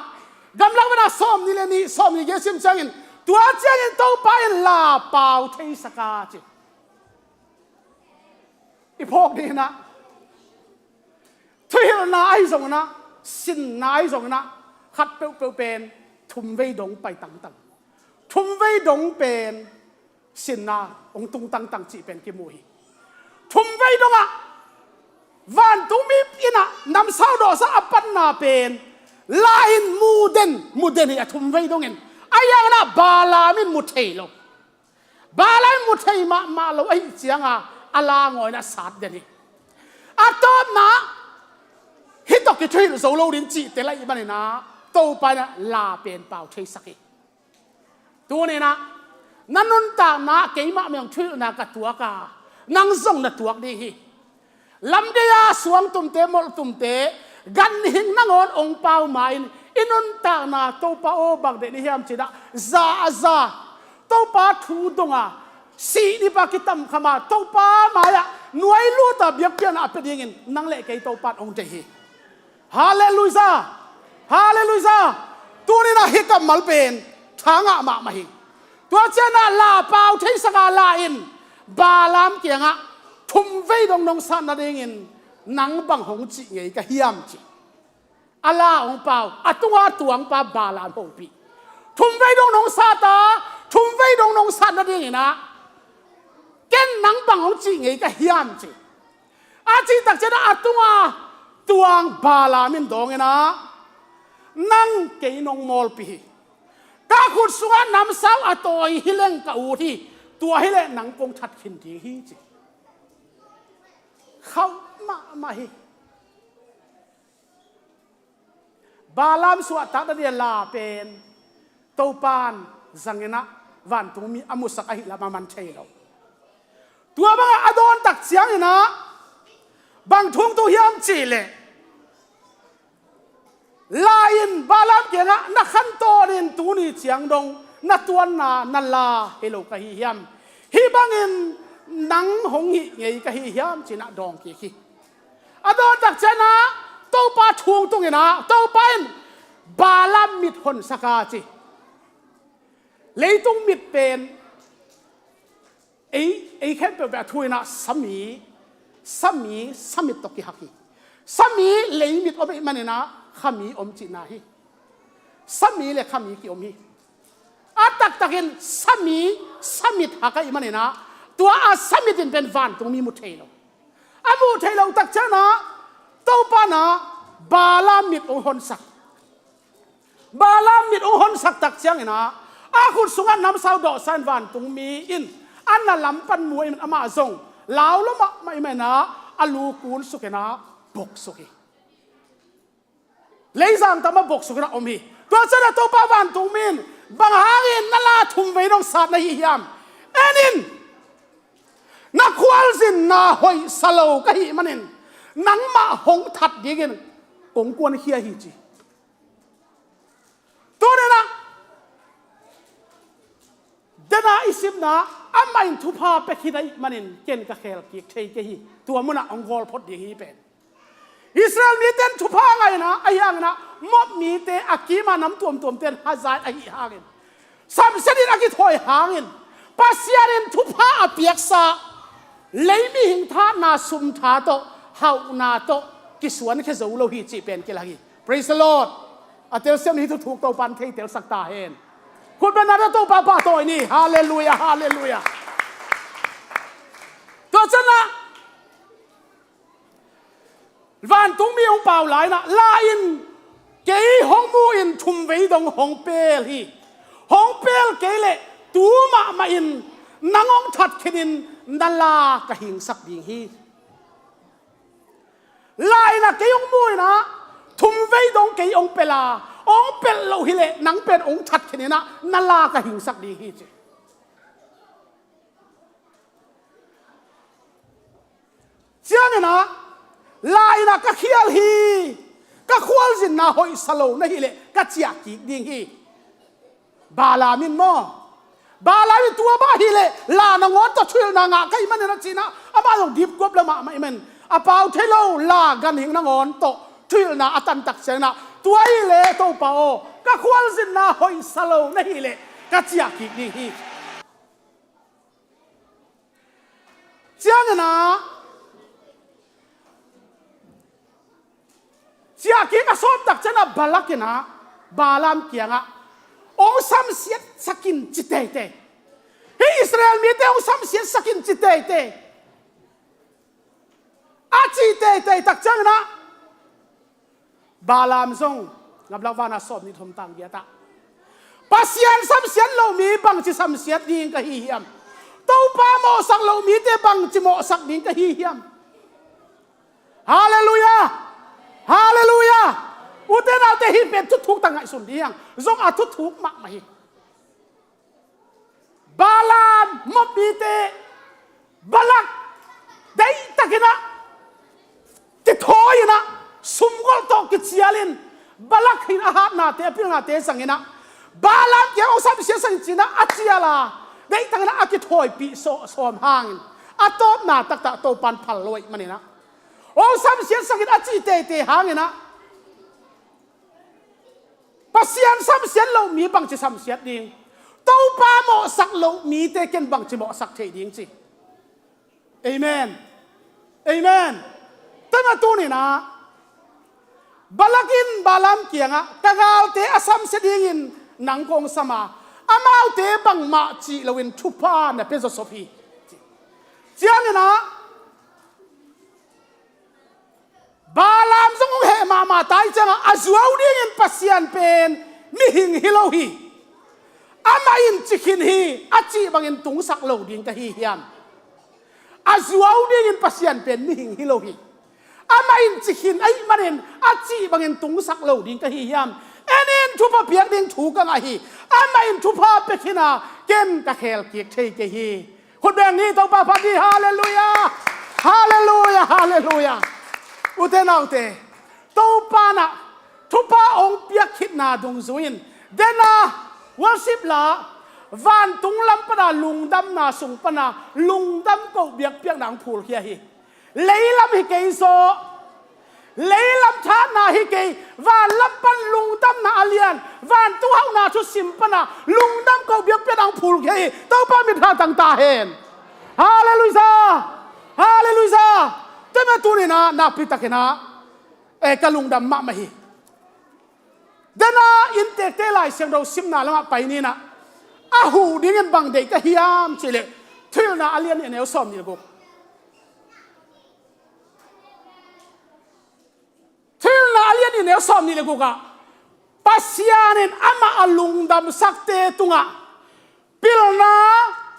gamlak van ah sawmnih le nih, sawmnih giat sim ciangin, tua ciangin Topa in la pau theisak a ci. I phawk ding in ah, thuhilhna ahi zongin ah, sinna ahi zongin ah, khat peuhpeuh pen thum vei dong pai tangtang. Thum vei dong pen sinna hong tung tangtang cih pen kimu hi. Thum vei dongah vantungmi in ah namsau dawhsa a panna pen la in mu den, mu den hi a thum vei dongin. Ahi hangin ah Balaam in mu thei lo. Balaam in mu thei mahmah lo ahih ciangah a la ngawi in ah sat den hi. A tawpna, hih tawh kithuhilh zo lo ding cihte la ahih manin ah Topa in ah la pen pau theisak hi. Tuni in ah na nuntakna ah keimah mah thuhilhna ka tuak a, nang zong na tuak ding hi. Lamdei-a suangtumte, molhtumte, ganhing nangawn hong pau ma-in i nuntakna Topa aw bang deih ni hiam ci-in ah za a za, Topa thu dong a, sih ni pa kitamkham a, Topa mai-ah nuai lut a biakpiakna a pia dingin nang le kei Topa in hong deih hi. Halleluiah! Halleluiah! Tuni in ah hih kammal pen tha ngah mahmah hi. Tua ciangin ah la pau theisak a, la in Balaam kiangah thum vei dong nong sat nadingin nang bang hong cih ngei ka hiam ci. A la hong pau, a tunga tuangpa Balaam hopih. Thum vei dong nong sat a, thum vei dong nong sat nadingin ah ken nang bang hong cih ngei ka hiam ci. A cih tak ciangin ah a tunga tuang Balaam in dawng in ah, nang kei nong mawlpih hi. Ka khut sungah namsau a tawi hi leng ka ut hi. Tua hi leh nang kong that khin ding hi ci. Khauh mahmah hi. Balaam suahtak nading a la pen Topa in zang in ah vantungmi a musak ahih lam a man thei lo. Tua bangah a dawn tak ciangin ah bang thu hong tung hiam cih leh, la in Balaam kiangah na khantawn in tuni ciang dong na tuanna na la hi lo ka hi hiam? Hih bangin nang hong hih ngei ka hi hiam ci-in ah dawng kik hi. A dawn tak ciangin ah Topa thu hong tung in ah, Topa in Balaam mit honsak a ci. Leitung mit pen ei, ei khempeuh beh a thu in ah sami, sami, samit tawh kihak hi. Sami leimit om ahih manin ah khami om cihna hi. Sami le khami kiom hi. A taktakin sami, samit hak ahih manin ah, tua a samit in pen vantungmi mu thei lo. A muh theih loh tak ciangin ah Topa in ah Balaam mit hong honsak. Balaam mit hong honsak tak ciangin ah a khut sungah namsau dawhsa in vantungmi in a na lam pan mu ahih manin amah zong lau lua mahmah ahih manin ah a lu kunsuk in ah boksuk hi. Leizang tama boksuk in ah om hi. Tua ciangin ah Topa vantungmi in bang hangin na la thum vei nong sat na hi hiam? En in, na khualzinna hoih sa lo ka hih manin nangmah hong that dingin kong kuankhia hi ci. Tuni in ah, dena i simna, amah in thupha pia khin ahih manin ken ka khel kik thei kei hi. Tua munah hong gawl phot ding hi pen. Israel mite in thupha ngah in ah, ahi hangin ah Moab mite a kima nam tuamtuamte in hazat ahih hangin Samsiat in a kithawi hangin Pasian in thupha a piaksa lei mihing thatna sum tha tawh, hauhna tawh kisuankhia zo lo hi cih pen kilang hi. Praise the Lord. A telsiam ni hi thuthuk Topan thei telsak ta hen. Khutbetna tawh Topa pahtawi ni. Halleluiah, halleluiah. Tua ciangah vantungmi hong pau lai-inah, la in kei hong mu-in thumvei dong hong pel hi. Hong pel kei leh tu mahmah in nang hong that khinin na la ka hingsak ding hi. La inah kei hong mu-inah thumvei dong kei hong pel a, hong pelh loh hileh nang pen hong that khininah na la ka hingsak ding hi ci. Cianginah la inah ka khial hi, ka khualzinna hoihsa lo na hileh ka ciah kik ding hi. Balaam in maw, Balaam in tua mah hileh la nangawn tawh thuhilhna ngah ka hih manin a cinah amah zong dipkuap lua mahmah ahih man a pau thei lo la ganhing nangawn tawh thuhilhna a tantak cianginah tua hileh Topa aw, ka khualzinna hoihsa lo na hileh ka ciah kik ding hi. Cianginah ciah kik a sawm tak cianah Balak inah Balaam kiangah hong samsiatsak in ci teitei. Hih Israel mite hong samsiatsak in ci teitei. A cih teitei tak cianginah Balaam zong, Ngaplak Vana sawm nih thum tang giatah, Pasian samsiat loh mi bangci samsiat ding ka hi hiam? Topa mawhsak loh mite bangci mawhsak ding ka hi hiam? Halleluiah! Halleluiah! Ute naute, hih pen thuthuk tak ngaihsun ding hi hang. Zong a thuthuk mahmah hi. Balaam mawhmite Balak deihtakinah kithawi inah sumgolh tawh kicialin Balak in a hatnate a pilnate zanginah Balaam kiang hong samsiatsak in cinah a cial a, deihtakinah a kithawi pih sawm hangin a tawpna taktak Topan phal lo ahih maninah hong samsiatsak in a cih teitei hanginah Pasian samsiat loh mi bangci samsiat ding, Topa mawhsak loh mite ken bangci mawhsak thei ding ci. Amen. Amen. Tua mah tuninah Balak in Balaam kiangah ka galte a samsia dingin nang kong sam a, amaute bangmah cih loin thupha na pia zawsop hi. Cianginah Balaam zong hong heh mahmah ta ih ciangah a zuau dingin Pasian pen mihing hi lo hi. Amah in ci khin hi, a cih bangin tungsak lo ding ka hi hiam? A zuau dingin Pasian pen mihing hi lo hi. Amah in ci khin ahih manin a cih bangin tungsak lo ding ka hi hiam? En in, thupha piak ding thu ka ngah hi. Amah in thupha pia khin a, ken ka khel kik thei kei hi. Khut beng ni, Topa phat ni. Halleluiah. Halleluiah. Halleluiah. Ute naute, Topa nah thupha hong piak khitna dungzui in dena worship la vantung lam pana lungdamna sung pana lungdam koh biakpiakna hong phulkhia hi. Leilam hi kei zaw, leilam thatna hi kei, vanlam pan lungdamna a lian, vantung hauhna thusim pana lungdam koh biakpiakna hong phulkhia hi. Topa mit hatang ta hen. Halleluiah. Halleluiah. Tua mah tuninah nakpi takinah eh, ka lungdam mahmah hi. Dena inntekte Lai Siangtho simna lamah pai ninah a huh dingin bang deih ka hiam cihleh Thuhilhna a lian nih a neu sawm nih le guk. Thuhilhna a lian nih a neu sawm nih le gukah Pasian in amah a lungdamsakte tungah pilna,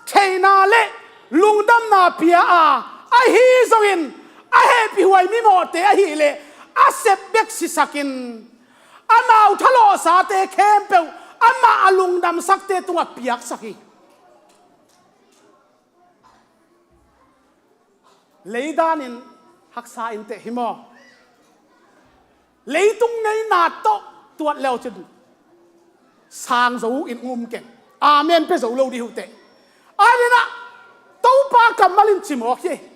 theihna le lungdamna pia a, ahi zongin a hehpihhuai mimawhte ahileh a sep bek sisakin amau thalawhsate khempeuh amah a lungdamsakte tungah piaksak hi. Leidanin haksa inteh hi maw? Leitung ngeina tawh tuat leucin sang zo in um keng. Amen pia zo lo dih uh teh. Aninah Topa kammal in cimawk hi.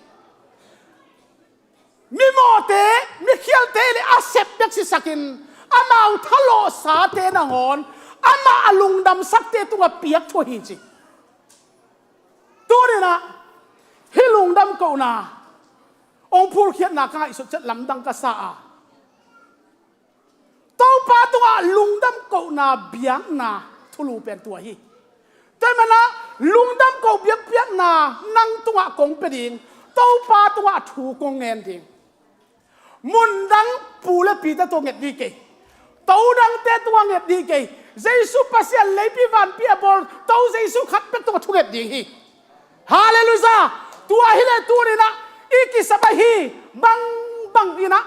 Mimawhte, mikhialte le a sep bek sisakin amau thalawhsate nangawn Amah a lungdamsakte tungah piak thu ahi ci. Tuninah hih lungdam kohna hong phulkhiatna ka ngaihsut ciat lamdang ka sa a, Topa tungah lungdam kohna biakna thulu pen tua hi. Tua ahih manah lungdam koh biakpiakna nang tungah kong pia ding, Topa tungah thu kong ngen ding. Mundang pu le pite tungah nget ding kei. Todangte tungah nget ding kei. Jesu Pasian leipi vanpi a bawl To Jesu khat pek tungah thunget ding hi. Halleluiah. Tua hileh tuninah i kisap ahi bangbang inah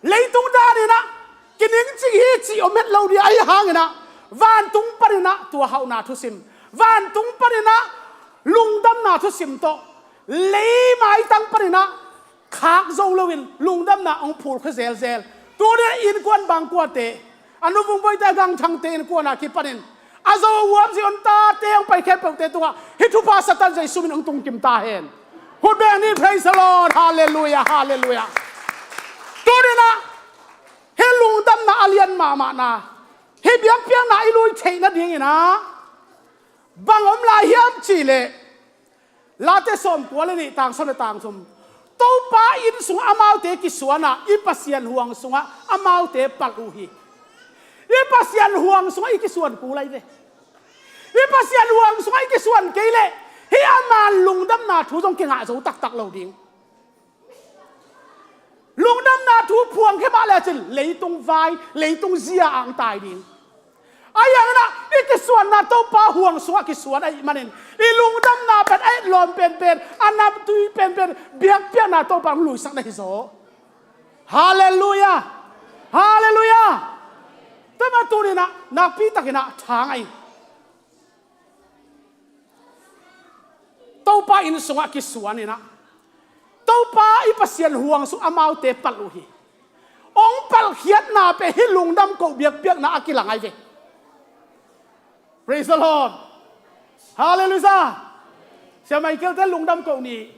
leitung daninah kiningcing hi cih om het lo ding ahi hanginah vantung paninah tua hauhna thusim, vantung paninah lungdamna thusim tawh lei maitang paninah khak zo loin lungdamna hong phulkhia zelzel. Tuni innkuan bangkuate, a nuvung boite, a gangthangte innkuan a kipanin a zo a uap zi on tate hong pai khempeuhte tungah hih thupha Satan Jesu min hong tungkim ta hen. Hut beng ni, praise the Lord, halleluiah, halleluiah. Tuninah hih lungdamna a lian mahmahna, hih biakpiakna i lui theih nadinginah bang om lai hiam cihleh, Late sawmkua le nih, tang sawm le tang thum. Topa inn sungah amaute kisuanah i Pasian huang sungah amaute palh uh hi. I Pasian huang sungah i kisuan kul lai ve. I Pasian huang sungah i kisuan kei leh hih a man lungdamna thu zong kingah zo taktak lo ding. Lungdamna thu phuang khia mah lecin leitung vai, leitung zia ang tai ding. Ahi hanginah i kisuanna Topa huang sungah kisuan ahih manin i lungdamna pen a etlawm penpen, a namtui penpen biakpiakna Topa hong luisak na hi zaw. Halleluiah. Halleluiah. Tua mah tuninah nakpi takinah thang ahi. Topa inn sungah kisuaninah Topa i Pasian huang sung amaute palh uh hi. Hong palhkhiatna pen hih lungdam koh biakpiakna a kilang ahi ve. Praise the Lord. Halleluiah. Sia Michael te lungdam koh ni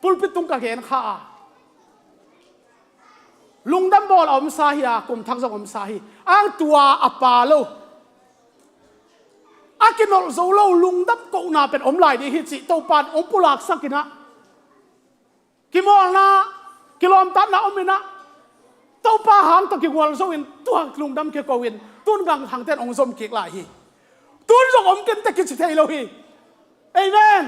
pulpit tung ka gen kha a, lungdam bawl a omsa hi a, kum thak zong omsa hi. Ang tua a pa lo, a kinolh zo lo lungdam kohna pen om lai ding hi cih Topa in hong pulaksak inah, kimawlna, kilawmtatna om inah, Topa hang tawh kigual zo in tua lungdam kiko in tun gangthangte in hong zom kik lai hi. Tun zong om kente kici thei lo hi. Amen.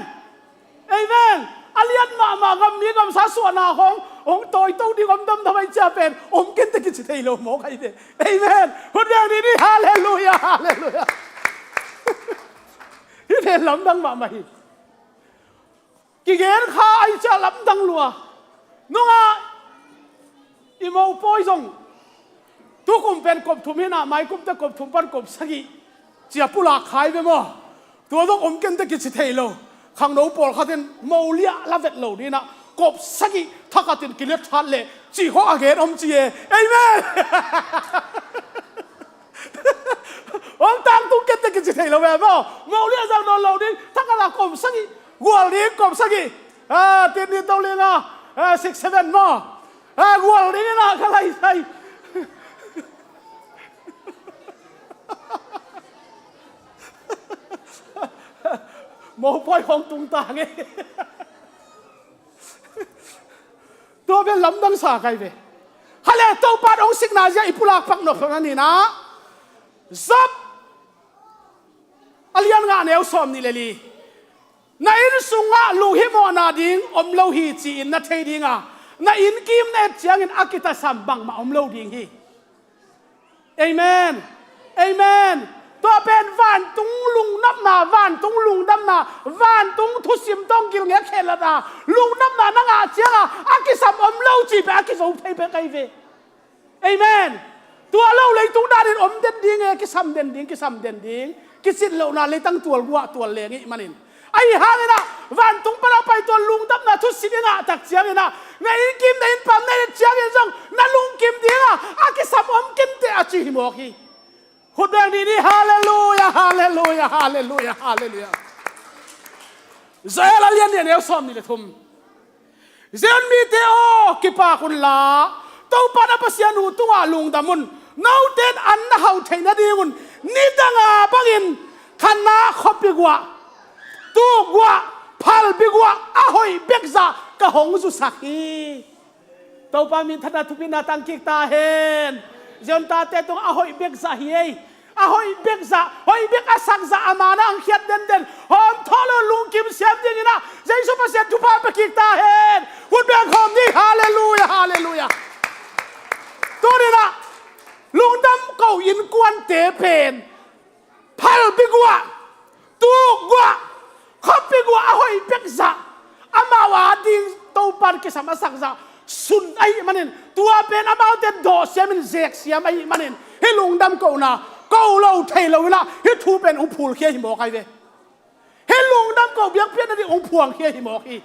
Amen. A lian mahmah gam mi gamsa suahna hong hong tawito ding om damdam ai cia pen om kente kici thei lo mawk ahi ve. Amen. Hun veng ni ni, halleluiah, halleluiah. Hih pen lamdang mahmah hi. Kigen kha ai cia lamdang lua. Nungah i mopawi zong tukum pen kop thum hinah, maikumte kop thum pan kop sagih cia pulak khai ve maw? Tua zong om kente kici thei lo. Khangno pawlkhat in mo liah la vet lo dinah kop sagih thakhatin kilet that leh cih khawh a gen om ci e. Amen. Hong tangtung kente kici thei lo ve maw? Mo liah zang nawn lo ding, thakhat a kop sagih gual ding, kop sagih. Ah, tin ni to linga, ah, six seven maw? Ah, gual ding inah ka lai sai. Mopawi hong tung ta nge. Tua bel lamdang sa kai ve. Hale Topa in hong sikna zia i pulak pak nop hong aninah Job a lian ngah neu sawm nih le li. Na inn sungah lunghimawhna ding om lo hi ci-in na thei dinga, na innkim na et ciangin a kitasam bangmah om lo ding hi. Amen. Amen. Tua pen vantung lungnopna, vantung lungdamna, vantung thusim tawh gilngek khelatna lungdamna na ngah cianga a kisam om lo ci pen a kizo thei bek ahi ve. Amen. Tua lo leitung danin om den ding e, kisam den ding, kisam den ding. Kicit lohna leitang tual guah tual leng ih manin. Ahi hanginah vantung palang pai tua lungdamna thusim i ngah tak cianginah na innkim na innpam na et ciangin zong na lungkim dinga a kisam om kinte a ci hi mawk hi. Khut beng dih ni, halleluiah, halleluiah, halleluiah, halleluiah. Joel a lian nih a neu sawm nih le thum. Zion mite aw, kipak unla, Topa na Pasian uh tungah lungdam un. Note in an na hauh theih nadingun nidanga bangin khanna khuapi guah, tuk guah, phalbi guah a hoih bekzah ka hong zusak hi. Topa minthanna thupina tangkik ta hen. Zion tate tungah a hoih bekzah hi ei. A hoih bekzah, hoih bek a sakzah a mana ang khiat denden hawm thawh lo lungkim siam dinginah Jesu Pasian thupha pia kik ta hen. Hun beng khawm ni. Halleluia, halleluia. Tuninah lungdam ko innkuante pen phalbi guah, tuk guah, khuapi guah a hoih bekzah amau a ding Topan kisam a sakzah sun ahih manin tua pen amaute dawh siamin zek siam ahih manin hih lungdam kohna ko lo thei loinah hih thu pen hong phulkhia hi mawk ahi ve. Hih lungdam ko biakpiakna ding hong phuangkhia hi mawk hi.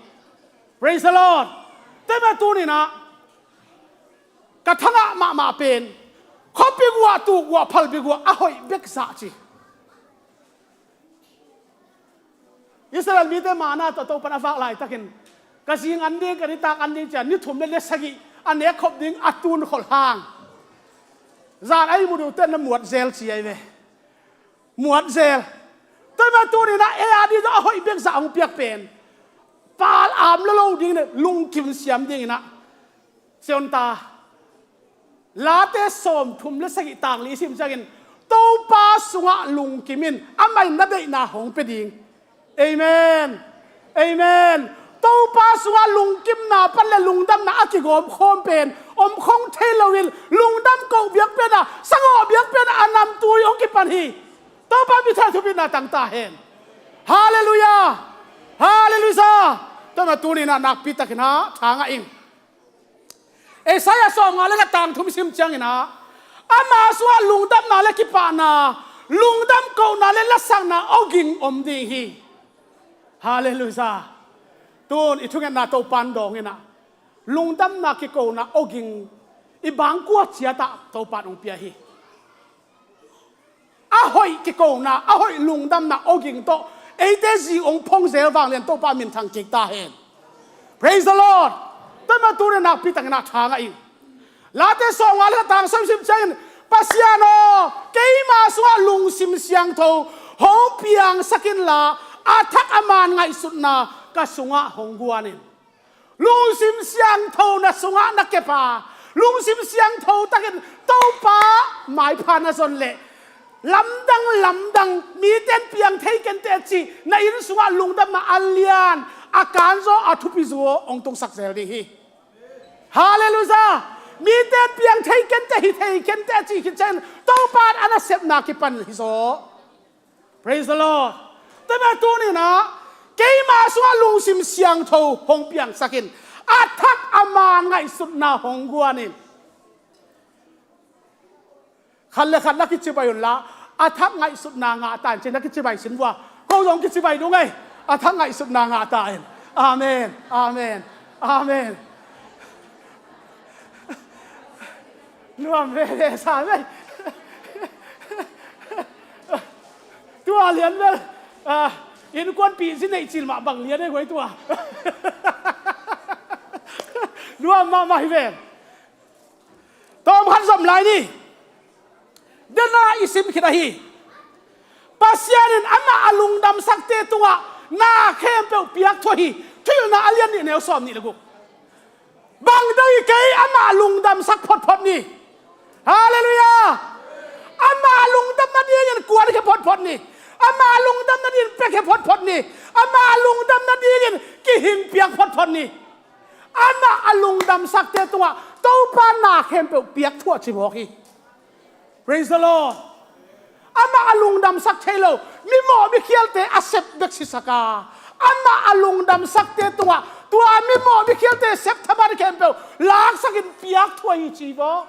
Praise the Lord. Tua mah tuninah ka thangah mahmah pen khuapi guah, tuk guah, phalbi guah a hoih bekzah ci. Israel mite mana tawh Topan a vak laitakin ka zing an ding, ka nitak an ding cia ni thum le ni sagih a nek khop ding a tun kholh hang zan a ihmu deuhte na muat zel ci ahi ve. Muat zel. Tua mah tuninah ei a ding a hoih bekzah hong piak pen pal am lo lo dingin lungkim siam dinginah Sion ta, Late sawmthum le sagih tang li sim ciangin Topa sungah lungkim in amah in na deihna hong pia ding. Amen. Amen. Topa sungah lungkimna pan le lungdamna a kigawm khawm pen om khong thei loin lungdam ko biakpiakna, sangawh biakpiakna a namtui hong kipan hi. Topa minthanna thupina tang ta hen. Halleluia. Halleluia. Tua mah tuninah nakpi takin ha tha ngah ing. Isaiah sawmnga le nga tang thum sim cianginah ama sungah lungdamna le kipahna, lungdam kohna le lasakna awging om ding hi. Halleluia. Tun i thungetna Topan dawnginah lungdamna kikona awging i bangkua ciatah Topan hong pia hi. A hoih kikona, a hoih lungdamna awging tawh eite zi hong phong zel vanglian Topa minthang kik ta hen. Praise the Lord. Tua mah tuninah nakpi takinah tha ngah ing. Late sawmnga le nga tang sawm sim ciangin Pasian aw, keima sungah lungsim siangtho hong piangsak inla a thak a man ngaihsutna ka sungah hong guan in. Lungsim siangtho na sungah na kepa, lungsim siangtho takin Topa maipha na zon leh lamdang lamdang miten piang thei kenteh cih na inn sungah lungdamna a lian, a kanzaw, a thupi zaw hong tungsak zel ding hi. Halleluia. Miten piang thei kenteh, hi thei kenteh cih khit ciangin Topa in a nasepna kipan hi zaw. Praise the Lord. Tua mah tuninah keima sungah lungsim siangtho hong piangsak in a thak a man ngaihsutna hong guan in. Khat le khat na kicibai unla a thak ngaihsutna ngah ta in ci na kicibai sin vua. Ko zong kicibai dungei. A thak ngaihsutna ngah ta in. Amen. Amen. Amen. Nuam veve sa vei. Tua lian vel. Innkuanpih zi neih cil mah bang lian ei guai tua. Nuam mahmah hi ven. Tawm khat zom lai ni. Dena i sim khit ahi. Pasian in amah a lungdamsakte tungah na khempeuh piak thuah hi. Thuhilhna a lian nih neu sawm nih le guk. Bang dang hi kei, amah lungdamsak photphot ni. Halleluia. Amah lungdam nadingin kuan khia photphot ni. Amah lungdam nadingin pia khia photphot ni. Amah lungdam nadingin kihing piak photphot ni. Amah a lungdamsakte tungah Topa na khempeuh piak thuah ci mawk hi. Praise the Lord. Amah a lungdamsak thei lo mimawh mikhialte a sep bek sisak a, amah a lungdamsakte tungah tua mimawh mikhialte sep thaman khempeuh laksakin piak thuah hi ci baw.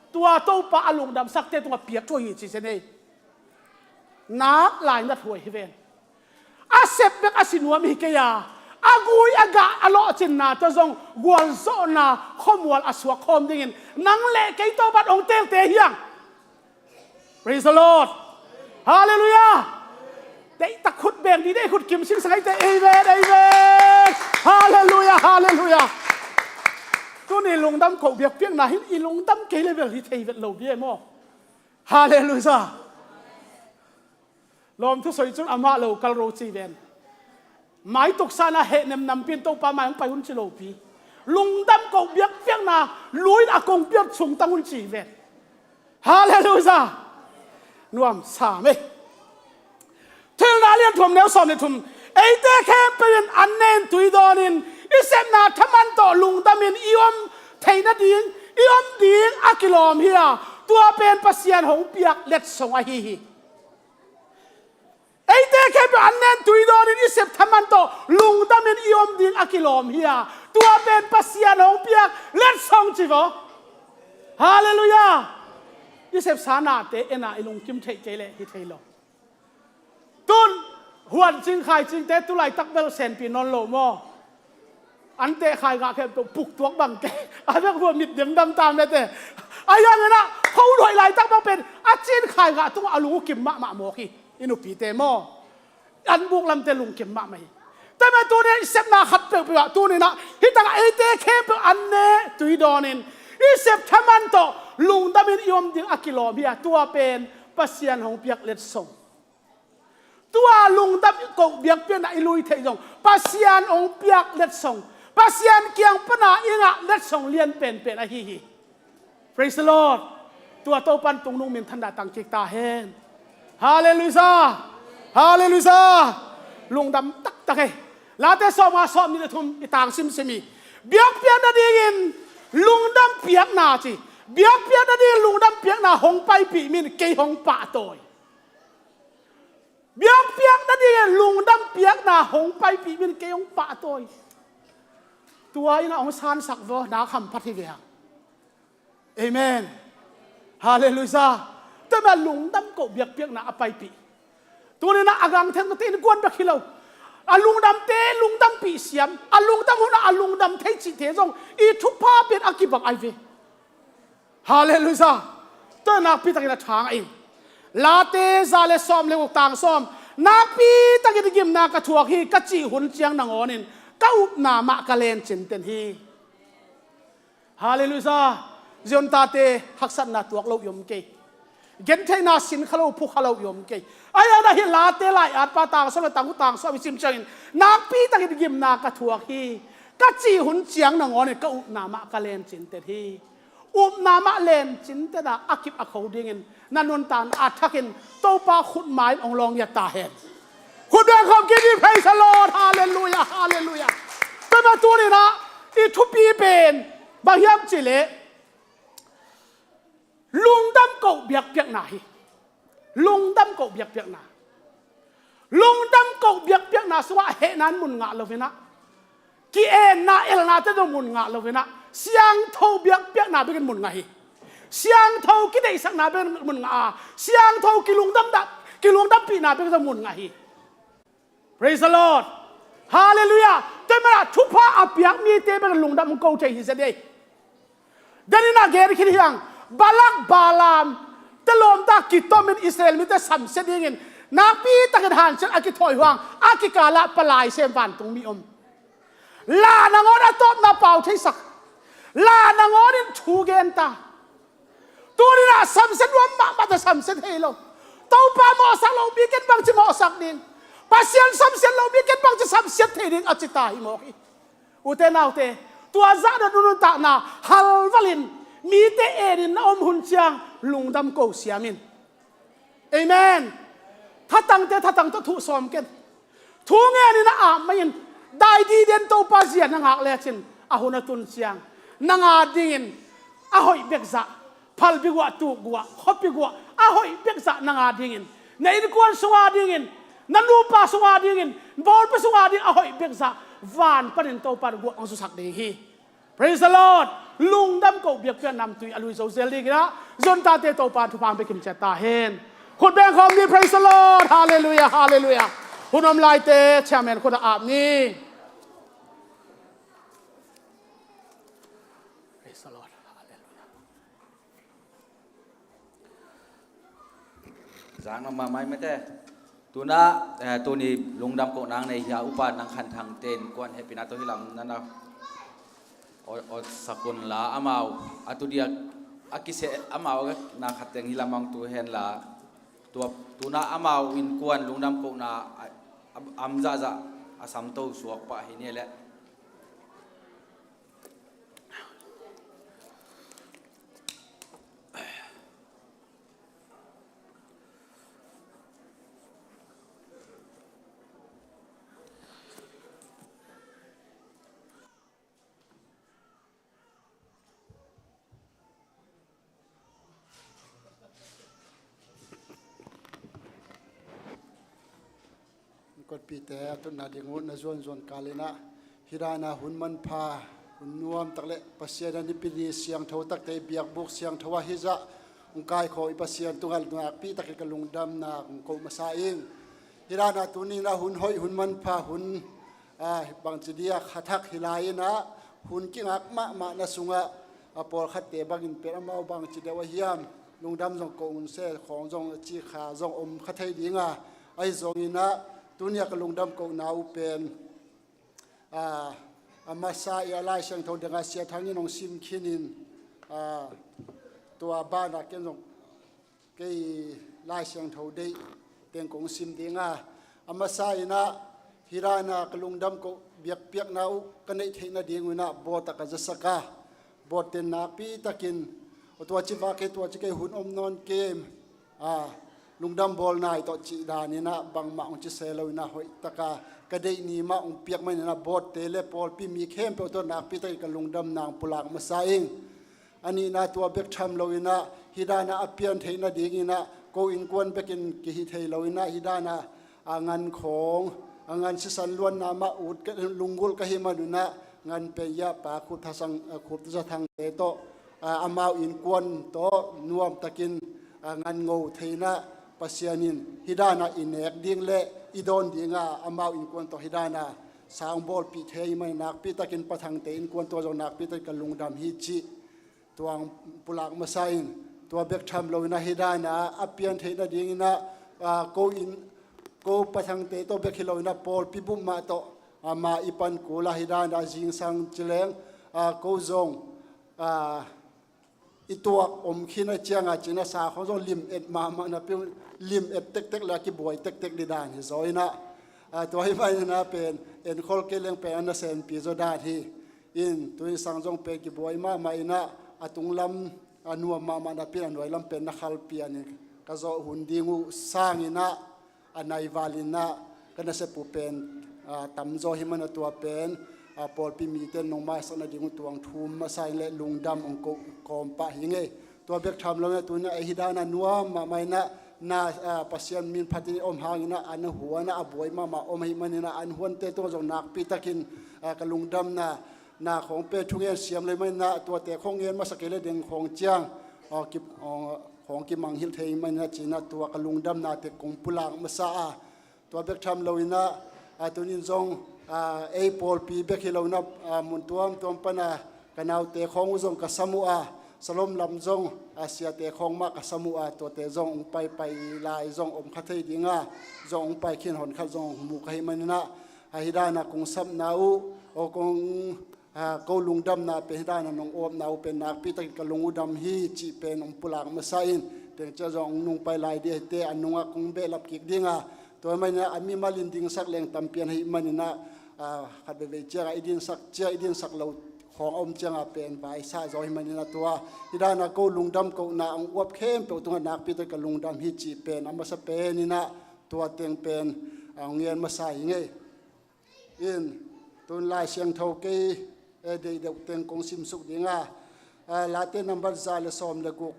Tua Topa a lungdamsakte tungah piak thuah hi ci zen ei. Nak lainat huai hi ven. A sep bek a si nuam hi kei a, a gui a gah a lawhcinna tawh zong gualzawhna khuamual a suak khawm dingin nang le kei Topa in hong teelte hiang. Praise the Lord. Halleluia. Deihtak khut beng dih, deih khut kim singsang eite. Amen, amen. Halleluia, halleluia. Tuni lungdam koh biakpiakna hin i lungdam kei le bel hi thei vet lo dih e maw. Halleluiah. Lawmthu soi cun amah lo kal ro ci ven. Mai tuksan a hehnem nampi in Topa mai hong pai un ci lopi. Lungdam ko biakpiakna lui in a kong piak sungtang un ci ven. Halleluiah. Nuam sam ei. Thilna lian thum neu sawm le thum. Eite khempeuh in an nen tui dawnin i sepna thaman tawh lungdamin i om theih nading i om ding a kilawm hi a, tua pen Pasian hong piak letsong ahi hi. Eite khempeuh an nen tui dawnin i sep thaman tawh lungdamin i om ding a kilawm hi a, tua pen Pasian hong piak letsong ci vaw. Halleluiah. I sepsa nate ena i lungkim theih kei leh hi thei lo. Tun huan cing khai cingte tu laitak bel senpi nawn lo maw? An teh khai gah khempeuh puk tuak bang ke. A bek hua mit demdam ta mete. A hiang inah kho luai laitak bang pen a cin khai gah tungah a lung uh kim mahmah mawk hi. I nupite maw? An buk lamte lungkim mahmah hi. Tua mah tunin i sepna khat peuhpeuh ah tuninah hi takah eite khempeuh an ne tui dawnin i sep thaman tawh lungdamin i om ding a kilawm hi a, tua pen Pasian hong piak letsong. Tua lungdam ko biakpiakna i lui theih zong Pasian hong piak letsong, Pasian kiang pana i ngah letsong lian penpen ahi hi. Praise the Lord. Tua Topan tungnung minthanna tangkik ta hen. Halleluiah. Halleluiah. Lungdam taktak e. Late sawm nga sawm nih le thum i tang simsim hi. Biakpiak nadingin lungdam piakna ci. Biakpiak nadingin lungdam piakna hong paipih min kei hong pahtawi. Biakpiak nadingin lungdam piakna hong paipih min kei hong pahtawi. Tua inah hong sansak vaw, nak hamphat hi ve hang. Amen. Halleluiah. Tua mah lungdam ko biakpiakna a paipih. Tuninah a gangthen mate innkuan bek hi lo. A lungdamte lungdampih siam, a lungdam hunah a lungdam thei cihte zong i thupha pen a kibang ai ve. Halleluiah. Tua nakpi takin a thang a ing. Late za le sawm le guk tang sawm. Nakpi takin gimna ka thuak hi, ka cih hun ciang nangawnin ka upna mah ka lencin ten hi. Halleluiah. Zion tate haksatna tuak lo i om kei. Gentheihna sin kha lo, phu kha lo i om kei. Ai ana hi Late lai atpa tang sawm le tang guk tang sawm i sim ciangin nakpi takin gimna ka thuak hi. Ka cih hun ciang nangawnin ka upna mah ka lencin ten hi. Upna mah lencin tena a kip a kho dingin na nuntakna a thakin Topa khutma in hong lawng ngiat ta hen. Khut beng khawm kik ni, praise the Lord, halleluiah, halleluiah. Tua mah tuninah i thupi pen bang hiam cihleh lungdam ko biakpiakna hi. Lungdam ko biakpiakna. Lungdam ko biakpiakna sungah hehna in mun ngah loinah, ki-enna elnate zong mun ngah loinah, siangtho biakpiakna bekin mun ngah hi. Siangtho kideihsakna bekin mun ngah a, siangtho kilungdam dah, kilungdampihna bekin zong mun ngah hi. Praise the Lord. Halleluiah. Tua manah thupha a piak mite bekin lungdam hong ko thei hi zia dei. Danin a gen khin hiang, Balak, Balaam te lawmta kitomin Israel mite samsia dingin nakpi takin hanciam a kithawi huang a kikalah palai sem vantungmi om. La nangawn a tawpna pau theisak, la nangawnin thu genta. Tuninah samsia nuam mahmah ta, samsia thei lo. Topa mawhsak lo bikin bangci mawhsak ding, Pasian samsiat lo bikin bangci samsiat thei ding a cita hi mawk hi. Ute naute, tua zahna nuntakna halvalin mite enin na om hun ciang lungdam ko siamin. Amen. Thatangte thatang tawh thuh sawm ken. Thu ngenin a ap mai-in dai diden Topa zia na ngak lecin a hun a tun ciang nanga dingin a hoih bekzah, phalbi guah, tuk guah, khuapi guah, a hoih bekzah nanga dingin, na innkuan sunga dingin, na nupa sunga dingin, bawlpa sunga ding a hoih bekzah van panin Topa in guah hong zusak ding hi. Praise the Lord. Lungdam ko biakpiak namtui a lui zo zel dinginah zuntate Topa thupha hong pia kimciat ta hen. Khut beng khawm ni, praise the Lord. Halleluiah, halleluiah. Hun om laite chairman khut a ap ni. Praise the Lord. Halleluiah. Zang na mamai mete. Tuna, eh, tuni lungdam ko nang nei hia, upa nang khan thang ten kuan hepina to hilam nana. O, o sakun la amau atu dia A kiseh amau na khat teng hi lamang tu henla, tua tuna amau innkuan lungdam kohna a, a, am zahzah a samto suak pah hi ni leh. Kotpite a tutna ding uh na zuanzuan kal inah, hi dana hun manpha, hun nuamtak le Pasian a nipi ni siangtho takte i biakbuk siangtho ah hizah hong kaikhawm i Pasian tungah nakpi takin ka lungdamna hong koh masa ing. Hi dana tuni inah hun hoih, hun manpha, hun a, bangci dia khathak hi lai inah, hun kingak mahmahna sungah a pawlkhatte bangin pen amau bangci deuh a hiam, lungdam zong koh un se, khawng zong a ci kha zong om kha thei dinga, ahi zong inah tunia ka lungdam kohna uh pen, a, a masa i a Lai Siangtho dengah Sia Thang in hong sim khinin, a, tua banah ken zong kei Lai Siangtho deih teng kong sim dinga, a masa inah hi dana ka lungdam koh biakpiakna uh ka neih theih nading uh inah bawt ah ka zasak a, bawt ten nakpi takin tua ci vak kei, tua ci kei, hun om nawn kei, a, lungdam bawl nai tawh cih dan inah bangmah hong ci se lo inah hoih taka ka deih ni mah hong piak man inah bawtte le pawlpi mi khempeuh tawh nakpi takin ka lungdamna hong pulak masa ing. A nihna tua bek tham lo inah hi dana a pian theih nading inah ko innkuan bekin kihi thei lo inah hi dana a ngan khawng, a ngan sisan luanna mah ut ka, lunggulh ka hih man unah ngan pen ya pa Khup Tha Sang, a, Khup Tha Thangte tawh, a, amau innkuan tawh nuamtakin, a, ngan ngo thei inah Pasian in hi dana i nek ding le i dawn dinga amau innkuan tawh hi dana sang bawlpih thei man nakpi takin Pa Thangte innkuan tawh zong nakpi takin ka lungdam hi cih tua hong pulak masa in, tua bek tham lo inah hi dana a pian theih nading inah, a, ko inn, ko Pa Thangte tawh bek hi lo inah pawlpi bup mah tawh, a, ma i pan kul a hi dana zingsang ci leng, a, ko zong, a, i tuak om khin a cianga cina sa khawng zong lim et mahmah napi, lim et tektek le a kibuai tektek dih dan hi zaw inah, a, tua hi man inah pen enkhol kei leng pen a nasenpi zaw dan hi. In tuni sang zong pen kibuai mahmah inah a tunglam a nuam mahmah napi in a nuailam pen na khal pian in ka zawh hun ding uh sang inah a nai val inah ka nasep uh pen, a, tamzaw hi man a tua pen, a, pawlpi mite nong maisak nading uh tuang thum masa in le lungdam hong koh kawm pah hi ngei. Tua bek tham lo inah tuni inah ei hi dana nuam mahmah inah na, a, Pasian min phatin i om hang inah an huan a buai mahmah om ahih man inah an huante tungah zong nakpi takin, a, ka lungdamna na khawng pen thungen siam lo ahih man inah tuate khawng ngen masa kei le ding khawng ciang, a, ki, a, khawng kimanghilh thei ahih man inah ci inah tua ka lungdamna tek kong pulak masa a, tua bek tham lo inah, a, tunin zong, a, ei pawlpi bek hi lo inah, a, mun tuamtuam pana ka naute khawng uh zong ka sam uh a, Salom lam zong, a, siate khawng mah ka sam uh a, tuate zong hong paipai lai zong om kha thei dinga, zong hong pai khin hon khat zong hong mu ka hih man inah, a, hi dana kong sapna uh, aw kong, a, ko lungdamna pen hi dana nong awpna uh pen nakpi takin ka lung uh dam hi cih pen hong pulak masa in, teng ciang zong hong nung pai lai dih ahite a nungah kong behlap kik dinga, tua ahih man inah a mimal in dingsak leng tampi an ahih man inah, a, khat veivei cianga i dinsak ciang i dinsak lo khawng a om cianga pen vaisa zaw ahih man inah tua hi dana ko lungdam kohna hong uap khempeuh tungah nakpi takin ka lungdam hi cih pen a masa pen inah tua teng pen, a, hong ngen masa hi ngei. In tun Lai Siangtho kei, e, deih deuh teng kong simsuk dinga, a, Late nambat za le sawm le guk,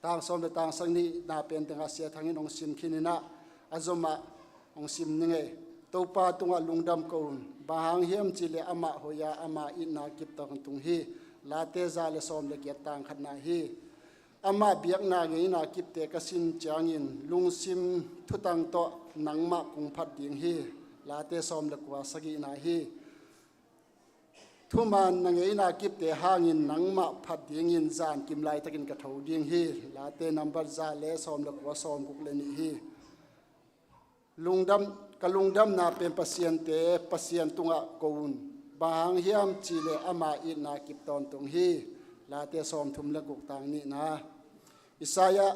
tang sawm le tang sagihna pen tengah Sia Thang in hong sim khin inah a zomah hong sim ni ngei. Topa tungah lungdam ko un, bang hang hiam cih leh amah hoih a, ama itna kip tawntung hi. Late za le sawm le giat, tang khatna hi. Amah biakna ngeina kipte ka sin ciangin lungsim thutang tawh nangmah kong phat ding hi. Late sawm le kua, sagihna hi. Thuman na ngeina kipte hangin nangmah phat dingin zankim laitakin ka tho ding hi. Late nambat za le sawm le kua, sawm guk le nih hi. Lungdam, ka lungdamna pen Pasiante, Pasian tungah ko un. Bang hang hiam cih leh ama itna kip tawntung hi. Late sawmthum le guk, tang nihna. Isaiah,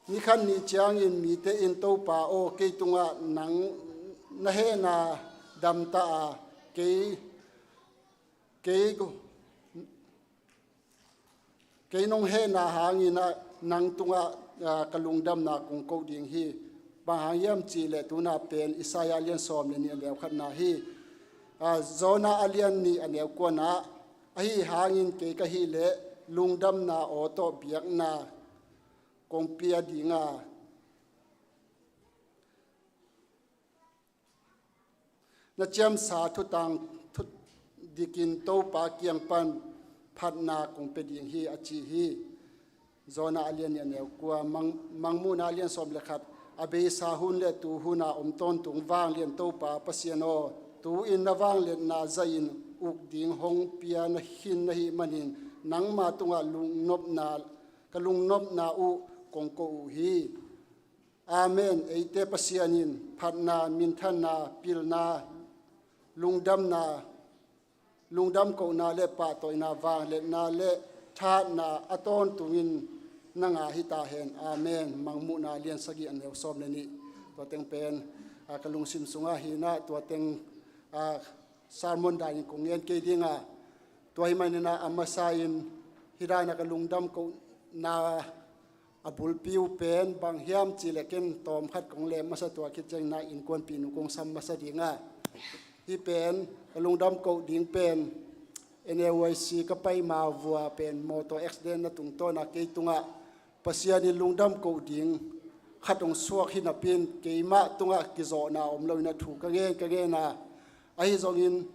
ni khat ni ciangin mite in, "Topa aw, kei tungah nang na hehna damta a, kei, kei, kei nong hehna hangin ah nang tungah, ah, ka lungdamna kong koh ding hi." Bang hang hiam cihleh tuna pen Isaiah a lian sawm le nih a neu khatna hi. Ah, Jonah a lian nih a neu kuana, "Ahi hangin kei ka hih leh lungdamna aw tawh biakna kong pia ding a, na ciamsa thutang thut dikin Topa kiang pan phatna kong pia ding hi," a ci hi. Jonah a lian nih a neu kua, Mang, Mangmuhna a lian sawm le khat, "A beisa hun le tu huna om tawntung vanglian Topa Pasian aw, tu-in na vangliatna zahin uk ding hong pia na khin na hih manin nangma tungah lungnopna, ka lungnopna uh kong ko uh hi." Amen. Eite Pasian in phatna, minthanna, pilna, lungdamna, lungdam kohna le pahtawina, vangliatna le thahatna a tawntungin na ngah hi ta hen. Amen. Mangmuhna lian sagih a neu sawm le nih. Tua teng pen, ah, ka lungsim sungah hi-in ah, tua teng, ah, sermon danin kong ngen kei ding a, tua hi manin ah, a masa in hih dan a ka lungdam kohna a bulpi uh pen bang hiam cihleh ken tawm khat kong lem masa, tua khit ciangin ah innkuanpih nu kong sam masa ding a. Hih pen ka lungdam koh ding pen, N A Y C ka pai ma vua pen mawtaw accident na tungtawn a kei tungah Pasian in lungdam koh ding khat hong suak hi napi-in, keimah tungah kizawhna om loin ah thu ka ngen, ka ngen a. Ahi zongin,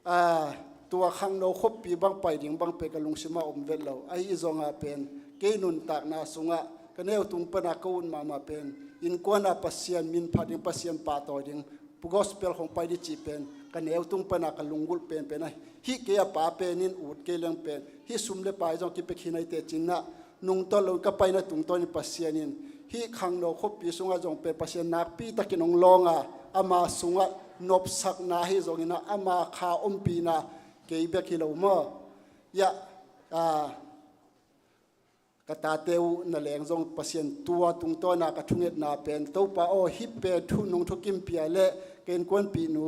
aa, tua khangno khuapi bang pai ding bang pen ka lungsimah om vet lo. Ahi zongah pen kei nuntakna sungah ka neu tung pana ka ut mahmah pen innkuan a Pasian min phat ding, Pasian pahtawi ding, gospel khong pai ding cih pen ka neu tung pana ka lunggulh penpen ahi. Hih kei a pa pen in ut kei leng pen hih sum le pai zong kipia khin ahih teh ci-in ah nungta loin ka paina tungtawnin Pasian in hih khangno khuapi sungah zong pen Pasian nakpi takin hong lawng a, ama sungah nopsakna ahi zongin ah ama kha ompihna kei bek hi lo maw? Yah, a, ka tate uh na leng zong Pasian tua tungtawna ka thungetna pen, Topa aw, hih pen thu nong thukim pia leh ka innkuanpih nu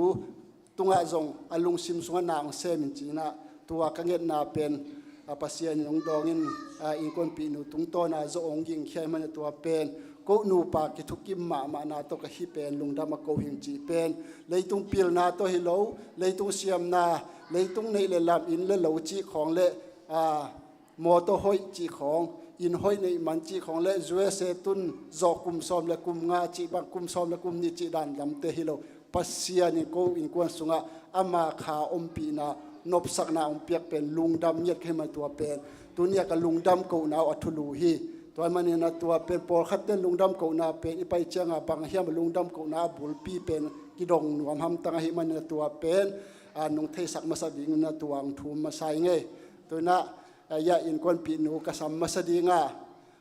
tungah zong a lungsim sungah na hong sem in ci-in ah, tua ka ngetna pen, a, Pasian in hong dawngin, a, innkuanpih nu tungtawna zawh hong gingkhia ahih manin ah tua pen ko nupa kithukim mahmahna tawh ka hih pen lungdam a ko hing cih pen, leitung pilna tawh hi lo, leitung siamna, leitung neih le lam, inn le lo cih khawng le, a, mawtaw hoih cih khawng, inn hoih neih man cih khawng le U S A tun zawh kum sawm le kum nga cih bang, kum sawm le kum nih cih dan lamte hi lo. Pasian in ko innkuan sungah ama kha ompihna, nopsakna hong piak pen lungdam ngiat ka hih man tua pen tuni-a ka lungdam kohna uh a thulu hi. Tua ahih manin ah tua pen pawlkhatte in lungdam kohna pen i pai ciangah bang hiam a lungdam kohna a bulpi pen kidong nuam hamtang ahih manin ah tua pen, a, nong theisak masa dingin ah tua hong thum masa ing ei. Tua-in ah, a, yah, innkuanpih nu ka sam masa ding a,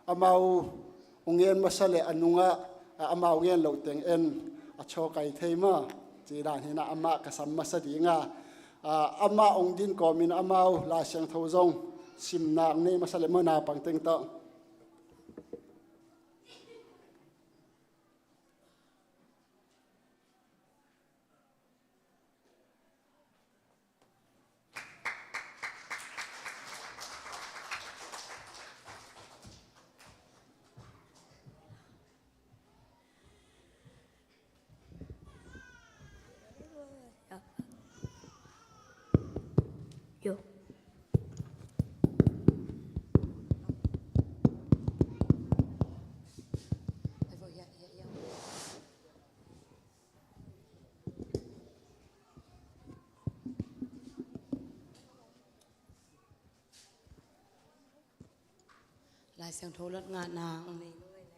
amau hong ngen masa leh a nungah, a, amau ngen loh teng en a chaw kai thei maw? Cih dan hi-in ah amah ka sam masa ding a, a, amah hong din kawmin amau Lai Siangtho zong simna hong nei masa leh maw, naupang teng tawh. Lai Siangtho lot ngahna hong nei nuam ing.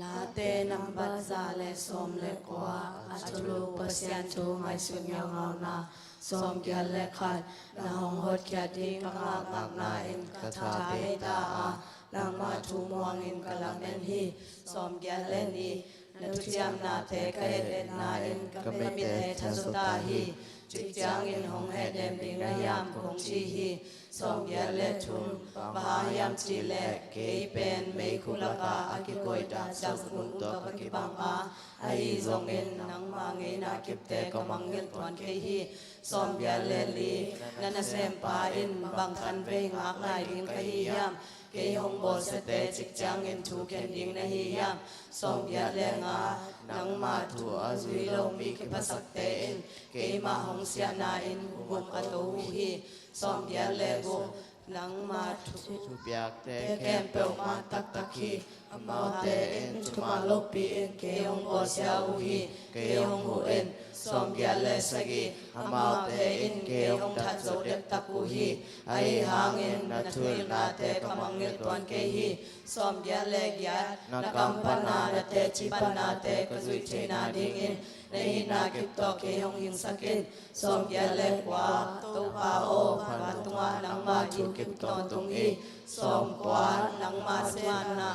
Late nambat za le sawm le kua, a thulu Pasian thu ngaihsut ngaungauna, sawmgiat le khat, na hong hotkhiat ding ka ngakngakna in ka tha hei ta a, nangma thu muangin ka lamen hi, sawmgiat le nih, Na thuciamnate ka etna in ka mite thazaw ta hi. Cik ciangin hong hehnem ding na hiam, kong ci hi. Sawmgiat le thum. Bang hang hiam cih leh kei pen meikhu lakah a kikoih dahsiang zungnung tawh ka kibang a, ahi zongin nangma ngeina kipte ka mangngilh tuan kei hi. Sawmgiat le li. Na nasempa in bang khanvei ngak lai ding ka hi hiam? Kei hong bawlsiate cik ciangin thukhen ding na hi hiam? Sawmgiat le nga. Nangma thu a zui lo mi kiphasakte in keimah hong siahna in gum a to uh hi. Sawmgiat le guk. Nangma thu piakte khempeuh man taktak hi. Amaute in thuman lopi in kei hong bawlsia uh hi. Kei hong huh in. Sawmgiat le sagih. Amaute in kei hong that zo dektak uh hi. Ahi hangin na thuhilhnate ka mangngilh tuan kei hi. Sawmgiat le giat. Na kam pana na teci panate ka zuih theihna dingin na hihna kip tawh kei hong hingsak in. Sawmgiat le kua. Topa aw, vantung ah nangma thu kip tawntung hi. Sawmkua. Nangma thumanna,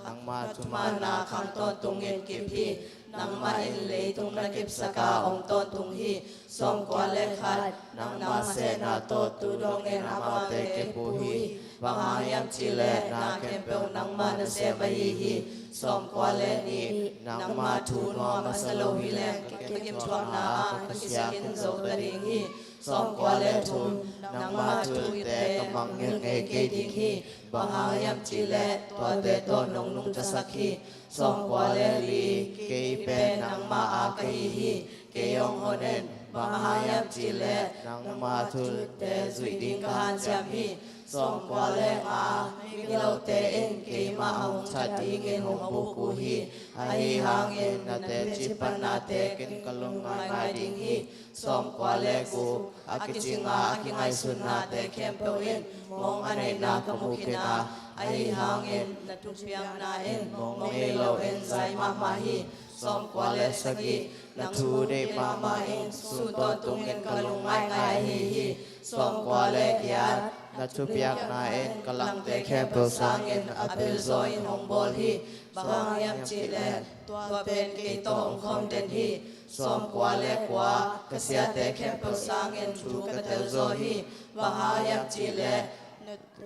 nangma thumanna khang tawntungin kip hi. Nangmah in leitung na kipsak a, hong tawntung hi. Sawmkua le khat. Nangma sehna tawh tu dongin amaute kep uh hi. Bang hang hiam cih leh na khempeuh nangma nasem ahi hi. Sawmkua le nih. Nangma thu nuam a sa lo hi leng ka kipthuakna ah ka kisia khin zo ta ding hi. Sawmkua le thum. Nangma thuhilhte ka mangngilh ngei kei ding hi. Bang hang hiam cih leh tuate tawh nong nungtasak hi. Sawmkua le li. Kei pen nangma a ka hi hi. Kei hong hon in. Bang hang hiam cih leh nangma thuhilhte zuih ding ka hanciam hi. Sawmkua le nga. Migilote in keimah a hong that dingin hong buk uh hi. Ahi hangin na teci pannate ken ka lung ngaingai ding hi. Sawmkua le guk. A kicing a a kingaihsunnate khempeuh in mawng a neihna ka mu khin a, ahi hangin na thupiakna in mawng nei loin zai mahmah hi. Sawmkua le sagih. Na thu deih mahmah in sun tawntungin ka lung ngaingai ahi hi. Sawmkua le giat. Na thupiakna in ka langte khempeuh sangin a pilzaw in hong bawl hi. Bang hang hiam cih leh tua pen kei tawh hong khawm den hi. Sawmkua le kua. Ka siate khempeuh sangin thu ka telzaw hi. Bang hang hiam cih leh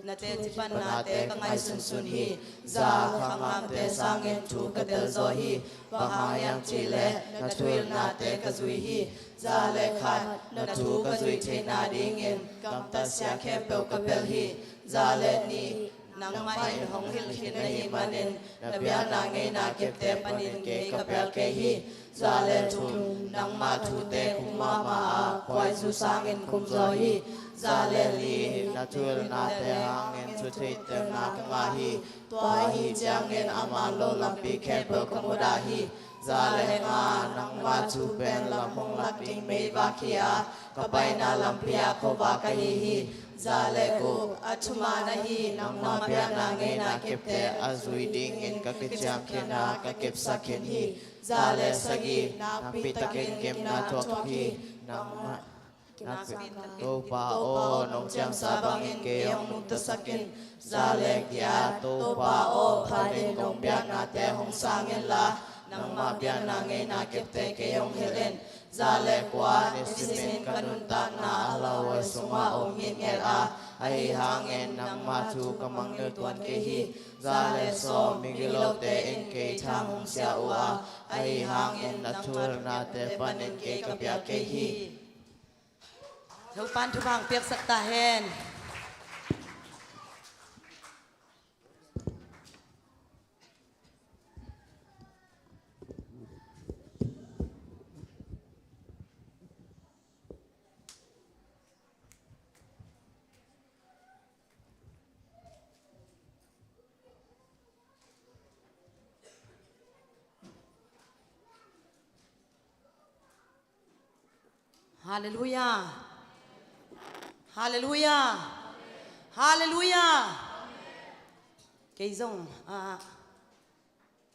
na teci pannate ka ngaihsunsun hi. Za. Khangamte sangin thu ka telzaw hi. Bang hang hiam cih leh na thuhilhnate ka zui hi. Za le khat. Na thu ka zuih theihna dingin gamtatsia khempeuh ka pelh hi. Za le nih. Nangmah in hong hilh khin na hih manin na biakna ngeina kipte panin kei ka pial kei hi. Za le thum. Nangma thute khum mahmah a, khuaizu sangin khumzaw hi. Za le li. Na thuhilhnate hangin thutheihtelna ka ngah hi. Tua ahih ciangin a man lo lampi khempeuh ka mudah hi. Za le nga. Nangma thu pen lam hong lak ding meivak hi a, ka paina lampi ah khuavak ahi hi. Za le guk. A thuman ahi nangma biakna ngeina kipte a zui dingin ka kiciam khin a, ka kipsak khin hi. Za le sagih. Nakpi takin gimna thuak hi. Nangmah Topa aw, nong ciamsa bangin kei hong nungtasak in. Za le giat. Topa aw, phatin kong biaknate hong sang inla, nangma biakna ngeina kipte kei hong hilh in. Za le kua. Nisimin ka nuntakna a lauhuai sungah om ngitnget a, ahi hangin nangma thu ka mangngilh tuan kei hi. Za le sawm. Migilote in kei thang hong sia uh a, ahi hangin na thuhilhnate panin kei ka piak kei hi. Topa'n thupha piaksak ta hen. Halleluia. Halleluia. Halleluia. Kei zong, ah,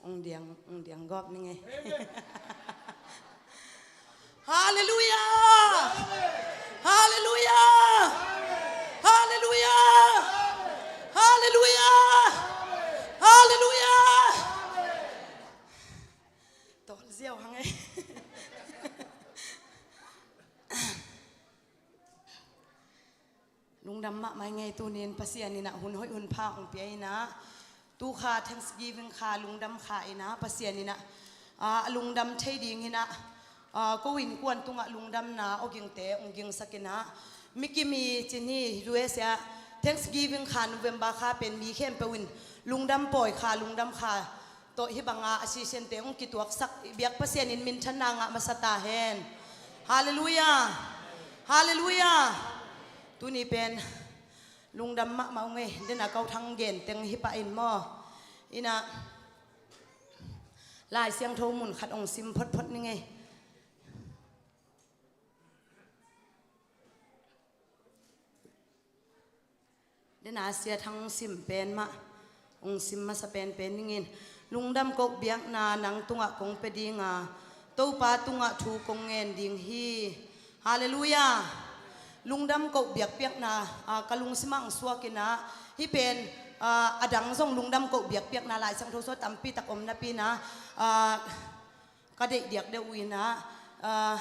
ong diang, ong diang gawp ning e. Halleluia. Halleluia. Halleluia. Halleluia. Halleluia. Lungdam mahmah i ngei. Tunin Pasian in ah hun hoih hun pha hong pia in ah, tu kha Thanksgiving kha, lungdam kha in ah, Pasian in ah, ah, a lungdam thei ding in ah, ah, ko innkuan tungah lungdamna awgingte hong gingsak in ah, mi kim i cin hi, U S A ah Thanksgiving kha, November kha pen mi khempeuh in lungdam pawi kha, lungdam kha tawh hih banga a sisiante hong kituaksak i biak Pasian in minthanna ngah masa ta hen. Halleluiah. Halleluiah. Tuni pen lungdam mahmah ung ei. Dena kau thang gen teng hi pah in maw. Ina Lai Siangtho mun khat hong sim photphot ning ei. Dena Sia Thang sim pen mah hong sim masa penpen ning in. Lungdam koh biakna nang tungah kong pia dinga, Topa tungah thu kong ngen ding hi. Halleluiah. Lungdam koh biakpiakna, ah, ka lungsimah hong suak in ah, hih pen, ah, a dang zong lungdam koh biakpiakna Lai Siangtho sung tampi tak om napi in ah, ah, ka deih diak deuh uh in ah, ah,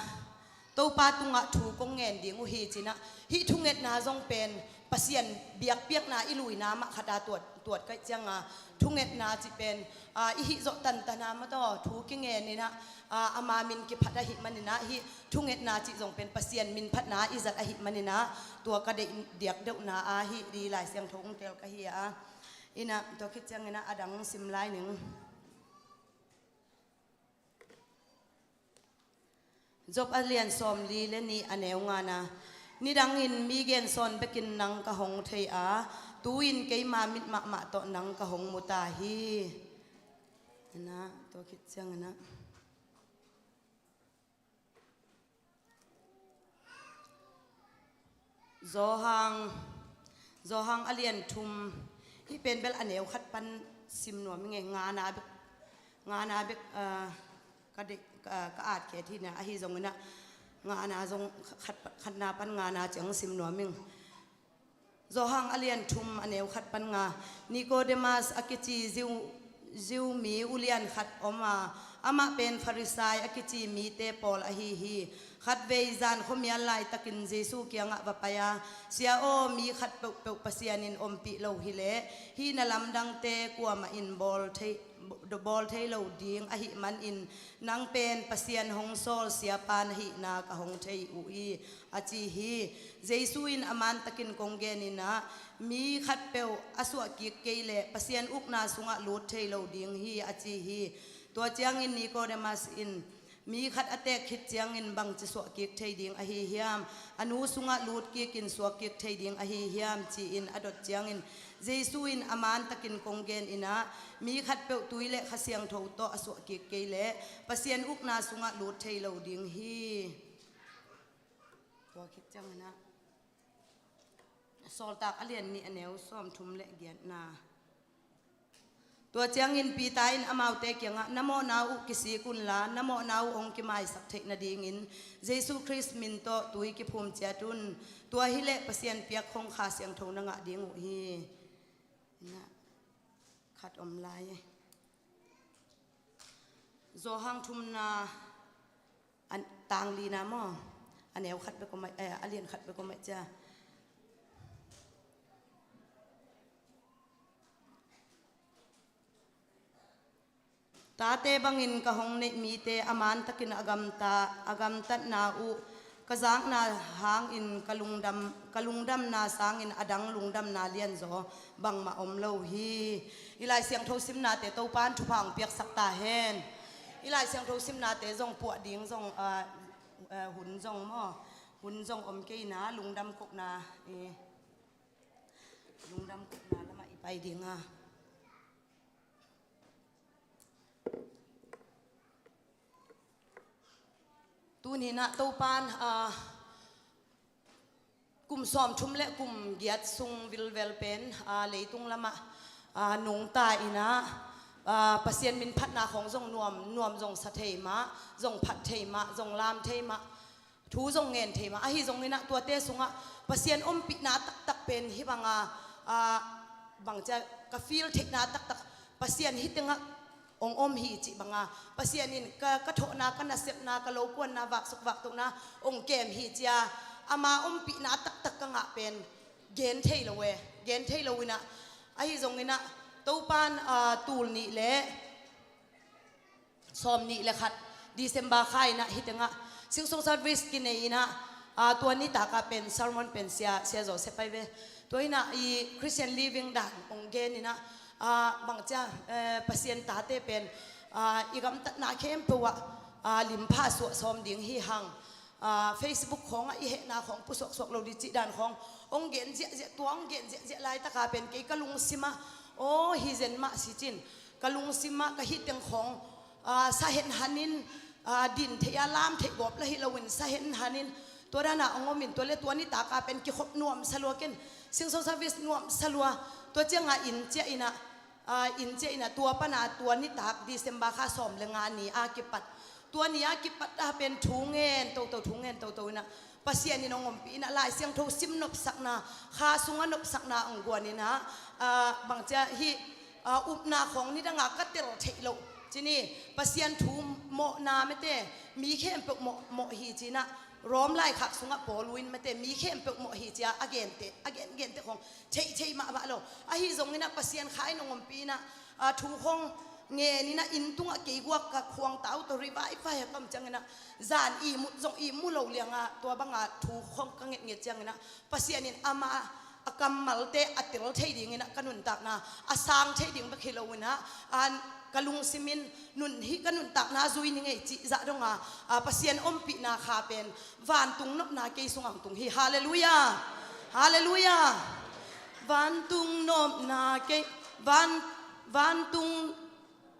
Topa tungah thu kong ngen ding uh hi ci in ah, hih thungetna zong pen Pasian biakpiakna i luina mah khat a tuat, tuat ka hih cianga, thungetna cih pen, ah, i hih zawh tantan a mah tawh thu kingen in ah, ah, ama min kiphat ahih manin ah, hih thungetna cih zong pen Pasian min phatna i zat ahih manin ah, tua ka deih diak deuhna a hih di Lai Siangtho hong tel ka hi a. In ah tua khit ciangin ah a dang sim lai ning. Job a lian sawmli le nih, a neu ngana, nidangin mi gensawn bekin nang ka hong thei a, tu-in keima mit mahmah tawh nang ka hong mu ta hi. Ina, tua khit ciangin ah Johan, Johan a lian thum, hih pen bel a neu khat pan sim nuam i ngei, ngana bek, ngana bek, ah, ka de-, ka, ka at khe thina, ahi zongin ah, ngana zong khat, khatna pan ngana ciang sim nuam ing. Johan a lian thum, a neu khat pan nga, Nikodemas a kici Jew, Jew mi ulian khat om a, amah pen Farisai a kici mite pawl ahi hi. Khatvei zan khuamial laitakin Jesu kiangah va pai a, Sia aw, mi khat peuhpeuh Pasian in ompih lo hileh, hih na lamdangte kuamah in bawl thei, bawl thei lo ding ahih manin, nang pen Pasian hong sawl Siapa na hihna ka hong thei uh hi, a ci hi. Jesu in a mantakin kong gen in ah, mi khatpeuh a suahkik kei leh Pasian ukna sungah lut thei lo ding hi, a ci hi. Tua ciangin Nikodemas in, mi khat a teek khit ciangin bangci suahkik thei ding ahi hiam? A nu sungah lut kikin suakkik thei ding ahi hiam? Ci-in a dot ciangin, Jesu in a mantakin kong gen in ah, mi khatpeuh tui le Kha Siangtho tawh a suahkik kei leh Pasian ukna sungah lut thei lo ding hi. Tua khit ciangin ah Sawltak a lian nih, a neu sawmthum le giatna. Tua ciangin Peter in amaute kiangah, na mawhna uh kisik unla, na mawhna uh hong kimaisak theih nadingin Jesu Khrist min tawh tui kiphum ciat un. Tua hileh Pasian piak khong Kha Siangtho na ngah ding uh hi. Ina, khat om lai. Johan thumna, a tang lina maw? A neu khat bek om ai, eh, a lian khat bek om ai cia. Tate bangin ka hong neih mite a mantakin a gamta, a gamtatna uh ka zakna hangin ka lungdam, ka lungdamna sangin a dang lungdamna lianzaw bangmah om lo hi. I Lai Siangtho simnate Topa in thupha hong piaksak ta hen. I Lai Siangtho simnate zong puah ding zong, ah, ah, hun zong maw, hun zong om kei na, lungdam kohna, eh, lungdam kohna lamah i pai ding a. Tuni-in ah Topa in, ah, kum sawmthum le kum giat sung vilvel pen, ah, leitung lamah, ah, nungta in ah, ah, Pasian min phatna khawng zong nuam, nuam zong sa thei mah, zong phat thei mah, zong lam thei mah, thu zong ngen thei mah. Ahi zongin ah tuate sungah Pasian ompihna taktak pen hih banga, ah, bangcia ka feel theihna taktak, Pasian hih tengah hong om hi cih banga, Pasian in ka, ka thawhna, ka nasepna, ka lokuanna, vaksuk vaktohna hong kem hi cia, ama ompihna taktak ka ngah pen Gen thei lo e, gen thei lo inah, ahi zong inah, Topan, ah, tul nih le sawm nih le khat December kha inah hih tengah Singsong service kinei inah, ah, tua nitak ah pen sermon pen sia, sia Joseph pai ve. Tua inah i Christian living dan hong gen inah, ah, bangcia, eh, Pasian tate pen, ah, i gamtatna khempeuh ah, ah, limpha suah sawm ding hi hang. Ah, Facebook khawngah i hehna khawng pusuaksuak lo dih cih dan khawng hong gen ziahziah, tua hong gen ziahziah laitaka pen kei ka lungsimah, aw, hi zen mah si cin, ka lungsimah ka hih teng khawng, ah, sahen hanin, ah, din theih a lam theih gawp la hi loin sahen hanin tua dana hong omin tua le tua nitaka pen kikhop nuamsa lua ken, Singsong service nuamsa lua. Tua cianga inn ciah inah, ah, inn ciah inah tua pana tua nitak December kha sawm le nga ni a kipat, tua ni a kipat a pen thu ngen toto, thu ngen toto inah Pasian in hong ompih inah Lai Siangtho sim nopsakna, kha sunga nopsakna hong guan inah, ah, bangcia hih, ah, upna khawng nidanga ka tel theih loh cini, Pasian thu mawhna mete, mi khempeuh mawh, mawh hi cinah, Rom laikhak sungah Paul in mete mi khempeuh mawh hi cia a gente, a gen, gente khawng theih theih mahmah lo. Ahi zong inah Pasian kha in hong ompih inah, ah, thu khawng ngen inah inn tungah kei guak ka khuang tau tawh revive a ka om ciang inah, zan ihmut zong ihmu lo lianga tua banga thu khawng ka ngetnget ciang inah Pasian in amah a kammalte a tel thei ding inah ka nuntakna a sang thei ding bek hi lo inah, an ka lungsimin nun hih ka nuntakna zui ni ngei cih zah donga, ah, Pasian ompihna kha pen vantung nopna kei sung hong tung hi. Halleluiah. Halleluiah. Vantung nopna kei, van, vantung,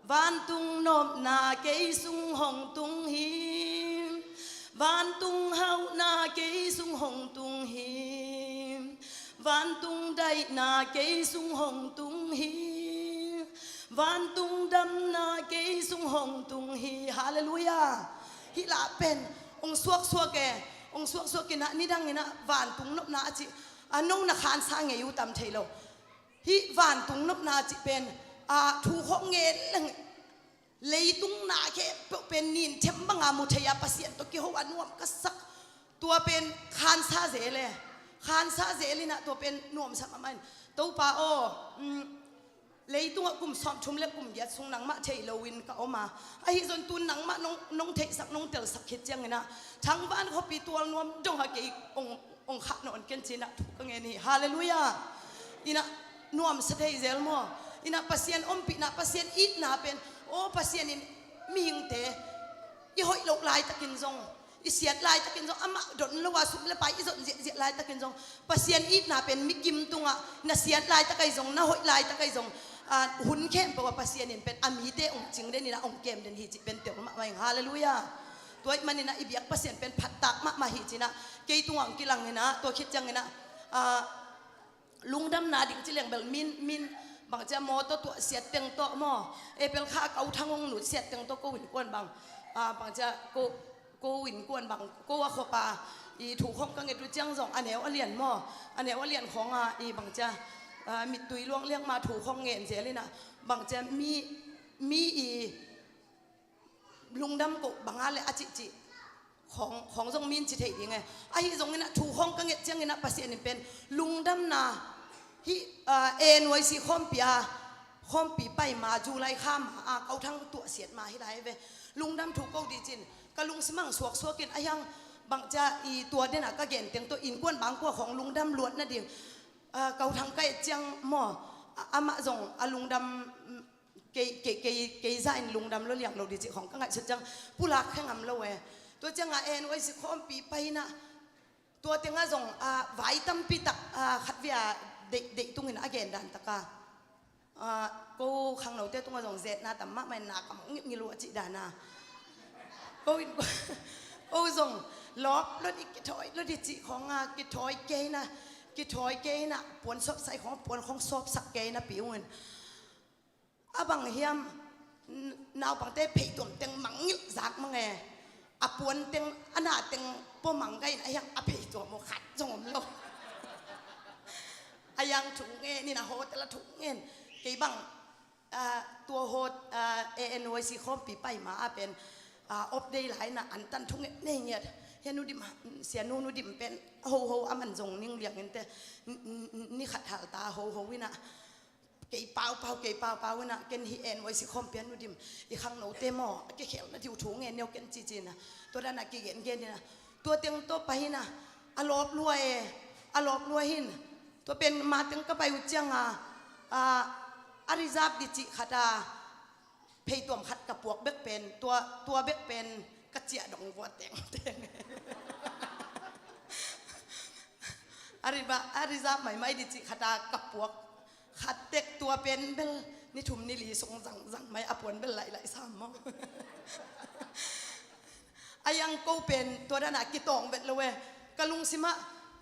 vantung nopna kei sung hong tung hi. Vantung hauhna kei sung hong tung hi. Vantung daihna kei sung hong tung hi. Vantung damna kei sung hong tung hi. Halleluiah. Hih lah pen hong suaksuak e, hong suaksuak inah nidang inah vantung nopna a cih, a nong na khansa ngei uh tam thei lo. Hih vantung nopna a cih pen, ah, thu khawng ngen leng leitung na khempeuh pen nin them banga mu thei a Pasian tawh kiho a nuam ka sak. Tua pen khansa zel e, khansa zel inah tua pen nuamsa mahmah in, Topa aw, um, leitungah kum sawmthum le kum giat sung nangmah thei loin ka om a, ahi zong tun nangmah nong, nong theihsak, nong telsak khit ciang inah thangvan khuapi tual nuam dongah kei hong, hong khah nawn ken cinah thu ka ngen hi. Halleluiah. Inah nuamsa thei zel maw? Inah Pasian ompihna, Pasian itna pen, aw, Pasian in mihingte i hoih loh laitakin zong, i siat laitakin zong, amah don lo a sum le pai i zon ziahziah laitakin zong Pasian itna pen mikim tungah na siat laitakai zong, na hoih laitakai zong, ah, hun khempeuh a Pasian in pen a mite hong cing den inah hong kem den hi cih pen tel mahmah ing. Halleluiah. Tua ih maninah i biak Pasian pen phattak mahmah hi cinah kei tungah hong kilang inah tua khit ciang inah, ah, lungdamna ding ci leng bel min, min bangcia mawtaw tuah siat teng tawh maw, April kha a kauthang hong lut siat teng tawh ko innkuan bang, ah, bangcia ko, ko innkuan bang, ko a khuapa i thu khawng ka nget uh ciang zong a neu a lian maw, a neu a lian khawnga i bangcia, ah, mittui luang liangma thu khawng ngen zel inah bangcia mi, mi i lungdam koh banga le a cihcih khawng, khawng zong min ci thei ding e. Ahi zong inah thu khawng ka nget ciang inah Pasian in pen lungdamna hih, ah, A N Y C khawmpi a, khawmpi paima July kha ma a kauthang tuahsiat ma hi lai ve. Lungdam thu ko dih cin ka lungsim ang suaksuak in a hiang bangcia i tua denah ka gen teng tawh innkuan bangkua khawng lungdam luat nading, ah, kauthang ka et ciang maw, a, amah zong a lungdam, kei, kei, kei, kei za in lungdam lo liang lo dih cih khawng ka ngaihsut ciang pulak khe ngam lo e. Tua cianga A N Y C khawmpi pai inah tua tengah zong, ah, vai tampi tak, ah, khatvei a deih, deih tungin a gen dan taka, ah, ko khangnote tungah zong zetna tam mahmah in na kam ngilngil uh a cih dana ko in, ko zong lawp lo dih, kithawi lo dih cih khawnga kithawi kei na, kithawi kei na puan sawpsai khawng, puan khawng sawpsak kei na pi ungin. A bang hiam, n-, naupangte pheituam teng mangngilh zak mang e. A puan teng, a na teng pua mang ka in a hiang a pheituam uh khat zong om lo. A hiang thu ngen in a hotel a thu ngen. Kei bang, ah, tua hot, ah, A N Y C khawmpi paima a pen, ah, off day lai na antan thu nget nei ngiat. Hia Nu Dim, Sia Nu Nu Dim pen hoho a man zong ning liang in te, ni khat hal ta hoho in ah, kei paupau, kei paupau in ah, ken hih N Y C khawmpi ah Nu Dim, i khangnote maw, a kikhelna diu thu ngen ni aw ken ci ci in ah, tua dan ah kigengen in ah, tua teng tawh pai in ah, a lawp lua e, a lawp lua hi in, tua pen mateng ka pai uh ciang a, a, a reserve dih cih khat a, phei tuam khat ka puak bek pen, tua, tua bek pen ka ciah dong vua tengteng. A reserve, a reserve maimai dih cih khat a ka puak khat tek, tua pen bel ni thum ni li sung zangzang mai, a puan bel laih laih sam maw. A yang ko pen tua dan ah kitawng vet lo e. Ka lungsim ah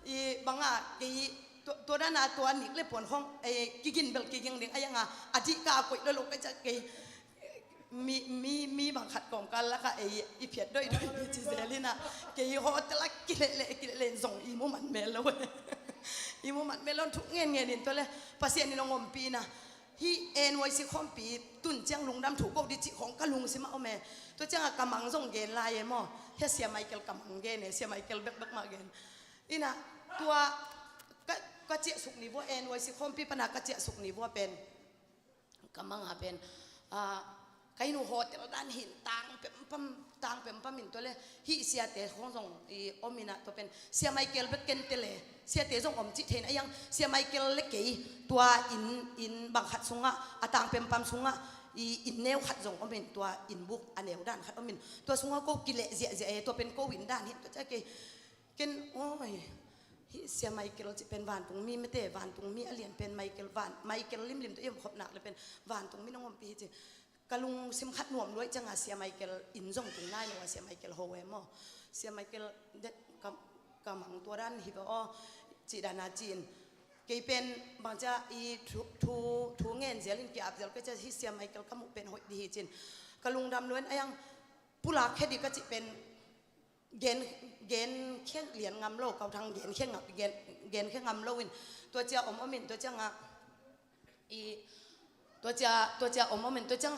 i bang ah kei tua, tua dan ah tua nik le puan khawng, eh, kigin bel kiging ding. A yang ah a dih ka a koih lo lo ka ciah kei. Mi, mi, mi bang khat kawmkal lak ah ei i phiat doihdoi mi ci zel in ah, kei hotel ah kilehleh, kilehleh in zong i mumat mel lo e. I mumat mel lo in thu ngen ngen in tua le Pasian in hong ompih in ah, hih N Y C khawmpi tun ciang lungdam thu ko dih cih khawng ka lungsim ah om e. Tua ciang a ka mang zong gen lai e maw. Hia Sia Michael ka mang gen e, Sia Michael bekbek mah gen. In ah tua ka, ka ciahsuk ni vua, N Y C khawmpi pan a ka ciahsuk ni vua pen, ka mang a pen, ah, ka inn uh hotel dan hi in, tang pempam, tang pempam in tua le hih siate khawng zong i om in ah tua pen Sia Michael bek ken te le siate zong om cih thei in a, a yang Sia Michael le kei tua inn, inn bang khat sungah, a tang pempam sungah i inn neu khat zong om in, tua inn buk a neu dan khat om in, tua sungah ko kileh ziahziah e, tua pen ko inn dan hi in tua ciah kei Ken, oi, hih Sia Michael cih pen vantung mi mete, vantung mi a lian pen Michael, van, Michael limlim tawh i om khop nak le pen vantung mi nong ompih hi ci. Ka lungsim khat nuam luai ciang a Sia Michael inn zong tung nai lo a, Sia Michael ho e maw. Sia Michael det ka, ka mang tua dan hi ve aw, cih dan a ci in. Kei pen bang ciah i thu, thu, thu ngen zel in ki-ap zel ka ciah hih Sia Michael ka muh pen hoih dih hi ci in. Ka lungdam luai in a yang pulak khe dih ka cih pen gen, gen khia lian ngam lo, Kau Thang gen khia ngam, gen, gen khia ngam lo in, tua ciah om om in, tua ciang a, i, tua ciah, tua ciah om om in, tua ciang,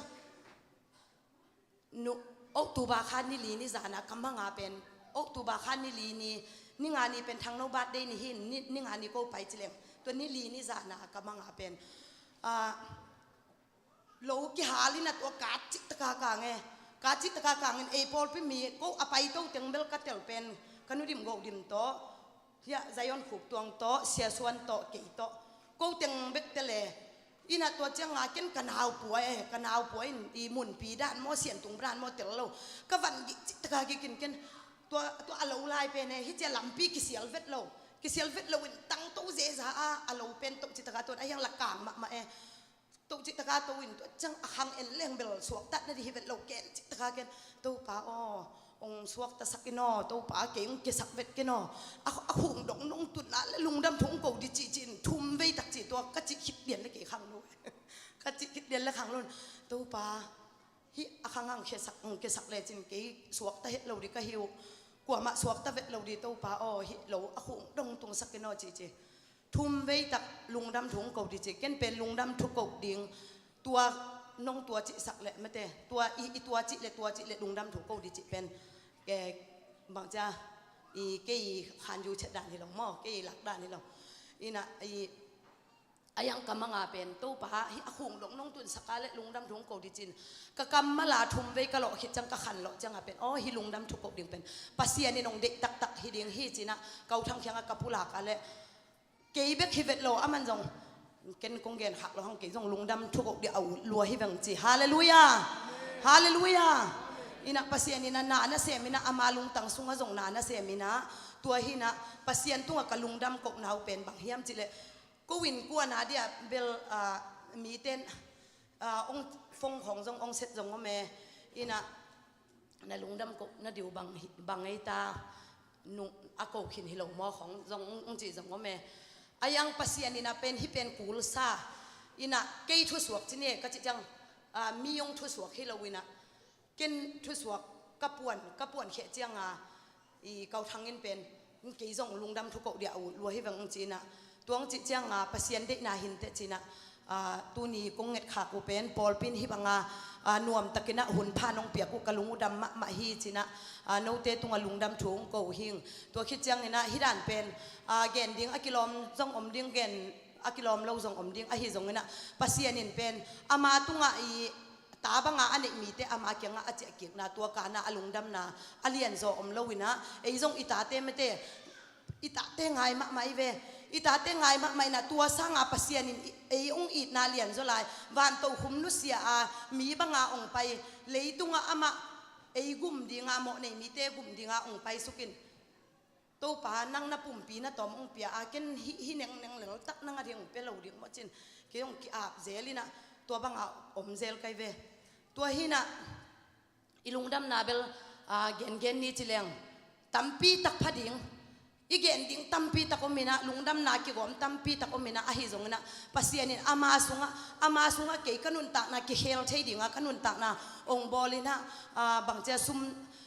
nu, October kha ni li ni zan a ka mang a pen, October kha ni li ni, ni nga ni pen Thangno birthday ni hi in, ni, ni nga ni ko pai ci leng, tua ni li ni zan a ka mang a pen, ah, lo kihal in a tua ka cih taka kang e. Ka cih taka kang in ei pawlpi mi ko a pai to teng bel ka tel pen ka Nu Dim Go Dim tawh, hia Zion Khup Tuang tawh, Sia Suan tawh, kei tawh, ko teng bek tel e. In a tua ciang a ken ka nau pua e, ka nau pua in i munpi dan maw, siantung dan maw tel lo. Ka van gik cih taka gik in ken tua, tua a lo lai pen e, hi cia lampi kisial vet lo. Kisial vet lo in tang to zeza a, a lo pen to cih taka tua a hiang la kang mahmah e. To cih taka to in tua ciang a khang en leng bel suaktat na dih hi vet lo ken cih taka ken. Topa aw, ong suakta sak in aw, Topa kei ong kiasak vet ken aw. A, a khung dong nong tun na le lungdam thu ong ko dih cih cih in thum vei tak cih tua ka cih khit dian le kei khang lo. Ka cih khit dian le khang lo in. Topa, hih a khang ang kiasak, ong kiasak le cin kei suakta het lo dih ka hi uh. Kuamah suakta vet lo dih Topa aw, hih lo a khung dong tung sak in aw cih cih. Thum vei tak lungdam thu ong ko dih ci, ken pen lungdam thu ko ding, tua nong tua cihsak le mate, tua i, i tua cih le tua cih le lungdam thu ko dih ci pen, eh, bang cia, i kei khan yu chet dan hi lo maw, kei lak dan hi lo. Ina, i, a yang ka manga pen, Topa, hih a khung dong nong tunsak a le lungdam thu ong ko dih cin, ka kammal a thum vei ka lawh khit ciang ka khan lawh ciang a pen, aw, hih lungdam thu ko ding pen Pasian in ong deih taktak hi ding hi cin a, Kau Thang kiang a ka pulak a le, kei bek hi vet lo, aman zong ken kong gen khak lo hang, kei zong lungdam thu ko dih a ut lua hi veng ci. Halleluiah. Halleluiah. Ina Pasian ina na na sem ina ama lungtang sunga zong na na sem ina, tua hi ina Pasian tunga ka lungdam ko nau pen bang hiam cih le, ko inn kuana dia bel, ah, miten, ah, ong fong khong zong ong set zong om e. Ina na lungdam ko na diu bang hi, bang ei ta, nung a ko khin hi lo maw khong zong ong, ong ci zong om e. A yang Pasian ina pen hi pen kul sa. Ina kei thusuak ci ni ka ci ciang, ah, mi ong thusuak hi lo ina, ken thusuak ka puan, ka puan kheh ciang a, i Kau Thang in pen, kei zong lungdam thu ko dih a ut lua hi veng ong ci ina. Tuang ci ciang a Pasian deihna hinte ci ina, Aa, tuni kong ngetkhak uh pen pawlpi in hih banga, aa, nuamtakin ah hun pha nong piak uh ka lung uh dam mahmah hi ci-in ah, aa, note tungah lungdam thu hong ko uh hi ing. Tua khit ciangin ah hih dan pen, aa, gen ding a kilawm zong om ding, gen a kilawm lo zong om ding, ahi zongin ah Pasian in pen ama tungah i ta banga a neih mite ama kiangah a ciahkikna, tua kana a lungdamna a lianzaw om lo in ah, ei zong i tate mate, i tate ngai mahmah i ve. I tate ngai mahmah in ah tua sanga Pasian in i, ei hong itna lianzaw lai. Vantokhum nusia a mi banga hong pai, leitungah amah ei gum dinga, mawh nei mite gum dinga hong paisuk in, Topa, nang na pumpi na tawm hong pia a, ken hih, hih nengneng leltak nang a ding hong pia lo ding maw ci-in kei hong ki-ap zel in ah, tua banga om zel ka hi ve. Tua hi in ah i lungdamna bel, aa, gengen ni ci leng tampi tak pha ding. I gen ding tampi tak om in ah, lungdamna kigawm tampi tak om in ah, ahi zongin ah Pasian in ama sungah, ama sungah kei ka nuntakna kikhel thei dinga ka nuntakna hong bawl in ah, aa, bangcia sum,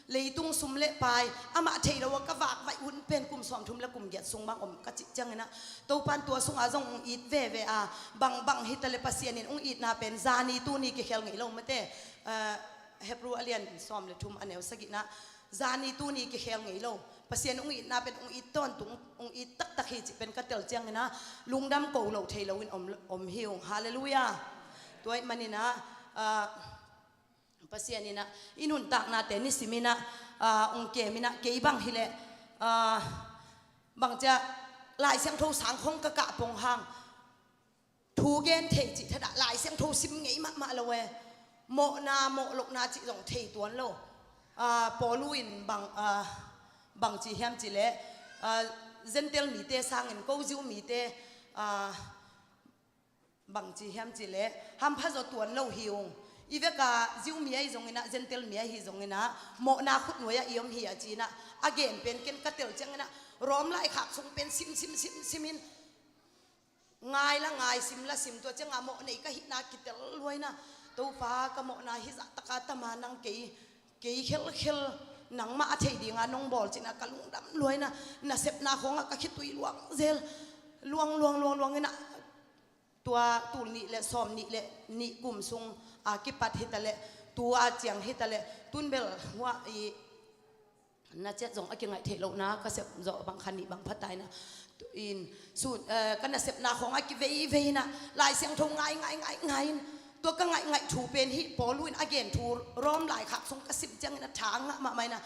leitung sum le pai amah thei lo a ka vakvaih hun pen kum sawmthum le kum giat sung bang om ka cih ciangin ah, Topa in tua sungah zong hong it veve a, bangbang hi ta leh Pasian in hong itna pen zani tuni kikhel ngei lo mate. Aa, Hebrew a lian sawm le thum a neu sagihna, zani tuni kikhel ngei lo. Pasian hong itna pen hong it tawntung, hong it taktak hi cih pen ka tel ciangin ah lungdam ko lo thei loin om, om hi ung. Halleluiah. Tua ahih manin ah, aa, Pasian in ah i nuntaknate nisim in ah, aa, hong kem in ah, kei bang hi leh, aa, bangcia Lai Siangtho sang khong ka kah pong hang, thu gen thei cih thadah Lai Siangtho sim ngei mahmah lo e. Mawhna, mawh lohna cih zong thei tuan lo. Aa, Paulu in bang, aa, bang ci hiam cih leh, aa, Gentile mite sangin ko Jew mite, aa, bang ci hiam cih leh hampha zaw tuan lo hi ung. I veka Jew mi ahi zongin ah, Gentile mi ahi zongin ah, mawhna khutnuai ah i om hi a ci-in ah a gen pen ken ka tel ciangin ah, Rom laikhak sung pen sim, sim, sim, sim in, ngai la ngai, sim la sim, tua ciangah mawh nei ka hihna kitel lua in ah, Topa, ka mawhna hih zahtaka tama nang kei, kei khelkhel nangmah a thei dinga nong bawl ci-in ah ka lungdam lua in ah, nasepna khawngah ka khitui luang zel, luang, luang, luang, luang in ah, tua tul nih le sawm nih le nih kum sung a kipat hi ta leh, tua ciang hi ta leh, tun bel hua i na ciat zong a kingaih theih lohna ka sep zawh bang kha nih bang pha ta in ah, tu in, su, eh, ka nasepna khawng a kiveivei in ah, Lai Siangtho ngai, ngai, ngai, ngai in, tua ka ngaihngaih thu pen hih Paulu in a gen thu Rom laikhak sung ka sim ciangin a tha ngah mahmah in ah,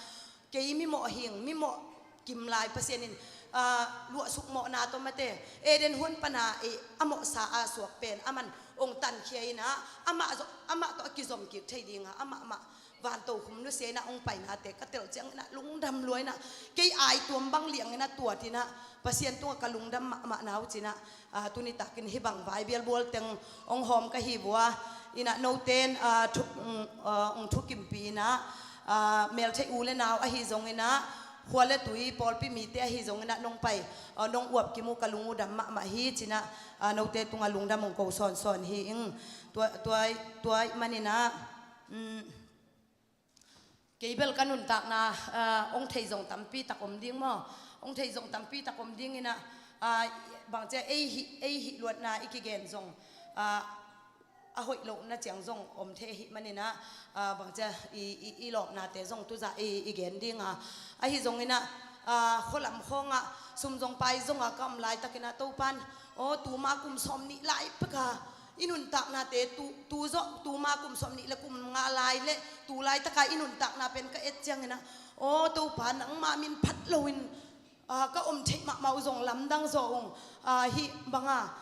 kei mimawh hing, mimawh kim lai Pasian in, ah, luahsuk mawhna tawh mate, Eden huan pana, eh, a mawhsa a suak pen aman hong tankhia in ah, amah zawh, amah tawh a kizom kik thei dinga amah mah vantokhum nusia in ah hong painate ka tel ciangin ah lungdam lua in ah, kei aituam bang liangin ah tuat in ah, Pasian tungah ka lungdam mahmah na uh ci-in ah, aa, tuni takin hih bang vai bialbual teng hong hawm ka hi uh a, in ah note in, aa, thu, mm, aa, hong thukimpih in ah, aa, meltheih u le nau ahi zongin ah, khua le tui pawlpi mite ahi zongin ah nong pai, aa, nong uap kim uh ka lung uh dam mahmah hi ci-in ah, aa, note tungah lungdam hong ko sawnsawn hi ing. Tua, tua, tua ahih manin ah, mm, kei bel ka nuntakna, ah, hong thei zong tampi tak om ding maw? Hong thei zong tampi tak om ding in ah, ah, bangcia ei hih, ei hih luatna i kigen zong, ah, a hoih lohna ciang zong om thei ahih manin ah, ah, bangcia i, i, i lawpnate zong tuzah i, i gen ding a. Ahi zongin ah, ah, khualam khawngah sum zong pai zongah ka om laitakin ah Topa in, aw, tuma kum sawm nih lai peka i nuntaknate tu, tu zawh, tuma kum sawm nih le kum nga lai le tu laitaka i nuntakna pen ka et ciangin ah, aw Topa, nangma min phat loin, aa, ka om theih mahmah uh zong lamdang zaw ung. Aa, hih banga,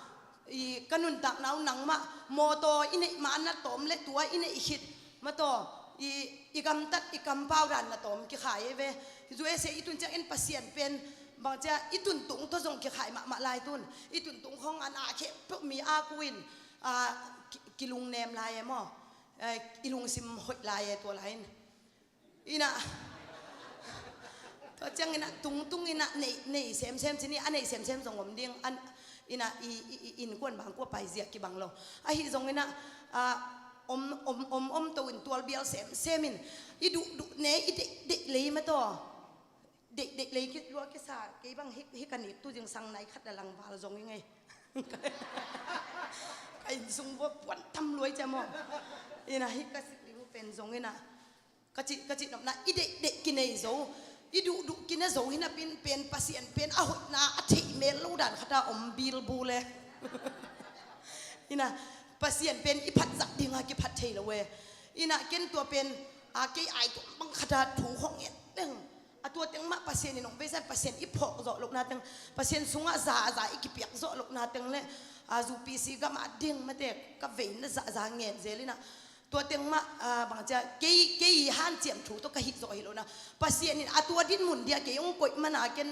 i, ka nuntakna uh nangmah mawtaw i neih ma na tawm le tua i neih khit mataw, i, i gamtat i kampau dan na tawm kikhai ei ve. U S A i tun ciangin Pasian pen bangcia i tuntung tawh zong kikhai mahmah lai tun. I tuntung khawng a na khempeuh mi a ku in, aa, ki, kilungnem lai e maw? Eh, i lungsim hoih lai e tua lai in. Inah, tua ciang inah tungtung inah nei, nei semsem cini, a nei semsem zong om ding, an, inah i, i, i innkuan bang kua paizia kibang lo. Ahi zong inah, ah, om, om, om, om to in tualbial semsem in, i duh, duh ne, i deih, deih lei mataw. Deih, deih lei ki, lua kisa, kei bang hi, hi ka nit tu zingsang nai khat a langval zong i ngei. Ka inn sung vua puan tam luai cia maw. Ina hi ka sik ding uh pen zong ina ka cih, ka cih nopna i deihdeih kinei zo, i duhduh kine zo hi napin pen Pasian pen a hoihna a theih mel lo dan khata om bilbul e. Ina Pasian pen i phatzak dinga kiphat thei lo e. Ina ken tua pen a kei ai tuam bang khata thu hong et deng. A tua teng mah Pasian in hong beisa, Pasian i phawk zawh lohna teng, Pasian sungah za a za i kipiak zawh lohna teng le a U P C gamah ding mate ka veina za a za ngen zel ina tua teng mah a bangcia kei, kei hanciam thu tawh ka hih zawh hi lohna. Pasian in a tua dinmun dia kei hong koih mana ken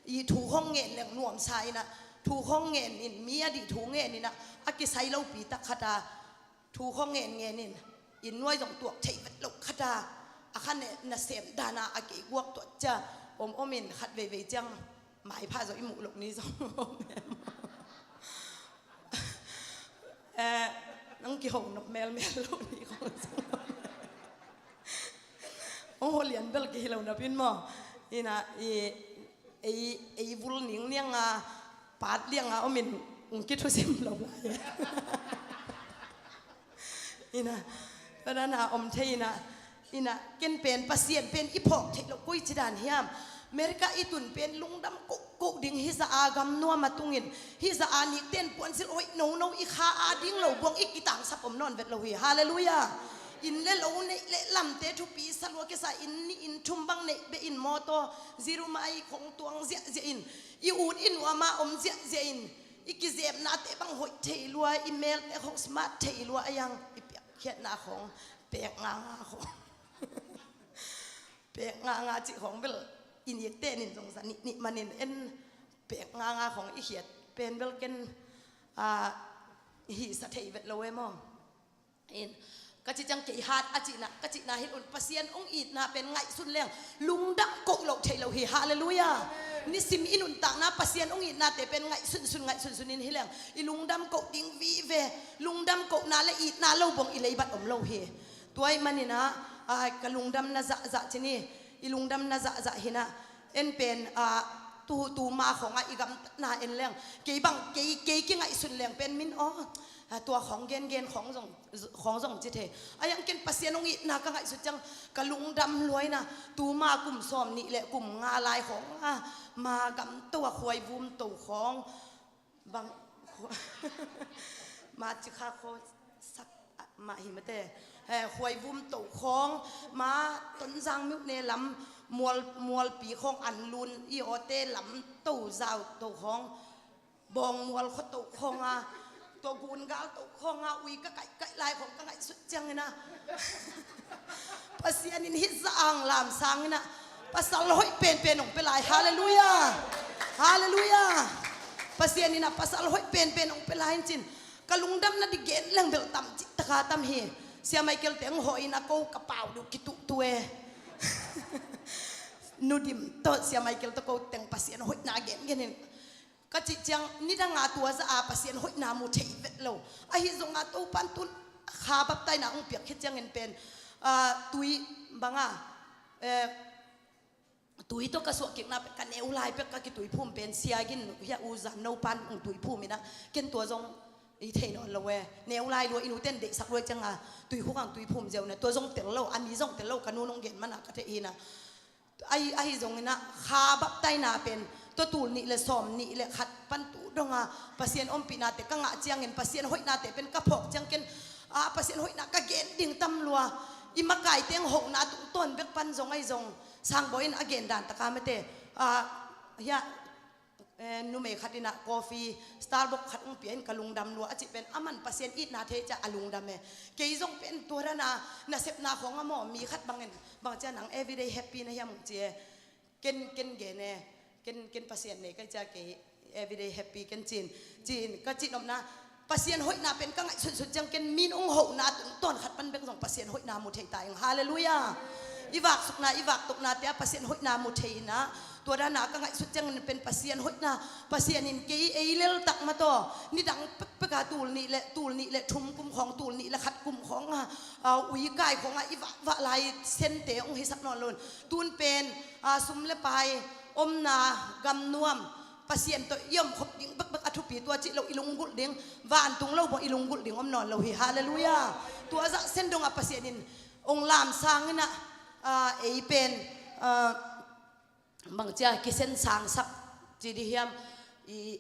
i thu hong ngen leng nuamsa ina thu hong ngen in mi a dih thu ngen ina a kisai lopi tak khata thu hong ngen ngen in inn nuai zong tuak theih vet loh khata a kha ne nasem dana a kei guak tuat cia om om in khat veivei ciang maipha zo i muh loh ni zong om em. Eh, nang kiho nop melmel lo ni khong zong om em. Hong holian bel kihi lo napin maw ina i ei, ei vul ning nianga pat lianga omin ung kithusim lo lai. Ina tua dana om thei ina ina ken pen Pasian pen i phawk theih lo koi ci dan hiam? America i tun pen lungdam koh koh ding hi za a gam nuam a tungin hi za a nikten puansilh hoih nono i kha a ding lo buang i kitangsap om nawn vet lo hi. Halleluia. Inn le lo neih le lamte thupi salua kisa inn nih inn thum bang neih beh in mawtaw zirumai khong tuang ziahziah in i ut i nuama om ziahziah in i kizemnate bang hoih thei lua i melte khong smart thei lua a yang i piakkhiatna khong pek nganga khong pek nganga cih khong bel i nikten in zong za nih nih manin en pek nganga khong i khiat pen bel ken a hihsa thei vet lo e maw? In ka ci ciang kei hat a cihna ka cihna hilh un Pasian hong itna pen ngaihsun leng lungdam koh loh thei lo hi. Halleluia. Nisim i nuntakna Pasian hong itnate pen ngaihsunsun ngaihsunsun in hi leng i lungdam koh ding vive. Lungdam kohna le itna lo bong i leibat om lo hi. Tua ih manina a ka lungdamna zahzah cini i lungdamna zahzah hina en pen a tu tuma khonga i gamtatna en leng kei bang kei kei kingaihsun leng pen min aw a tua khong gengen khong zong khong zong ci thei. A yang ken Pasian hong itna ka ngaihsut ciang ka lungdam luaina tuma kum sawm nih le kum nga lai khonga ma gamto a khuai vum to khong bang ma cikha kho sak mah hi mate. Khuai vum to khong ma Tonzang miuh ne lam mual mualpi khong an lun i awte lam to zau to khong bawng mual khuato khawnga tua gun gal to khawnga ui ka kaihkaih lai khawng ka ngaihsut ciangina Pasian in hih za ang lam sangina pasal hoih penpen hong pia lai. Halleluia. Halleluia. Pasian in a pasal hoih penpen hong pia lai in cin ka lungdamna di gen leng bel tam cih taka tam hi. Sia Michael teng hawh in a ko ka pau duh kituhtu e. Nudim tawh Sia Michael tawh ko teng Pasian hoihna gengen in ka cih ciang nidanga tua za a Pasian hoihna mu thei vet lo. Ahi zonga Topan tun kha baptaina hong piak khit ciangin pen tui banga tui tawh ka suahkikna pek ka neu lai pek ka kituiphum pen siagin hia uzan nopan hong tuiphum ina ken tua zong i thei nawn lo e. Neu lai lua i nuten deihsak lua cianga tuikhuk ang tuiphum ziau na tua zong tel lo a mi zong tel lo ka nu nong gen mana ka thei hina. Ahi, ahi zongina kha baptaina pen tua tul nih le sawm nih le khat pan tu donga Pasian ompihnate ka ngah ciangin Pasian hoihnate pen ka phawk ciang ken a Pasian hoihna ka gen ding tam lua. I makaite ang hohna tungtawn bek pan zong ahi zong sangbaw in a gen dan taka mate a hia Eh, numei khat inah coffee Starbucks khat hong pia in ka lungdam lua a cih pen aman Pasian itna thei ciah a lungdam e. Kei zong pen tua dana nasepna khawng a maw mi khat bangin bang ciah nang everyday happy na hiam hong ci e. Ken ken gen e. Ken ken Pasian nei kai ciah kei everyday happy ken cin cin ka cih nopna Pasian hoihna pen ka ngaihsutsut ciang ken min hong hohna tungtawn khat pan bek zong Pasian hoihna mu thei ta ing. Halleluiah. I vaksukna i vaktoknate ah Pasian hoihna mu thei inah tua dana ka ngaihsut ciangin pen Pasian hoihna Pasian in kei ei leltak mataw nidang pekpeka tul nih le tul nih le thum kum khawng tul nih le khat kum khawng a uikai khawngah i vahvah lai sente hong hisak nawn loin tun pen sum le pai omna gamnuam Pasian tawh i om khop ding bekbek a thupi tua cih lo i lunggulh ding, vantung lo bawh i lunggulh ding om nawn lo hi. Halleluiah. Tua zah sen dongah Pasian in ong lamsang inah, ah, ei pen, ah, bangcia kisen sangsak ci di hiam, i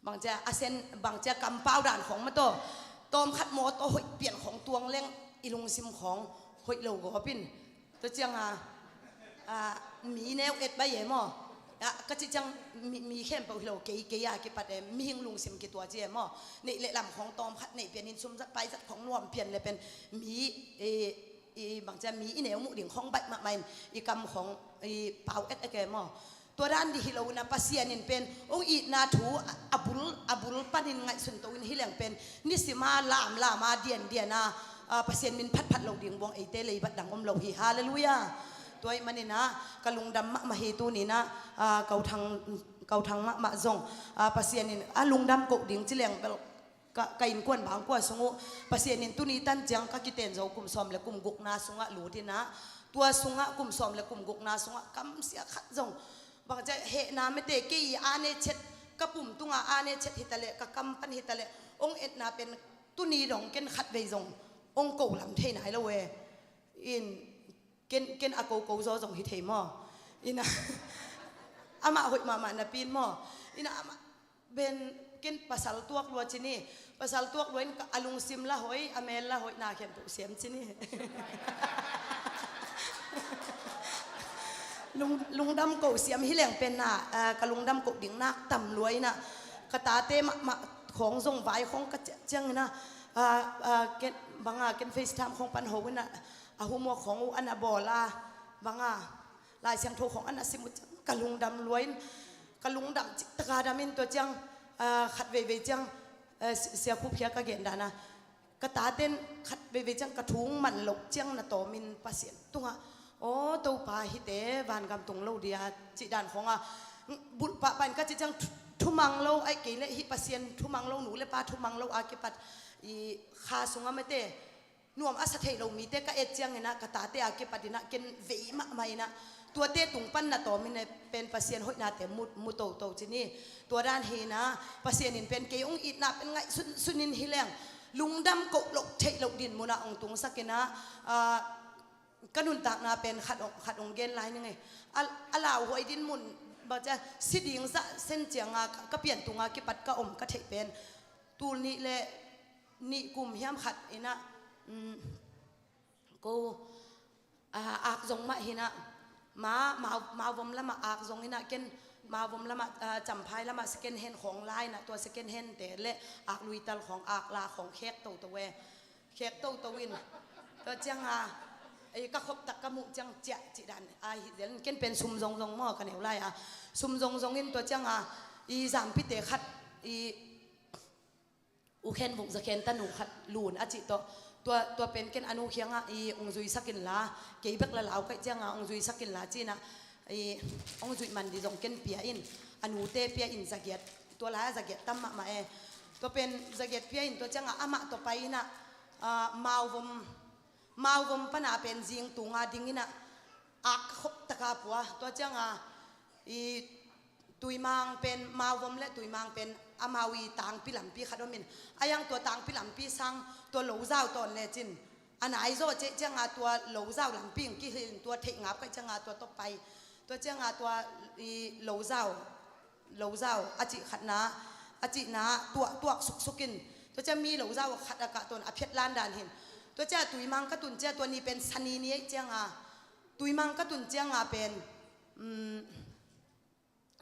bangcia a sen, bangcia kampau dan khong mataw, tawmkhat mawtaw hoih pian khong tuang leng i lungsim khong hoih lo gawpin. Tua cianga, ah, mi neu et bai e maw? Ah, ka cih ciang mi, mi khempeuh hi lo, kei, kei a kipat e, mihing lungsim kitua ci e maw? Neih le lam khong tawmkhat neih pianin sumzat paizat khong nuam pian le pen mi, eh, i bangcia mi i neu muh ding khong baih mahmah in i kam khong i pau ek ek e maw? Tua dan di hi lo inah Pasian in pen ong itna thu a bul, a bul panin ngaihsun to in hi leng pen nisima lamlama diandiana, ah, Pasian min phatphat lo ding buang eite leibat dang om lo hi. Halleluiah. Tua ih maninah ka lungdam mahmah hi tuninah, ah, Kau Thang, Kau Thang mahmah zong, ah, Pasian in a lungdam koh ding ci leng bel ka, ka innkuan bangkua sung uh Pasian in tuni tan ciang ka kiten zo kum sawm le kum gukna sungah lut inah, tua sungah kum sawm le kum gukna sungah kamsia khat zong bangcia hehna mete kei a ne chet, ka pum tunga a ne chet hitaleh, ka kam pan hitaleh, ong etna pen tuni dong ken khat vei zong ong ko lam thei nai lo e. In ken, ken a koko zaw zong hi thei maw? Inah amah hoih mahmah napi in maw? Inah amah ben ken pasal tuak lua ci ni. Pasal tuak lua in ka, a lungsim la hoih, a mel la hoih, na khempeuh siam ci ni. Lung, lungdam koh siam hi leng pen na, ah, ka lungdam koh ding nak tam lua inah ka tate mahmah khong zong vai khong ka ciah ciang inah, ah, ah, ken, banga ken FaceTime khong pan ho inah a homework khong uh ana bawl a, banga Lai Siangtho khong ana sim uh ciang ka lungdam lua in, ka lungdam ciktaka dam in tua ciang, ah, khat veivei ciang, ah, si-, Sia Khup Khia ka gen dana, ka taten khat veivei ciang ka thung man loh ciang na tawmin Pasian tungah, aw Topa hite vangam tung lo dia cih dan khonga bulh pahpah in ka cih ciang thu-, thumang lo, aih kei leh hih Pasian thumang lo, nu le pa thumang lo a kipat i kha sunga mete nuam a sa thei lo mite ka et cianginah ka tate a kipatinah ken vei mahmah inah tuate tung pan na tawmin e pen Pasian hoihnate mu, mu toto ci ni. Tua dan hinah Pasian in pen kei ong itna pen ngaih sunsun in hi leng lungdam koh loh theih loh din munah ong tungsak inah, ah, ka nuntakna pen khat ong, khat ong gen lai ning e. A, a lauhuai din mun bangcia si ding zah sen cianga ka, ka pian tunga kipat ka om ka theih pen tul nih le nih kum hiam khat inah, um, ko, ah, ak zong mah hinah, ma, mau, mauvom lamah ak zong inah ken mauvom lamah, ah, Champhai lamah second hand khong la inah tua second hand te le ak luital khong ak la khong khek toto e. Khek toto in tua cianga ei ka khop tak ka muh ciang ciah cih dan a hi zel in ken pen sum zongzong maw ka neu lai a sum zongzong in tua cianga i zampite khat i u khen vuk za khen tanu khat lun a cih tawh tua, tua pen ken a nu khiangah i ong zuisak inla kei bek la lau kaih cianga ong zuisak inla cinah i ong zuih man di zong ken pia in a nute pia in zagiat tua lai a zagiat tam mahmah e tua pen zagiat pia in tua cianga amah tua pai inah, ah, mauvom, mauvom pana pen zing tunga ding inah ak khop taka pua tua cianga i Tuimang pen, mauvom le Tuimang pen amau i tangpi lampi khat omin a yang tua tangpi lampi sang tua lozau tawn lecin a naizaw ceh cianga tua lozau lampi ing kihilin tua theih ngap kaih cianga tua tawpai tua cianga tua i lozau, lozau a cih khatna a cihna tuak, tuak suksukin tua cia mi lozau khat a kah tawn a phiat lan dan hin tua cia Tuimang ka tun cia tua ni pen sani ni aih cianga Tuimang ka tun cianga pen, um,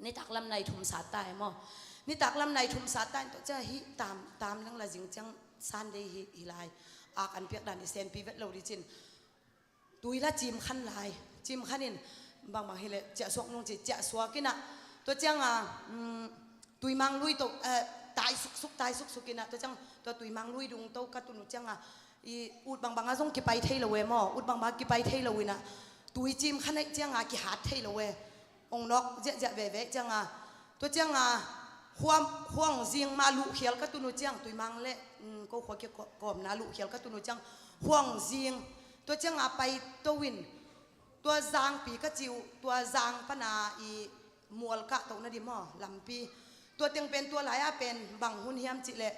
nitak lam nai thum sat ta e maw? Nitak lam nai thum sat ta in tua cia hih tam, tam leng la zing ciang Sunday hi, hi lai. Ak an piak dan i senpi vet lo di cin. Tui la cim khan lai. Cim khan in bangbang hileh ciah suak nung ci ciah suak inah. Tua cianga, um, Tuimang lui to, eh, tai suksuk, tai suksuk inah. Tua ciang, tua Tuimang lui dung to ka tun uh cianga. I ut bangbang a zong kipai thei lo e maw? Ut bangbang a kipai thei lo inah tui cim khan aih cianga kihat thei lo e. Ong nawk ziahziah veve cianga tua cianga huam, huang zing ma luhkhial ka tun uh ciang Tuimang le, um, ko khua kikawmna luhkhial ka tun uh ciang huang zing tua cianga pai to in tua zangpi ka ci uh tua zang pana i mual kah toh na di maw, lampi. Tua teng pen tua lai-a pen bang hun hiam cih leh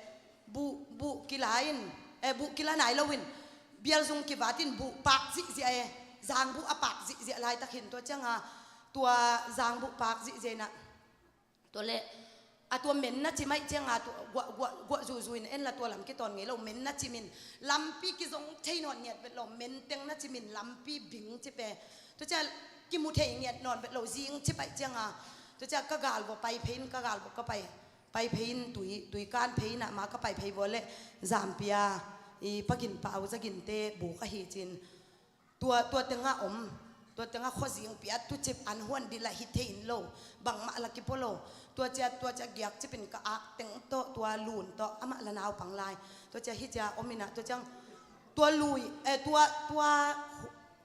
buh, buh kila in, eh, buh kila nai loin bialzung kivat in buh pak zihziah e, zangbuh a pak zihziah laitak hin tua cianga tua zangbuh pak zihziah inah tua leh a tua men na ci mai cianga tua guah, guah, guah zuzu in en la tua lam kitawn ngei lo, men na ci min lampi kizong thei nawn ngiat vet lo, men teng na ci min lampi bing ci pe. Tua cia kimu thei ngiat nawn vet lo, zing ci paih cianga tua cia ka gal vua pai phei in, ka gal vua ka pai, pai phei in tui, tui kan phei in ah ma ka pai phei vua leh zampia i pagin pau zaginte buk ahi cin. Tua, tua tengah om, tua tengah khuazing pia tucip an huan dila hi thei in lo, bangmah la kipua lo. Tua cia, tua cia giak cipin ka ak teng tawh, tua lun tawh, amah la naupang lai. Tua cia hi cia om inah, tua ciang, tua lui, eh, tua, tua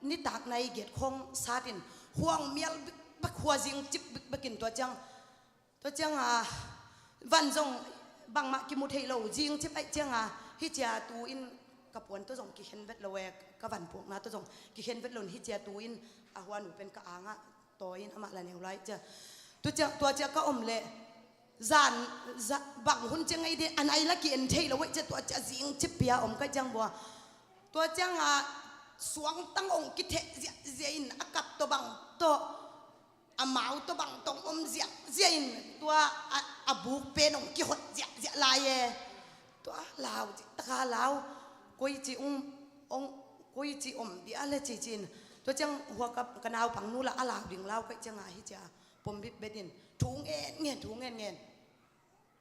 nitak nai giat khong satin, huang mial bikbek, khuazing cip bikbekin tua ciang, tua cianga van zong bangmah kimu thei lo, zing cip aih cianga hi cia tu in ka puan tawh zong kikhen vet lo e, ka van puakna tawh zong kikhen vet lo in hi cia tu in a huanu pen ka angah tawi in amah la neu lai cia. Tua cia, tua cia ka om leh zan, za, bang hun ciang ei de a nai la ki-en thei lo e cia, tua cia zing cip pia om kai ciang bua. Tua cianga suangtang ong kitheh ziahziah in a kap tawh bang tawh, a mau tawh bang tawh om ziahziah in tua a, a buk pen ong kihot ziahziah lai e. Tua lau cih taka lau, koici ong, ong, koici om dia le cicin. Tua ciang hua ka, ka naupang nu la a lau ding lau kai cianga hi cia pom bit betin thu ngen ngen, thu ngen ngen.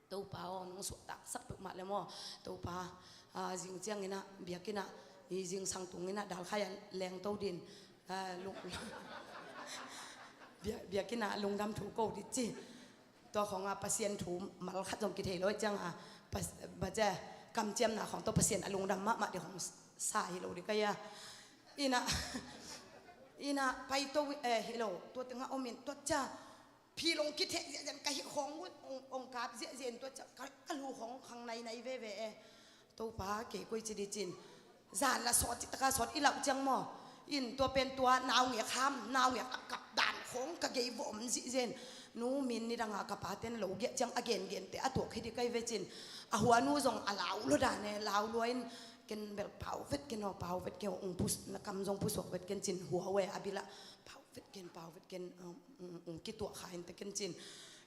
Topa aw, nong suahtaksak peuhmah le maw. Topa, ah, zing cianginah biakinnah, i zingsang tunginah dalkhai-ah lengto din, ah, lung, bia, biakinnah lungdam thu ko di ci. Tua khawngah Pasian thu mal khat zong kithei lo ciangah, pas, baca kamciamna khawng tawh Pasian a lungdam mahmah di khawng sa hi lo di kai-a. Innah, innah paito, eh, hi lo, tua tengah omin, tua cia, phil ong kitheh ziahziah in ka hih khawng un ong, ong kap ziahziah in tua ciah ka, ka lu khawng khang nainai veve e. Topa kei koi ci di cin. Zan la sawt cih taka sawt i lauh ciang maw. In tua pen tua naungek ham, naungek a kap dan khawng ka gei vawm zihziah in. Nu min nidanga ka paten lo giah ciang a gengente a tuak hi di kai ve cin. A huanu zong a lau lua dan e, lau lua in ken bel pau vet ken aw, pau vet ken aw, ung pus, na kam zong pusuak vet ken cin hua we a bilah. Pau vet ken, pau vet ken, um, um, um, kituah kha in te ken cin.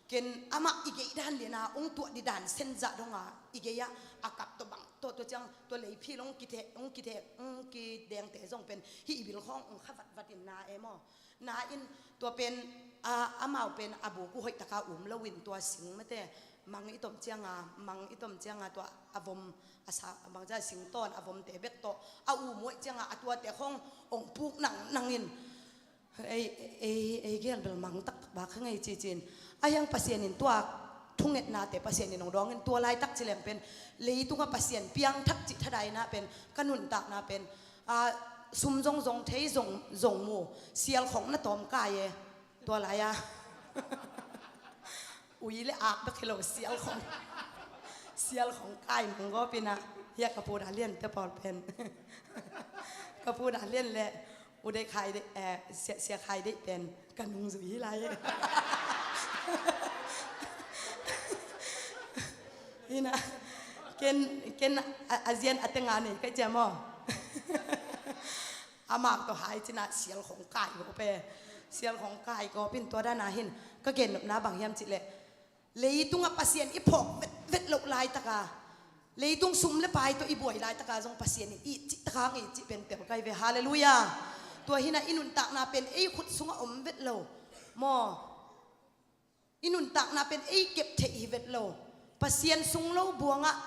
Ken amah i geih dan liana ung tuah di dan senzah donga i geih ah a kap tawh bang tawh tua ciang tua leiphil ung kitheh, ung kitheh, ung kidengte zong pen hih i bil khawng ung kha vatvat in na e maw. Na in tua pen, a, amau pen a buk uh hoihtaka um lo in tua sing mate mang i tom cianga, mang i tom cianga tua a vom a sa, bangcia sing tawn a vomte bek tawh a um uh hoih cianga a tuate khawng ong puk nangnang in. Ei, ei, ei gel bel mang taktak bak kha ngei cicin. A hiang Pasian in tua thungetnate Pasian in hong dawngin tua laitak cilem pen leitungah Pasian piangthak cih thadaina pen ka nuntakna pen, a, sum zong zong thei zong, zong mu sial khong na tawm kai e. Tua lai-a ui le ak bek hi lo sial khong, sial khong kai manggawpinah hiah ka pu Dah Lian te pawl pen ka pu Dah Lian le U Dei Khai Deih, eh, Sia, Sia Khai Deih pen ka nungzui hi lai e. Innah ken, ken a, a zian a tenga nei kai cia maw. Amau tawh hai cinah sial khong kai gawp e. Sial khong kai gawp in tua dana hin ka gennopna bang hiam cihleh leitungah Pasian i phawk vetvet loh laitaka, leitung sum le pai tawh i buai laitaka zong Pasian in it cih taka ang it cih pen tel kai ve. Halleluiah. Tua hinah i nuntakna pen ei khut sungah om vet lo maw. I nuntakna pen ei kep theih hi vet lo. Pasian sung lo buangah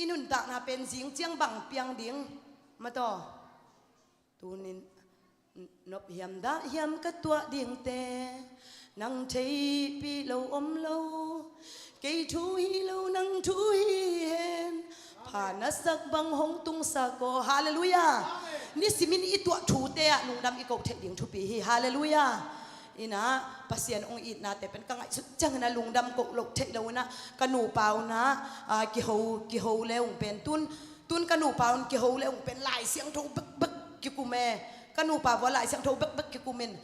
i nuntakna pen zing ciang bang piang ding mataw. Tunin nop hiam dah hiam ka tuah dingte nang theihpih lo om lo. Kei thu hi lo nang thu hi hen. Pha na sak bang hong tungsak aw. Halleluiah. Nisimin i tuah thute ah lungdam i koh theih ding thupi hi. Halleluiah. Innah Pasian hong itnate pen ka ngaihsut ciangin a lungdam koh loh theih lo innah ka nupa unah, ah, kiho, kiho le ung pen tun, tun ka nupa un kiho le ung pen Lai Siangtho bekbek kikum e. Ka nupa vua Lai Siangtho bekbek kikum in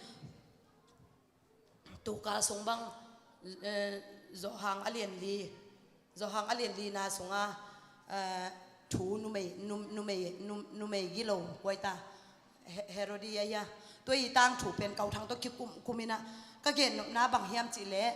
Tukal sung bang, eh, Johan a lian li, Johan a lian lina sunga, eh, thu numei, num-, numei, num-, numei gilo kuaita, He-, Herodi ahi a. Tua i tangthu pen Kau Thang tawh kikum, kum inah ka gennopna bang hiam cihleh,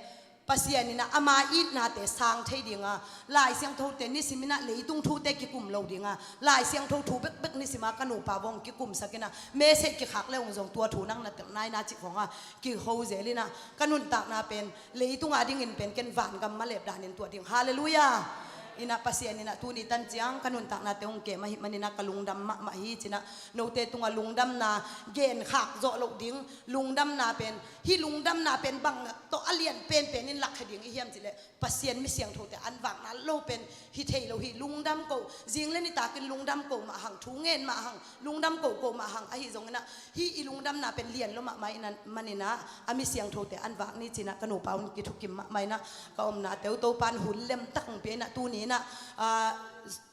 Pasian inah ama itnate sang thei dinga, Lai Siangthote nisim inah leitung thute kikum lo dinga, Lai Siangtho thu bekbek nisima ka nupa vong kikumsak inah, message kikhak le ung zong tua thu nang na telna inah cih vonga kiho zel inah, ka nuntakna pen leitung a dingin pen ken vangam malep danin tuah ding. Halleluiah. Inah Pasian inah tuni tan ciang ka nuntaknate hong kem ahih maninah ka lungdam mahmah hi cinah, note tungah lungdamna genkhak zawh loh ding. Lungdamna pen, hih lungdamna pen bang tawh a lian penpen in lakkhia ding i hiam cihleh, Pasian mi siangthote an vakna lo pen hi thei lo hi. Lungdam ko, zing le nitakin lungdam ko mah hang, thu ngen mah hang, lungdam ko ko mah hang. Ahi zonginah hih i lungdamna pen lian lo mahmah inah maninah a mi siangthote an vak ni cinah ka nupa un kithukim mahmah inah, ka omna teu Topan hun lemtak hong pia inah tuni inah, ah,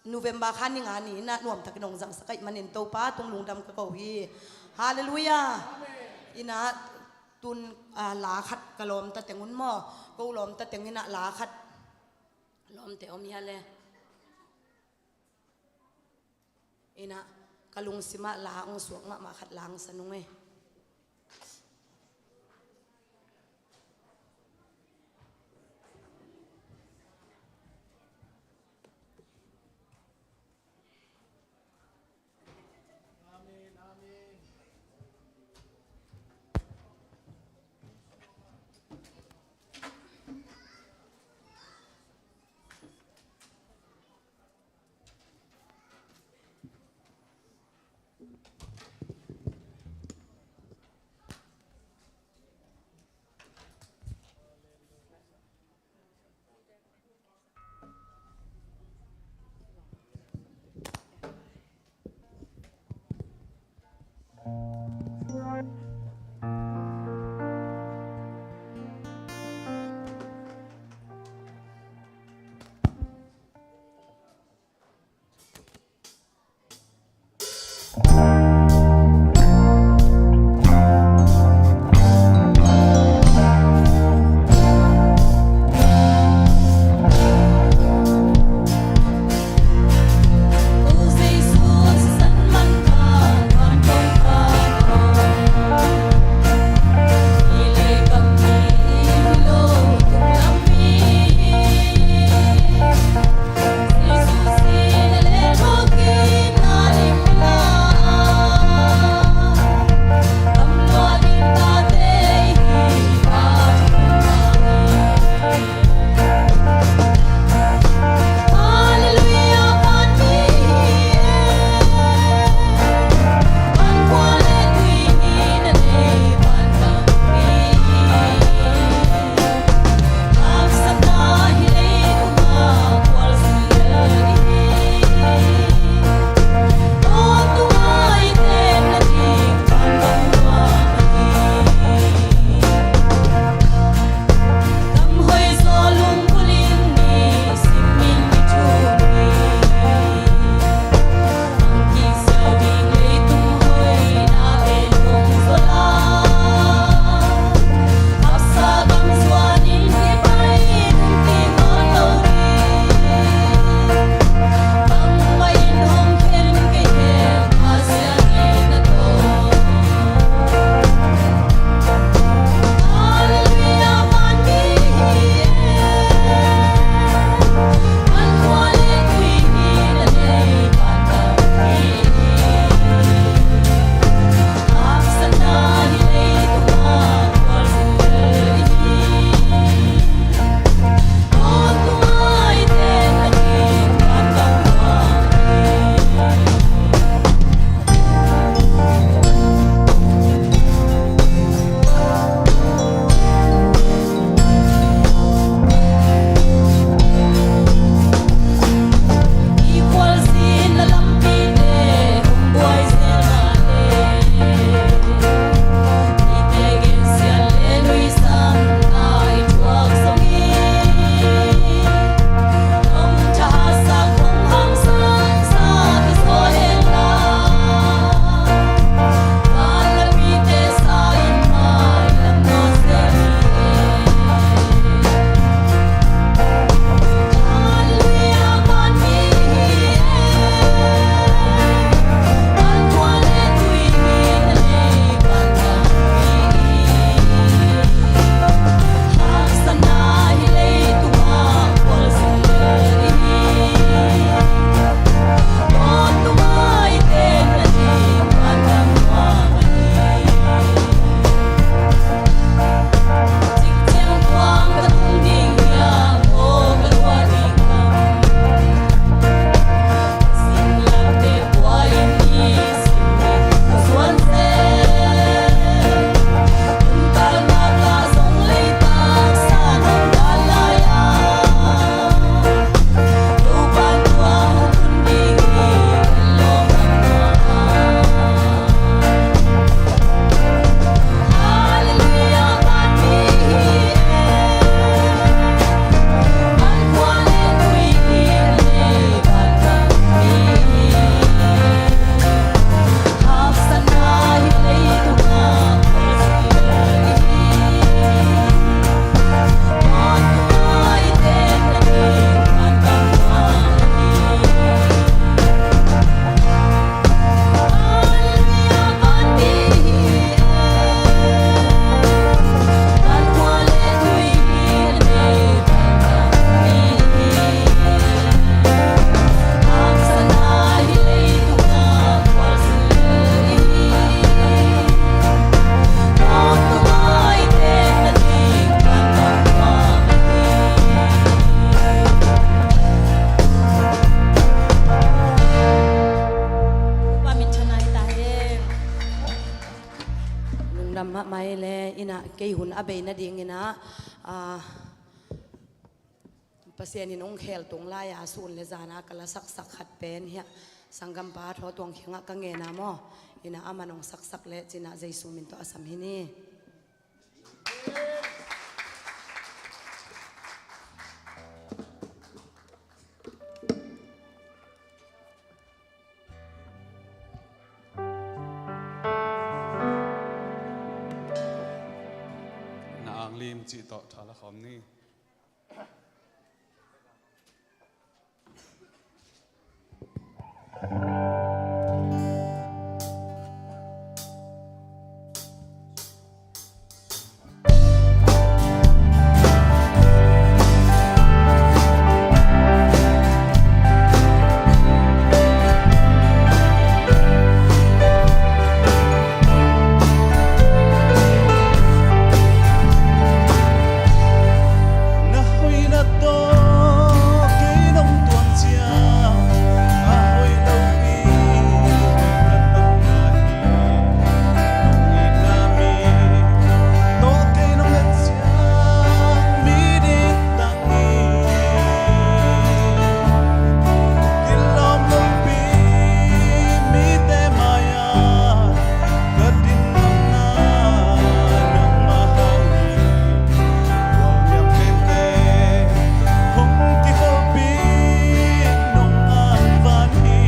November kha ni nga ni inah nuamtakin hong zangsak ahih manin Topa tung lungdam ka ko hi. Halleluiah. Inah tun, ah, la khat ka lawmta teng un maw, ko lawmta teng inah la khat lawmte om hia le. Inah ka lungsimah la hong suak mahmah khat la hong sa nung ei. Kei hun a bei nadingin ah, ah, Pasian in hong khel tung lai-a sun le zan a ka la saksak khat pen hiah sanggampa Thaw Tuang kiangah ka ngen a maw, in ah aman hong saksak le cin ah Jesu min tawh a sam hi ni. Na ang lim cih tawh tha la khawm ni. Na hoihna tawh kei nong tuang ciang a hoih lopi hoih ka tang na hi. Nong itna mi tawh kei nong et ciang mi diktak hi. Kilawm lopi mite mai-ah ka din ngamna nangmah hang hi. Gualniam tengte hong kikholhpih nong angvan hi.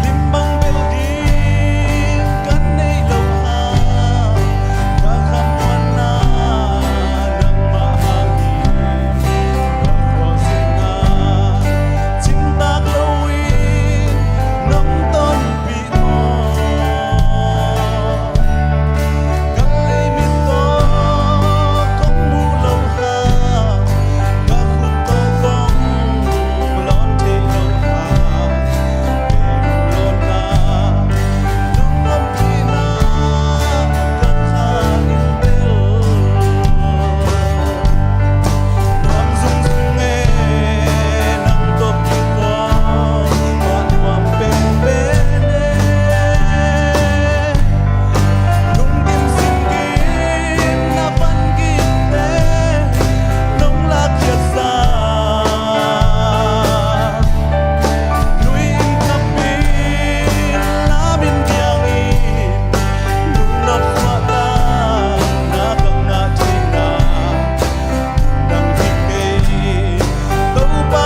Limbang bel ding kan nei lo hang, ka khamhuanna nangmah hang hi. Ka khualzinna cingtak loin nong tonpih Lungkim simkim na van kimte nong lakkhiatsa, nuih in kap in lam in diangin lungnop suahtakna ka ngah theihna nang hi kei, Topa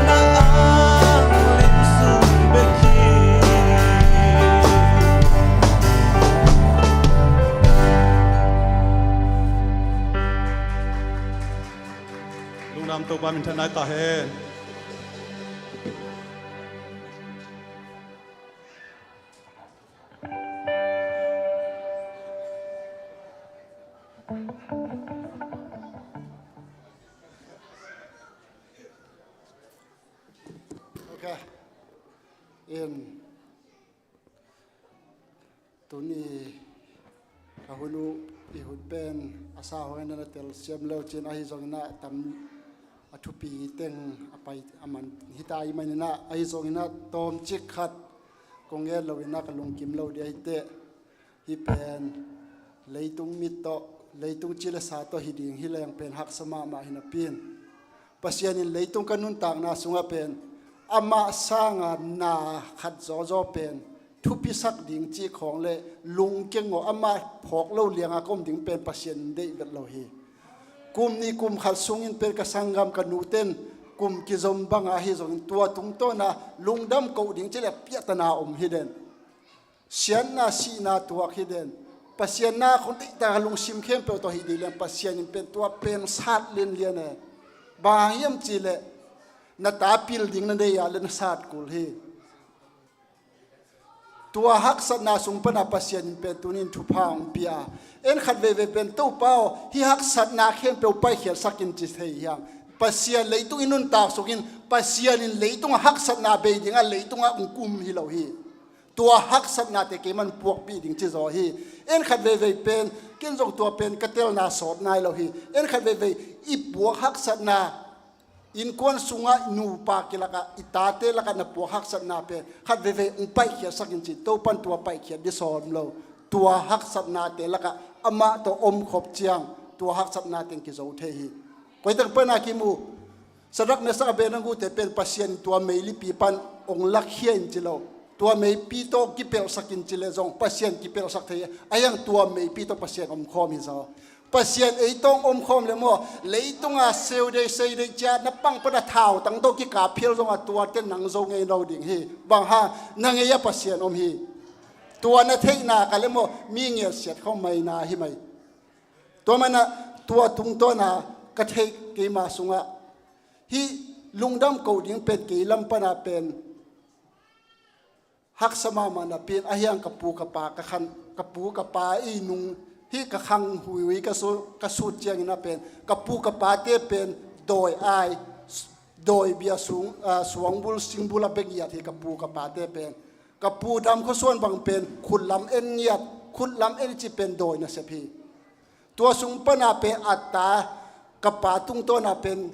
na ang lim sung bek hi. Lungdam, Topa minthanna ta hen. Ok. In tuni a hun uh i hun pen a sa hong in a na telsiam leu cin ahi zongin ah tam a thupi teng a pai a man hita i manin ah ahi zongin ah tawmcik khat kong ngen loin ah ka lungkim lo ding ahi teh. Hih pen leitung mit tawh, leitung ci le sa tawh hi ding hi leng pen haksa mahmah hi napi in, Pasian in leitung ka nuntakna sungah pen amah sanga na khat zawzaw pen thupisak ding cih khawng le lungkeng aw, amah phawk lo lianga ka om ding pen Pasian in deih vet lo hi. Kum nih kum khat sungin pen ka sanggam ka nuten kum kizom banga hi zongin tua tungtawna lungdam koh ding cih le piahtana om hi den. Siatna sihna tuak hi den. Pasian na khong deihta ka lungsim khempeuh tawh hi dih leng Pasian in pen tua pen sat lianlian e. Bang hang hiam cih leh na ta pil ding na nei ah le na sat kul hi. Tua haksatna sung pana Pasian in pen tunin thupha hong pia. En khat veivei pen Topa aw, hih haksatna khempeuh paikhiatsak in ci thei hiam? Pasian leitung i nuntak sungin Pasian in leitung a haksatna bei dingah leitungah hong kum hi lo hi. Tua haksatnate keiman puakpih ding ci zaw hi. En khat veivei pen ken zong tua pen ka telna sawt nai lo hi. En khat veivei i puak haksatna, innkuan sungah nupa kilakah i tate lakah na puak haksatna pen khat veivei hong paikhiatsak in ci. Topan tua paikhiat dih sawm lo. Tua haksatnate lakah amah tawh omkhop ciang tua haksatnate hong kizo thei hi. Koitak pana kimu, Sadrak, Mesak, Abednego te pen Pasian tua meilipi pan hong lakhia in ci lo. Tua meipi tawh kipelhsak in ci le zong Pasian kipelhsak thei hi. A hiang tua meipi tawh Pasian omkhawm hi zaw. Pasian ei tawh omkhawm le maw, leitunga seu dei sei dei cia na pang pana thautang tawh kikap phial zonga tuate nang zo ngei lo ding hi. Bang hang, na ngei a Pasian om hi. Tua na theihna ka le maw, mi ngialsiat khawm maina hi mai. Tua mana tua tungtawna ka theih keima sungah hih lungdam koh ding pen kei lam pana pen haksa mahmah napi in a hiang ka pu ka pa ka khan, ka pu ka pa i nung hih ka khang huihui ka su-, ka sut ciangin a pen ka pu ka pate pen dawi ai, dawi bia sung, ah, suangbul singbul a bek ngiat hi ka pu ka pate pen. Ka pu dam khuasuan bang pen khutlam en ngiat, khutlam en i ci pen dawi nasep hi. Tua sung pana pen a ta ka pa tungtawna pen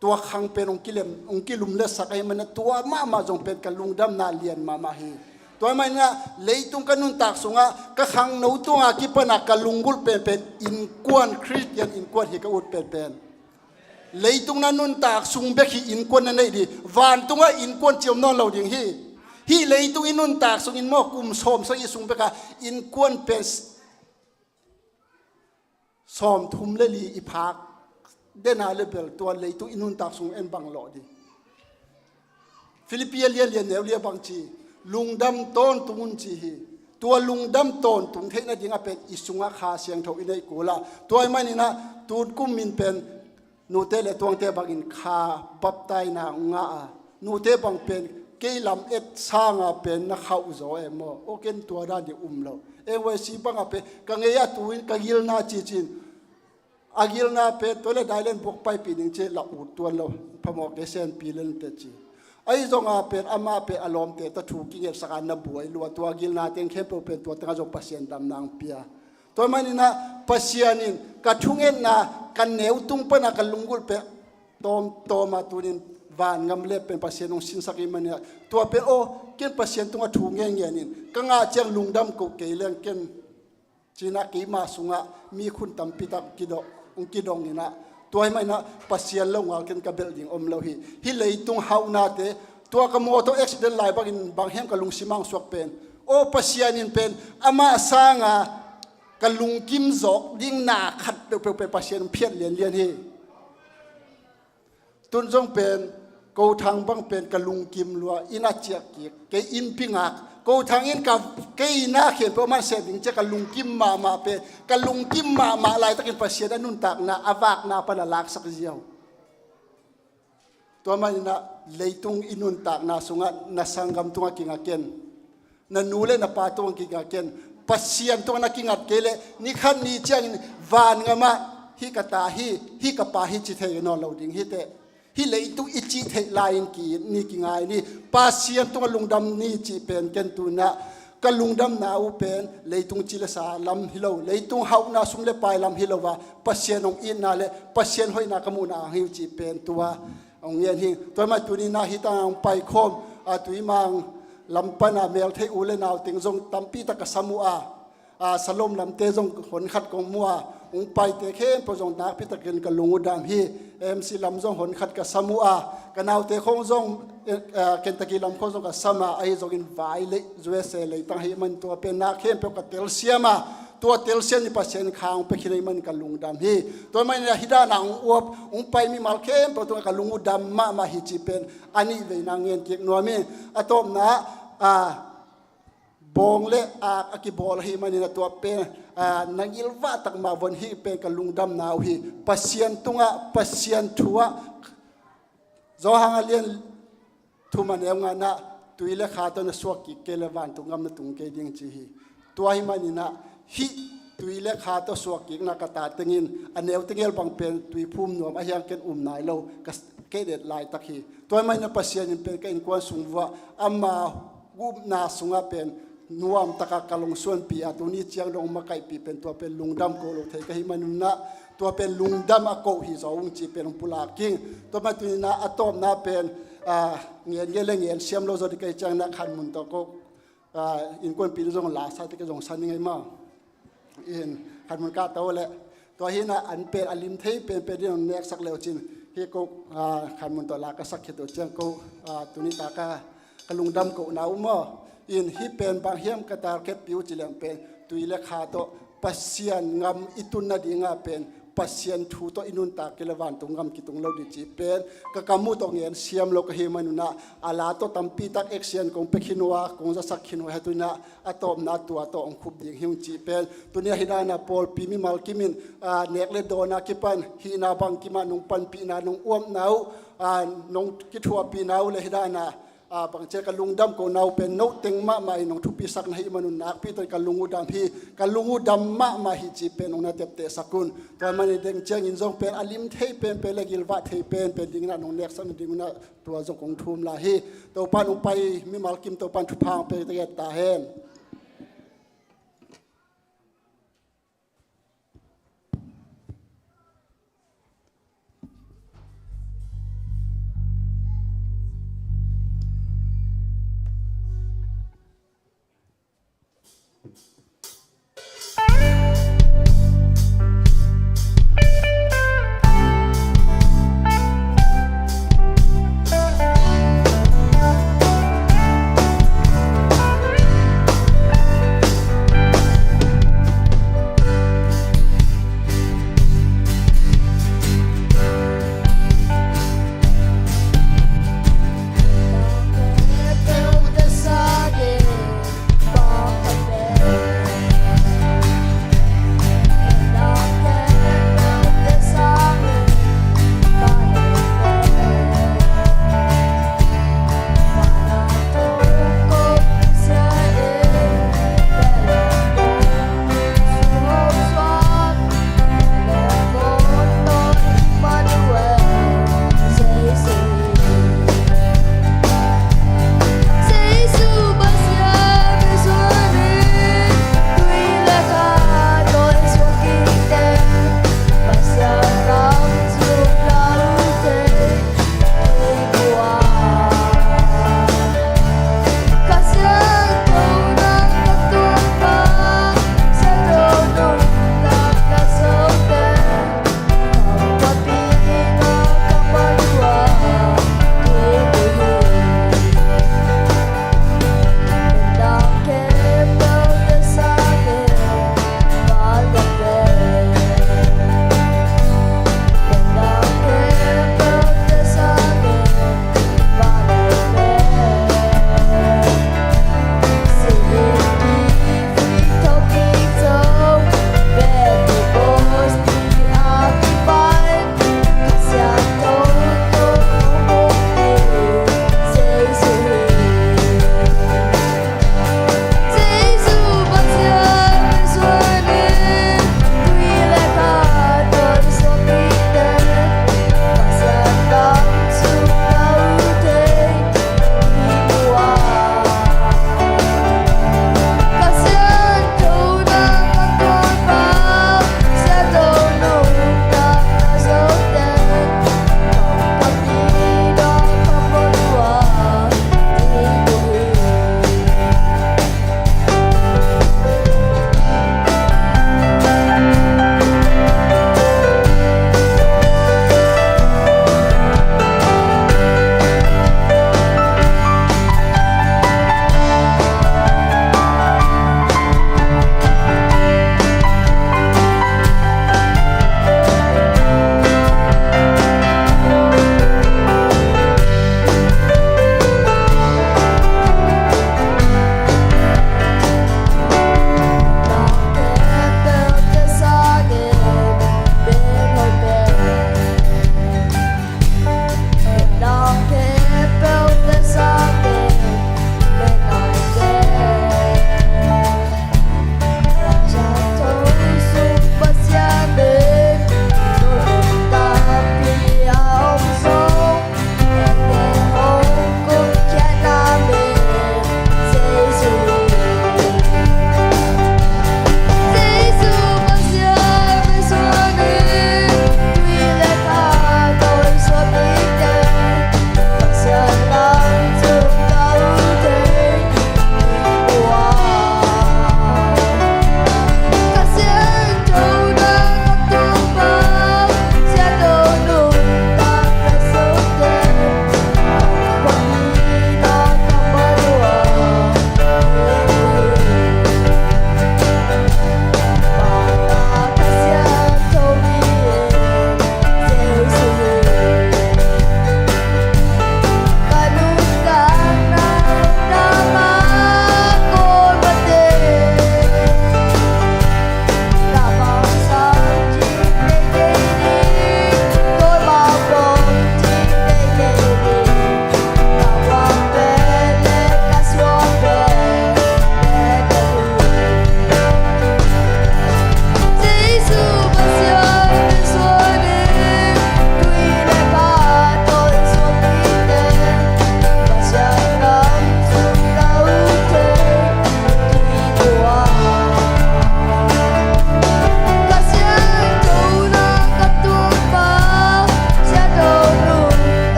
tua khang pen hong kilem, hong kilumletsak ahih mana tua mahmah zong pen ka lungdamna lian mahmah hi. Tua ahih mana leitung ka nuntak sungah ka khangno tunga kipana ka lunggulh penpen innkuan, Khristian innkuan hi ka ut penpen. Leitung na nuntak sung bek hi innkuan na neih dih. Vantungah innkuan ci om nawn lo ding hi. Hih leitung i nuntak sungin maw kum sawm sagih sung bekah innkuan pen sawmthum le li i phak dena le bel tua leitung i nuntak sung en bang lawh ding. Philippi a lianlian neu lia bang ci, lungdam tawntung un ci hi. Tua lungdam tawntung theih nadingah pen i sungah Kha Siangtho i neih kul a. Tua ahih maninah tun kum in pen nute le tuangte bangin kha baptaina ngah a, nute bang pen kei lam et sanga pen na khauh zaw e maw? Aw, ken tua dan ding um lo. N Y C bangah pen ka ngei a tu in ka gilna cicin a gilna pen tua le dailen buak paipih ning ci la ut tuan lo. Phamawh kei senpi lente ci. Ahi zonga pen amah pen a lawmte tawh thu kingetsak a na buai lua, tua gilna teng khempeuh pen tua tengah zong Pasian damna ang pia. Tua maninah Pasian in ka thungetna ka neu tung pana ka lunggulh pen tawmtawma tunin vangam le pen Pasian hong sinsak i maninah tua pen aw, ken Pasian tungah thu ngengen in ka ngah ciang lungdam koh kei leng ken cinah keima sungah mi khun tampi tak kidong, hong kidong inah tua ahih maninah Pasian lo ngal ken ka belh ding om lo hi. Hih leitung hauhnate, tua ka mawtaw accident lai bangin bang hiam ka lungsim ang suak pen, aw, Pasian in pen amah sanga ka lungkim zawk ding na khat peuhpeuh pen Pasian hong phiat lianlian hi. Tun zong pen Ko Thang bang pen ka lungkim lua, inn a ciah kik, kei innpi ngak. Ko Thang in ka, kei na khempeuh man seh ding ciah ka lungkim mahmah pen, ka lungkim mahmah laitakin Pasian a nuntakna a vakna pan a laksak ziau. Tua maninah leitung i nuntakna sungah na sanggam tungah kinga ken, na nu le na pa tungah kinga ken. Pasian tungah na kingat kei leh ni khat ni ciangin vangamah hih ka ta hi, hih ka pa hi ci thei nawn lo ding hi teh. Hih leitung i cih theih lai-in ki-it ni, kingai ni. Pasian tungah lungdam ni cih pen ken tunah ka lungdamna uh pen leitung ci le sa lam hi lo, leitung hauhna sum le pai lam hi lo a, Pasian hong itna le Pasian hoihna ka muhna ang hi uh cih pen tua hong ngen hi. Tua mah tuni na hi tang hong paikhawm a, tui mang lam pana meltheih u le nau teng zong tampi tak ka sam uh a, a, Salom lamte zong hon khat kong mu a, Hong paite khempeuh zong nakpi takin ka lung uh dam hi. M C lam zong hon khat ka sam uh a, ka naute khong zong, eh, eh, Kentucky lam khong zong ka sam a, ahi zongin vai leh U S A leitang ahih man tua pen na khempeuh ka telsiam a, tua telsiam ni Pasian kha hong pia khin ahih man ka lungdam hi. Tua manin a hih dan a hong uap, hong pai mimal khempeuh tungah ka lung uh dam mahmah hi cih pen a nih veina ngen kik nuam hi. A tawpna, a, bawng le ak a kibawl ahih manin a tua pen, a, na ngilvah tak mah von hih pen ka lungdamna uh hi. Pasian tungah, Pasian thu ah, Johan a lian thum a neu ngana, tui le kha tawh na suak kik kei leh vantung gam na tung kei ding ci hi. Tua ahih manin a hih tui le kha tawh suak kikna ka ta tengin a neu tengel bang pen tui phum nuam ahi hang ken um nai lo, ka s-, kei det laitak hi. Tua ahih manin a Pasian in pen ka innkuan sung vuah ama upna sungah pen nuam taka ka lungsuanpih a, tuni ciang dong makaihpih pen tua pen lungdam ko lo thei ka hih manun a, tua pen lungdam a ko hi zaw ung cih pen hong pulak ing. Tua mah tunin a, a tawpna pen, a, ngen ngen le ngen siam lo zaw ding ka hih ciangin a khanmun tawh ko, a, innkuanpih zong la sa te ka zong sa ning ei maw. In khanmun kah to leh tua hi na an pen a lim thei penpen ding hong neksak le uh cin, hih ko, a, khanmun tawh la ka sak khit uh ciang ko, a, tuni taka ka lungdam kohna uh maw. In hih pen bang hiam ka target pi uh ci leng pen tui le kha tawh Pasian ngam i tun nadingah pen Pasian thu tawh i nuntak kei leh vantung gam kitung lo ding cih pen ka kam uh tawh ngen siam lo ka hih manun a, a la tawh tampi tak action kong pia khin uh a, kong zasak khin uh a, hih tunin a a tawpna tua tawh hong khup ding hi ung cih pen tuni a hih dan a pawlpi mimal kimin, a, nek le dawn a kipan hihna bang kimah nong panpihna, nong uapna uh, a, nong kithuahpihna uh le hih dan a, a, bang ci a ka lungdam kohna uh pen no teng mahmah in nong thupisak na hih manun nakpi takin ka lung uh dam hi. Ka lung uh dam mahmah hi cih pen nong na teptehsak un. Tua ahih manin deng ciangin zong pen a lim thei penpen le ngilvah thei penpen dingin a nong neksak nadingun a tua zong kong thum lai hi. Topa'n hong pai mimal kim Topa'n thupha hong pia ta hen.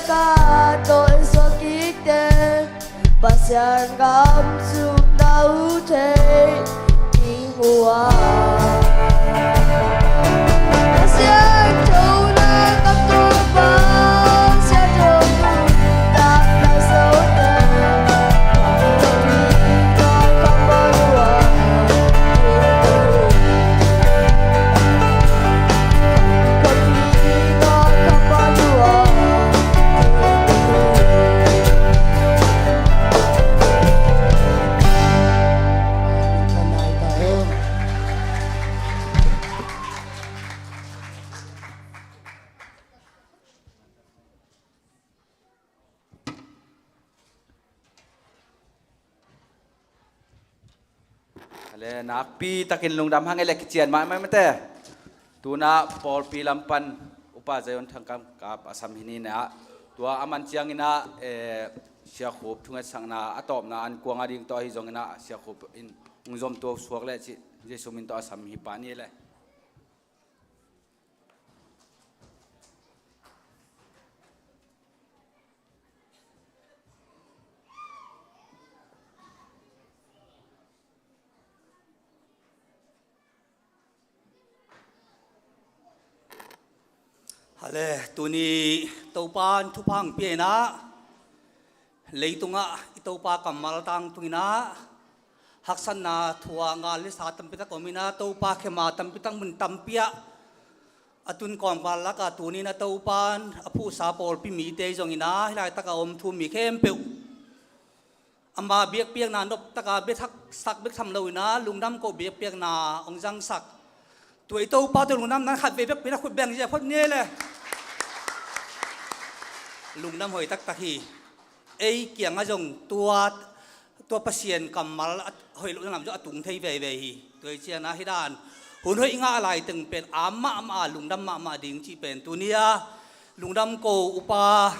Ka tawh suak kik teng Pasian gam sung na uh thei ding uh a. Na siangtho na ka Topa, siangtho nuntakna zote. Ale, nakpi takin lungdam hang e le, kician mahmah mate. Tuna pawlpi lam pan Upa Zion Thangkam Kap a sam hi ni na. Tua a man ciangin ah, eh, Sia Khup thungetsakna a tawpna an kuang a ding tawh ahi zongin ah Sia Khup in hong zom tua suak le ci, Jesu min tawh a sam hi pah ni le. Ale, tuni Topa in thupha hong pia in ah, leitungah i Topa kammal tangtungin ah haksatna thu a ngal le sa tampi tak om in ah, Topa khem a tampi tak mun tampi ah a tun kawmkal lakah tuni in ah Topa in a phuhsa pawlpi mite zongin ah hih laitak a om thu mi khempeuh ama biakpiakna noptaka biathaksak bek tham loin ah lungdam koh biakpiakna hong zangsak tua i Topa tawh lungdamna khatvei bek pia in ah khut beng zia phot ni le. Lungdam hoih taktak hi. Ei kiangah zong tua, tua Pasian kammal a hoih lohna lam zong a tung thei veivei hi. Tua hi ciangin ah hih dan hun hoih ngah lai teng pen a mahmah a lungdam mahmah ding cih pen tuni a lungdam ko upa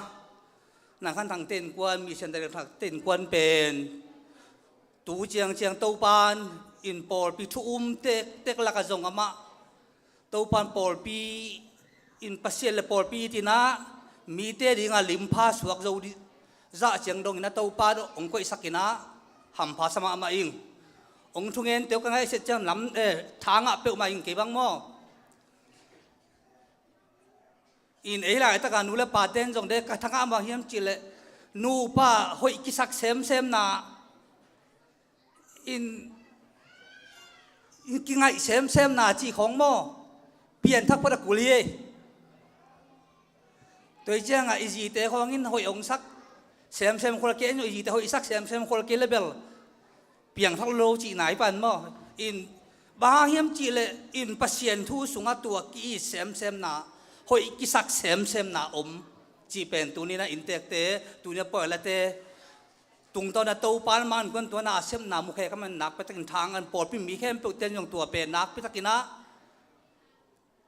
Nang Khan Thang te innkuan, Mission Director te innkuan pen tu ciangciang Topa in pawlpi thu um tektek lakah zong amah Topa in pawlpi in Pasian le pawlpi it in ah mite dingah limpha suak zo dih zah ciang dongin ah Topa hong koihsak in ah hampha sa mahmah ing. Hong thungente uh ka ngaihsiat ciang lam, eh, tha ngah peuhmah ing kei bang maw? In ei laitaka nu le pa ten zong de ka thangah bang hiam cihleh nupa hoih kisak semsemna in, in kingaih semsemna cih khawng maw? Pianthak phot a kul hi ei. Tua hi ciangah i zite khawng in hoih hong sak semsem khol kei, i zite hoih sak semsem khol kei le bel piangthak lo cihna hi pan maw? In bang hang hiam cihleh in Pasian thu sungah tua ki-it semsemna, hoih kisak semsemna om cih pen tuni in ah inntekte, tuni a pawi late tungtawn a Topa in mangkuan tua na a sepna mukhia kha man nakpi takin thang an pawlpi mi khempeuh ten zong tua pen nakpi takin ah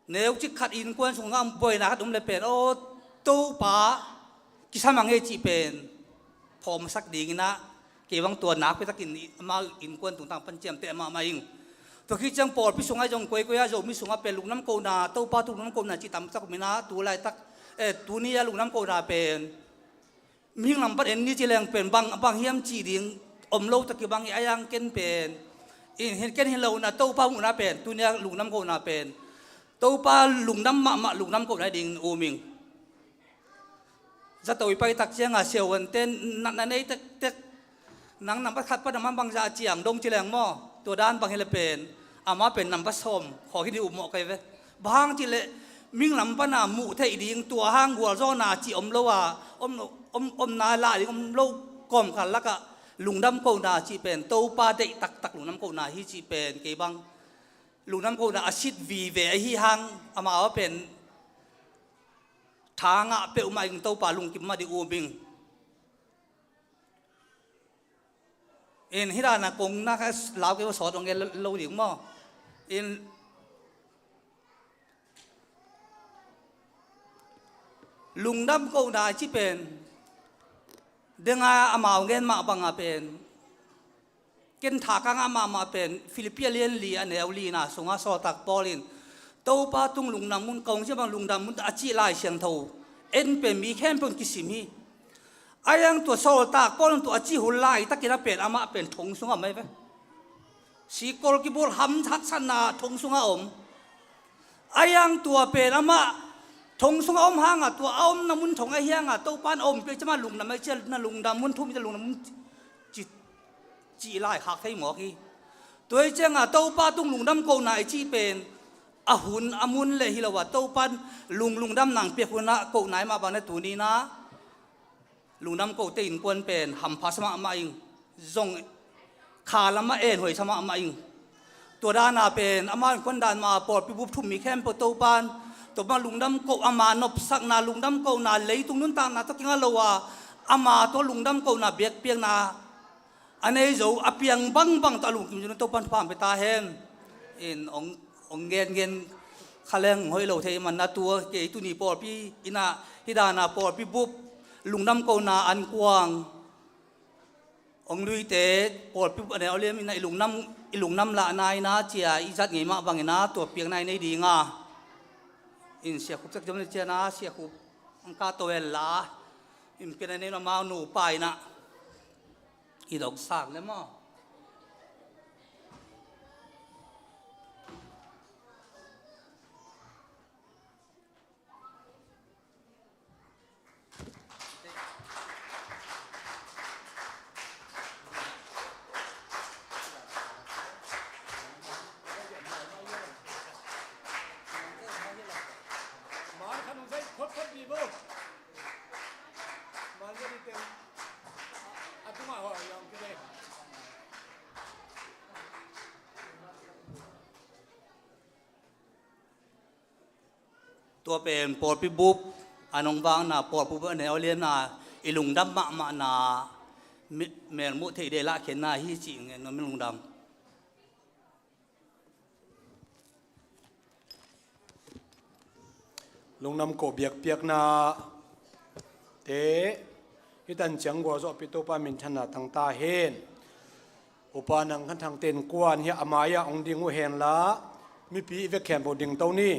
neucik khat innkuan sungah buaina khat um le pen aw Topa kisam a ngei cih pen phawmsak dingin ah kei bang tua nakpi takin amau innkuan tungtang pan ciamteh mahmah ing. Tua khit ciang pawlpi sungah zong koikoi ah Zomi sungah pen lungdam kohna, Topa thu lungdam kohna cih tamtak om in ah tu laitak, eh, tuni a lungdam kohna pen mihing lam pan en ni ci leng pen bang, bang hiam cih ding om lo taki bang hi a yang ken pen in hin ken hi lo na Topa muhna pen tuni a lungdam kohna pen Topa lungdam mahmah lungdam kohna ding um ing. Zato i pai tak ciangah siavuante natna nei tektek nang nambat khat pan amah bangzah a ciang dong ci leng maw? Tua dan bang hi le pen amah pen nambat sawm khawng hi ding uh mawh kei ve. Bang hang cihleh mihing lam pana muh theih ding tua hang gualzawhna cih om lo a om, om, omna lah ding om lo kawmkal lakah lungdam kohna cih pen Topa deih taktak lungdam kohna hi cih pen kei bang lungdam kohna a sit vive ahi hang amau a pen tha ngah peuhmah ing Topa lungkim mah ding um ing. In hih dana kong na kha lau kei sawt ong gen lo ding maw? In lungdam kohna ci pen denga amau ngen mah banga pen ken tha ka ngah mahmah pen Philippi a lian li a neu lina sungah sawltak Paul in Topa tung lungdam un, kong cia bang lungdam un a cih Lai Siangtho En pen mi khempeuh in kisim hi. A iang tua sawltak Paul in tua a cih hun laitakin a pen amah pen thong sungah om ahi ve. Sikol kibawl ham haksatna thong sungah om. A iang tua pen amah thong sungah om hangah tua a omna mun thong ahi hangah Topa in a om piak ciang amah lungdam ahi ciang na lungdam mun thum hi ta lungdam mun ci, cih lai khak thei mawk hi. Tua hi ciangah Topa tung lungdam kohna i cih pen a hun a mun le hi lo ah Topa in lung lungdam nang piak hunah kohna i mah bang na tuni inah lungdam kohte innkuan pen hampha sa mahmah ing. Zong kha lamah enhuai sa mahmah ing. Tua dana pen amau innkuan dan mah pawlpi bup thum mi khempeuh Topa in tua bang lungdam koh ama nopsakna lungdam kohna leitung nuntakna tawh kinga lo a ama tawh lungdam kohna biakpiakna a nei zo a piang bangbang tawh a lungkim zun Topa in thupha pia ta hen. In ong ong gen gen kha leng hoih lo thei man na tua kei tuni pawlpi inah hi dana pawlpi bup lungdam kohna an kuang ong luite pawlpi bup a neu a liam inah i lungdam i lungdam lahna inah cia i zat ngei mah bang inah tua piakna i nei dinga in Sia Khup cek zom ni ciana Sia Khup ang ka to el la in piakna i nei mah mau nu pa inah i dok sak le maw? Tua pen pawlpi bup a nong vakna pawlpi bup a neu a lianna i lungdam mahmahna melmuh theih deh lahkhenna hi cih ngen nuam in lungdam. Lungdam koh biakpiakna te hi tan ciang gualzawhpih Topa minthanna tang ta hen. Upa Nang Khan Thang ten kuan hi a mai-ah hong ding uh henla mipi i vek khempeuh dingto ni.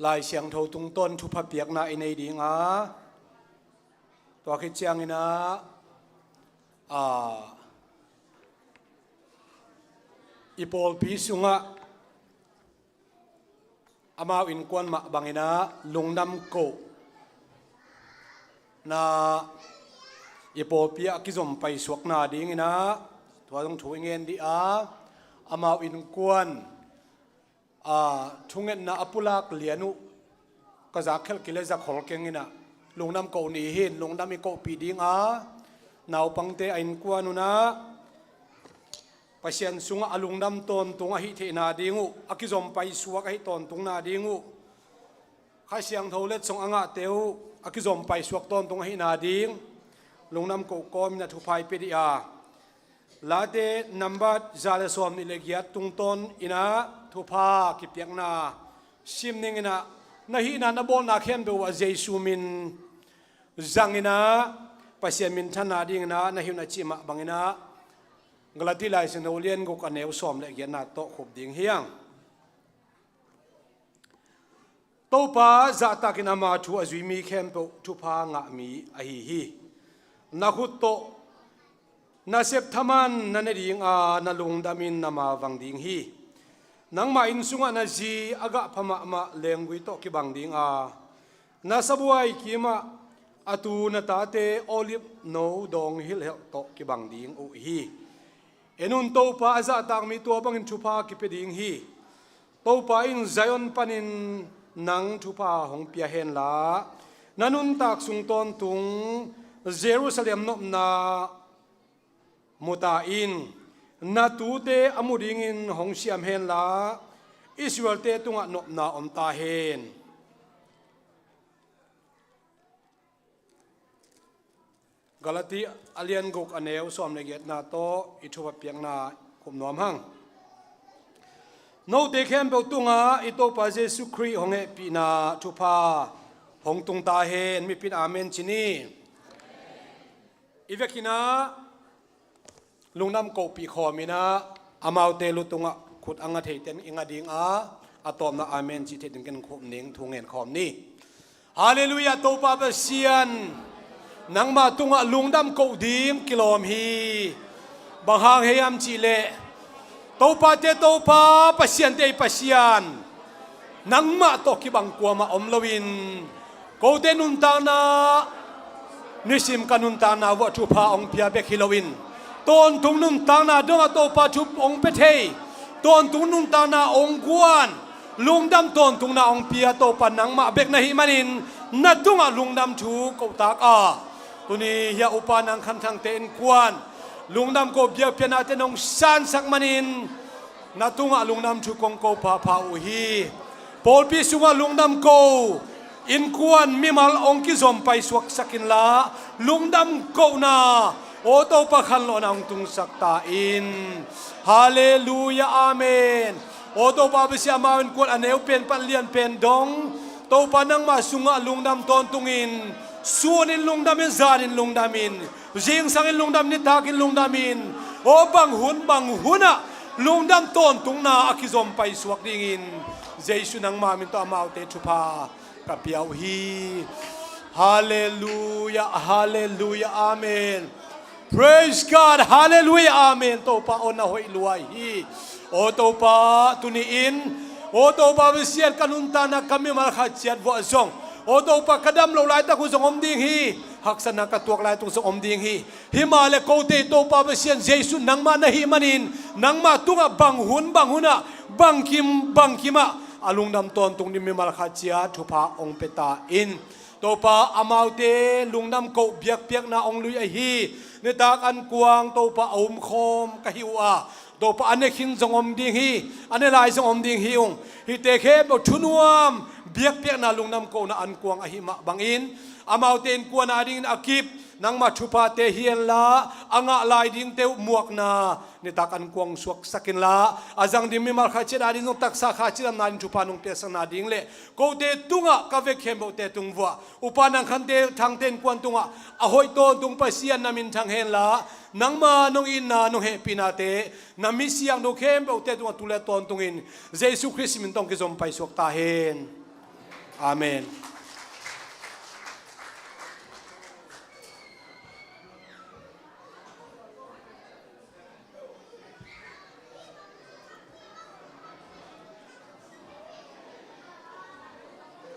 Lai Siangtho tungtawn thupha piakna i nei dinga tua khit cianginah a i pawlpi sungah amau innkuan mah banginah lungdam koh na i pawlpi ah a kizom paisuakna dinginah tua zong thu i ngen dih a amau innkuan a thungetna a pulak lian uh ka zak khelh kile zak hol kenginah lungdam koh ni hin lungdam i kohpih dinga naupangte a innkuan unah Pasian sungah a lungdam tawntung ahih theihna ding uh a kizom paisuak ahih tawntungna ding uh Kha Siangtho letsong a ngahte uh a kizom paisuak tawntung ahihna ding lungdam koh kawmin a thupha i pia dih a Late nambat za le sawm nih le giat tungtawn inah thupha kipiakna sim ninginah na hihna na bawlna khempeuh ah Jesu min zanginah Pasian minthanna dinginah na hi un a cih mah banginah Galati Lai Siangtho lian guk a neu sawm le giatna tawh khup ding hiang. Topa zahtakin ama thu a zui mi khempeuh thupha ngah mi ahi hi. Na khut tawh na sep thaman na ne dinga na lungdamin na mavang ding hi. Nangmah inn sungah na zi a gah pha mahmah lenggui tawh kibang dinga na sabuai kimah a tu na tate olive no dawng hilhhelh tawh kibang ding uh hi. En un, Topa a zahtak mi tua bangin thupha kipia ding hi. Topa in Zion panin nang thupha hong pia henla na nuntak sung tawntung Jerusalem nopna mu ta in na tute a mu dingin hong siam henla Israelte tungah nopna om ta hen. Galati a lian guk a neu sawm le giatna tawh i thupha piakna khup nuam hang. Note khempeuh tungah i Topa Jesu Khrih hong hehpihna thupha hong tung ta hen. Mipin amen ci ni. I vekinah Lungdam kohpih khawm in ah, amaute lu tungah khut a nga theite in i nga ding a, a tawpna amen cih theih ding ken khum ning. Thu ngen khawm ni. Halleluiah. Topa Pasian, nangmah tungah lungdam koh ding kilawm hi. Bang hang hiam cihleh, Topate Topa, Pasiante i Pasian, nangmah tawh kibang kuamah om loin, kote nuntakna, nisim ka nuntakna vuah thupha hong pia bek hi loin, tawntung nuntakna dongah Topa thu hong pia thei, tawntung nuntakna hong guan, lungdam tawntungna hong pia Topa nangmah bek na hih manin, na tungah lungdam thu kohtak a, tuni hia upa Nang Khan Thangte innkuan lungdam koh biakpiaknate nong sansak manin, na tungah lungdam thu kong ko phapha uh hi. Pawlpi sungah lungdam koh, innkuan mimal hong kizom paisuaksak inla, lungdam kohna, aw Topa, khanlawhna hong tungsak ta in. Halleluiah, amen. Aw Topa Pasian, amau innkuan a neu pen pan lian pen dong, Topa nangmah sungah lungdam tawntungin, sunin lungdamin, zanin lungdamin, zingsangin lungdam, nitakin lungdamin, aw bang hun bang hunah lungdam tawntungna a kizom paisuak dingin, Jesu nangmah min tawh amaute thupha ka pia uh hi. Halleluiah, halleluiah, amen. Praise God, halleluiah, amen. Topa aw, na hoih lua hi. Aw Topa, tuni-in, aw Topa Pasian, ka nuntakna ka mimal khat ciat vuah zong, aw Topa, ka dam lo laitak uh zong om ding hi. Haksatna ka tuak laitak uh zong om ding hi. Himahleh kote Topa Pasian Jesu nangmah na hih manin, nangmah tungah bang hun bang hunah, bangkim bangkimah a lungdam tawntung ding mimal khat ciat thupha hong pia ta in. Topa, amaute lungdam koh biakpiakna hong lui ahi, nitak ankuang Topa a umkhawm ka hi uh a, Topa a ne khin zong om ding hi, a ne lai zong om ding hi ung. Hihte khempeuh thunuam biakpiakna lungdam kohna ankuang ahi mah bangin, amaute innkuan adingin a kip nangmah thuphate hi henla, a ngah lai dingte uh muakna nitak ankuang suaksak inla, a zang ding mimal khat ciat ading zong taksa khat ciat lamna ding thupha nong piaksakna ding le kote tungah, ka vek khempeuhte tung vuah upa Nang Khan Thangte innkuan tungah a hoih tawntung Pasian na min thang henla, nangma nong itna nong hehpihnate na mi siangtho khempeuhte tungah tu le tawntungin Jesu Khrist min tawh kizom paisuak ta hen. Amen.